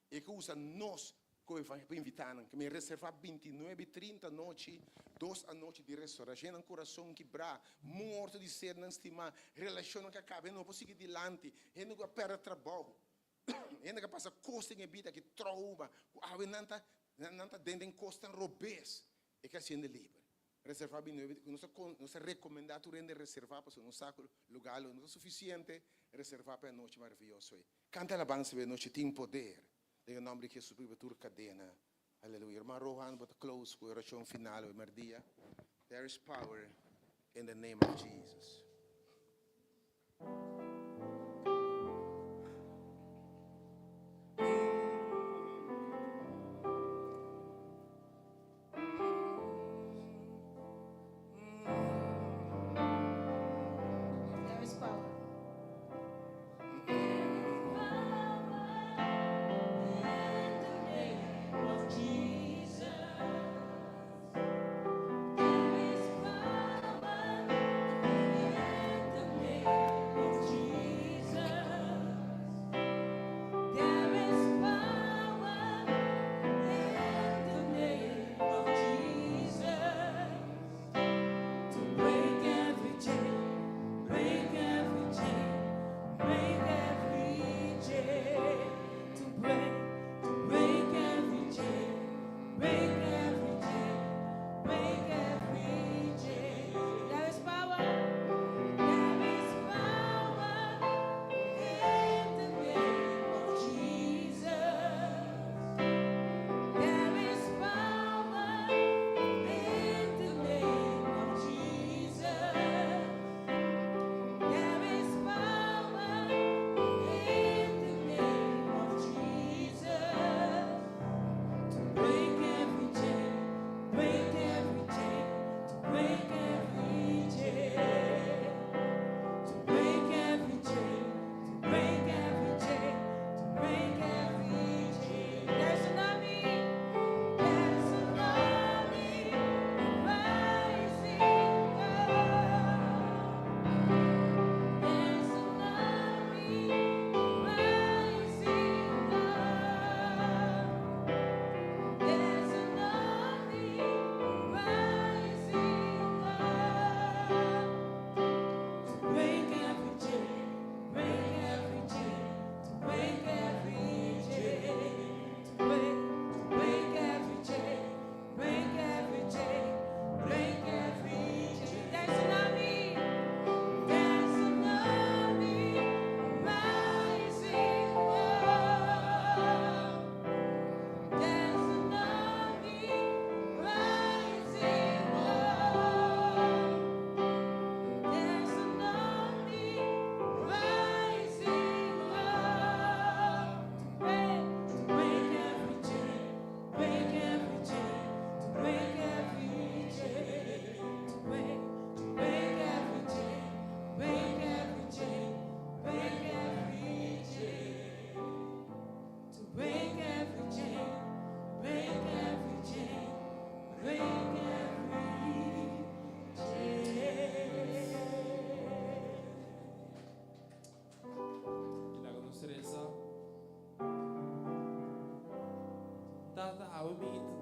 E ke usa nos ku pa invitá nan. Ke mi reservá 29 i 30 anochi, dos anochi di restaurashon. Nan kurason kibrá, morto di sernan stimá, relashonnan ku a kaba, hende no por sigui dilanti, hende ku a pèrdè trabou, hende ku a pasa kos den e bida ki trouma, ku awe nan ta nan ta den den kosnan robes. E ke hasi hende liber. Reservá 29, nos ta nos ta rekomendá tur hende reservá pasobra nos sa ku lugá lo no ta sufisiente, reservá pa e anochi maravioso ei. Kanta alabansa pa e nochi tin poder den e nòmber di Hesus riba tur kadena. Aleluya. Herman Rohan bo ta close ku e orashon final oe merdia. There is power in the name of Jesus. There is power.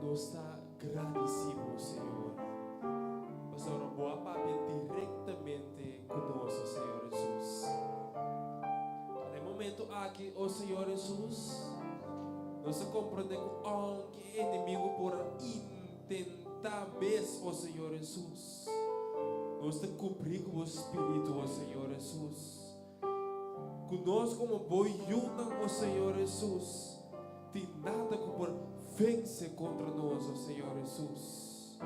Nos ta gradisí Bo, Señor, pasobra Bo a papia direktamente ku nos, o Señor Hesus. Na e momento aki, o Señor Hesus, nos a komprondé ku ounke e enemigu por a intentá mes, o Señor Hesus, nos ta kubrí ku Bo Spiritu, o Señor Hesus. Ku nos komo Bo yunan, o Señor Hesus, tin nada ku por vense kontra nos, o Señor Hesus.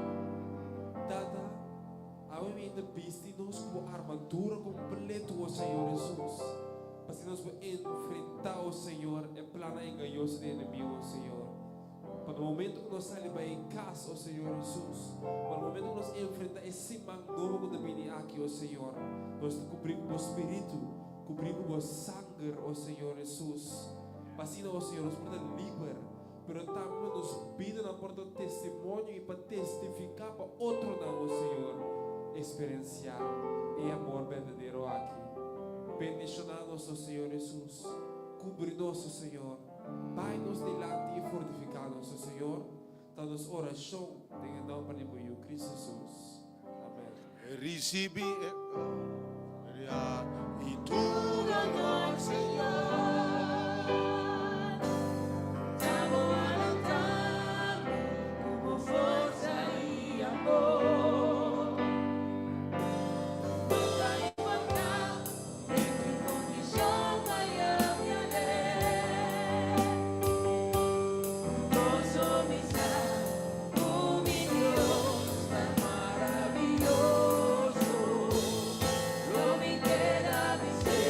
Tata, awe mi ta bisti nos ku Bo armadura kompleto, o Señor Hesus, pa asina nos por enfrentá, o Señor, e plannan engañoso di enemigu, o Señor. Pa na momento ku nos sali bai kas, o Señor Hesus, pa na momento ku nos enfrentá e siman nobo ku ta bini aki, o Señor, nos ta kubrí ku Bo Spiritu, kubrí ku Bo sanger, o Señor Hesus, pa asina, o Señor, nos por ta liber, pero tambe nos bidanan por ta testimonio i pa testifiká pa otronan, o Señor, eksperensiá e amor berdadero aki. Bendishoná nos, o Señor Hesus, kubri nos, o Señor. Bai nos dilanti i fortifiká nos, o Señor, ta nos orashon den e nòmber di bo Yu Cristo Jesus. Amèn. Risibí e gloria i tur honor, Señor. Ta bo a lanta mi ku bo forsa i amor. No ta importá den ki kondishon maya mi ale. Goso mi sa ku mi Dios ta maravioso. Lo mi keda bis'é.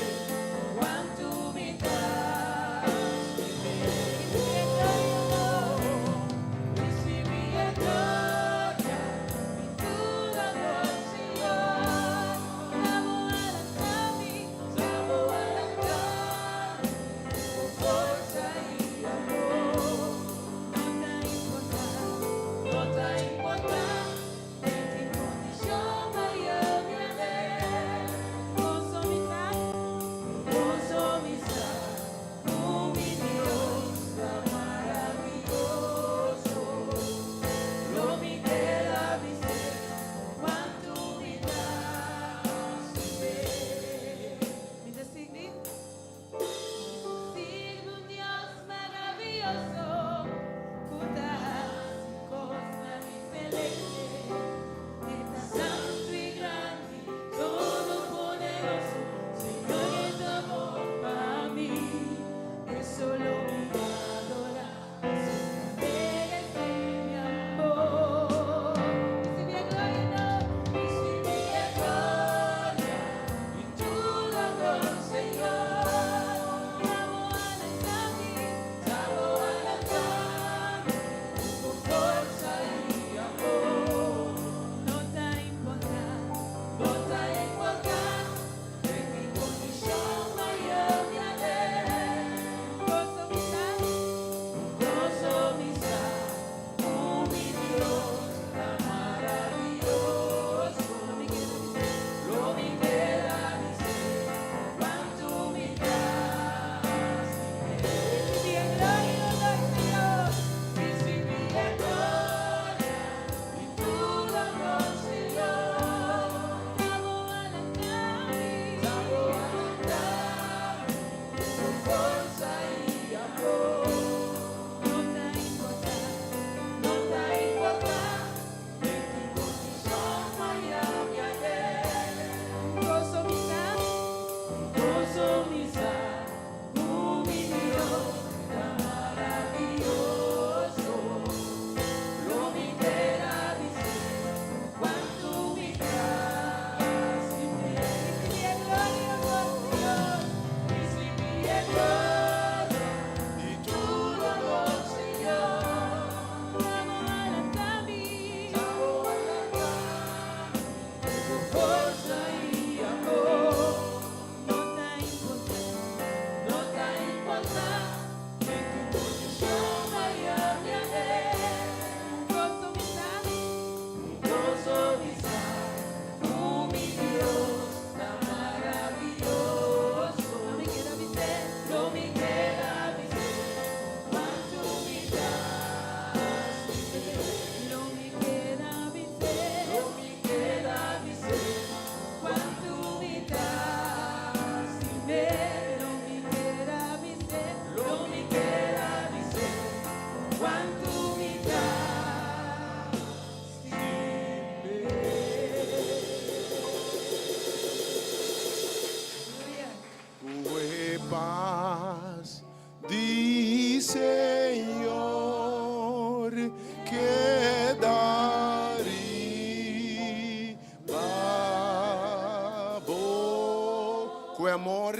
Ku amor,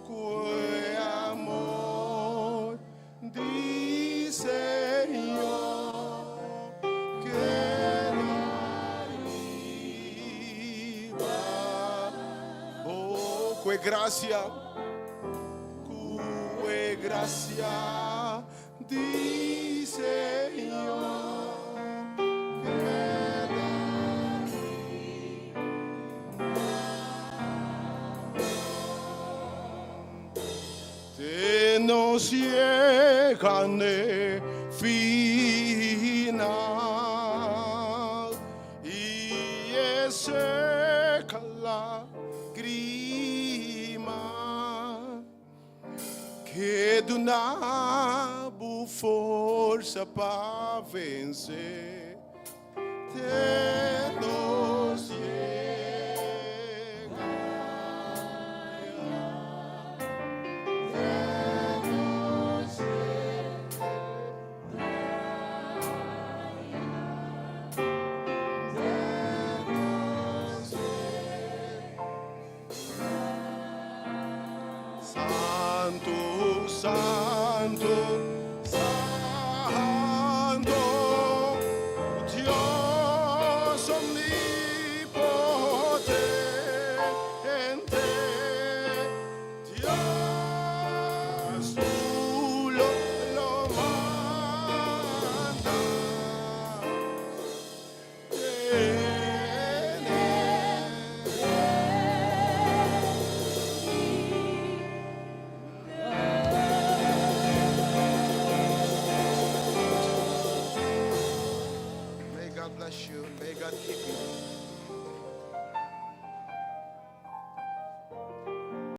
ku amor di Señor keda riba bo. Ku e grasia, ku e grasia di Señor keda Te nos yega n'e final i e seka lagrima ke duna bo forsa pa vense. Te nos yega ya. Te nos yega ya. Te nos yega. Santu, santu, santu, Dios omnipotente, Dios tu lo manda. May God bless you. May God keep you.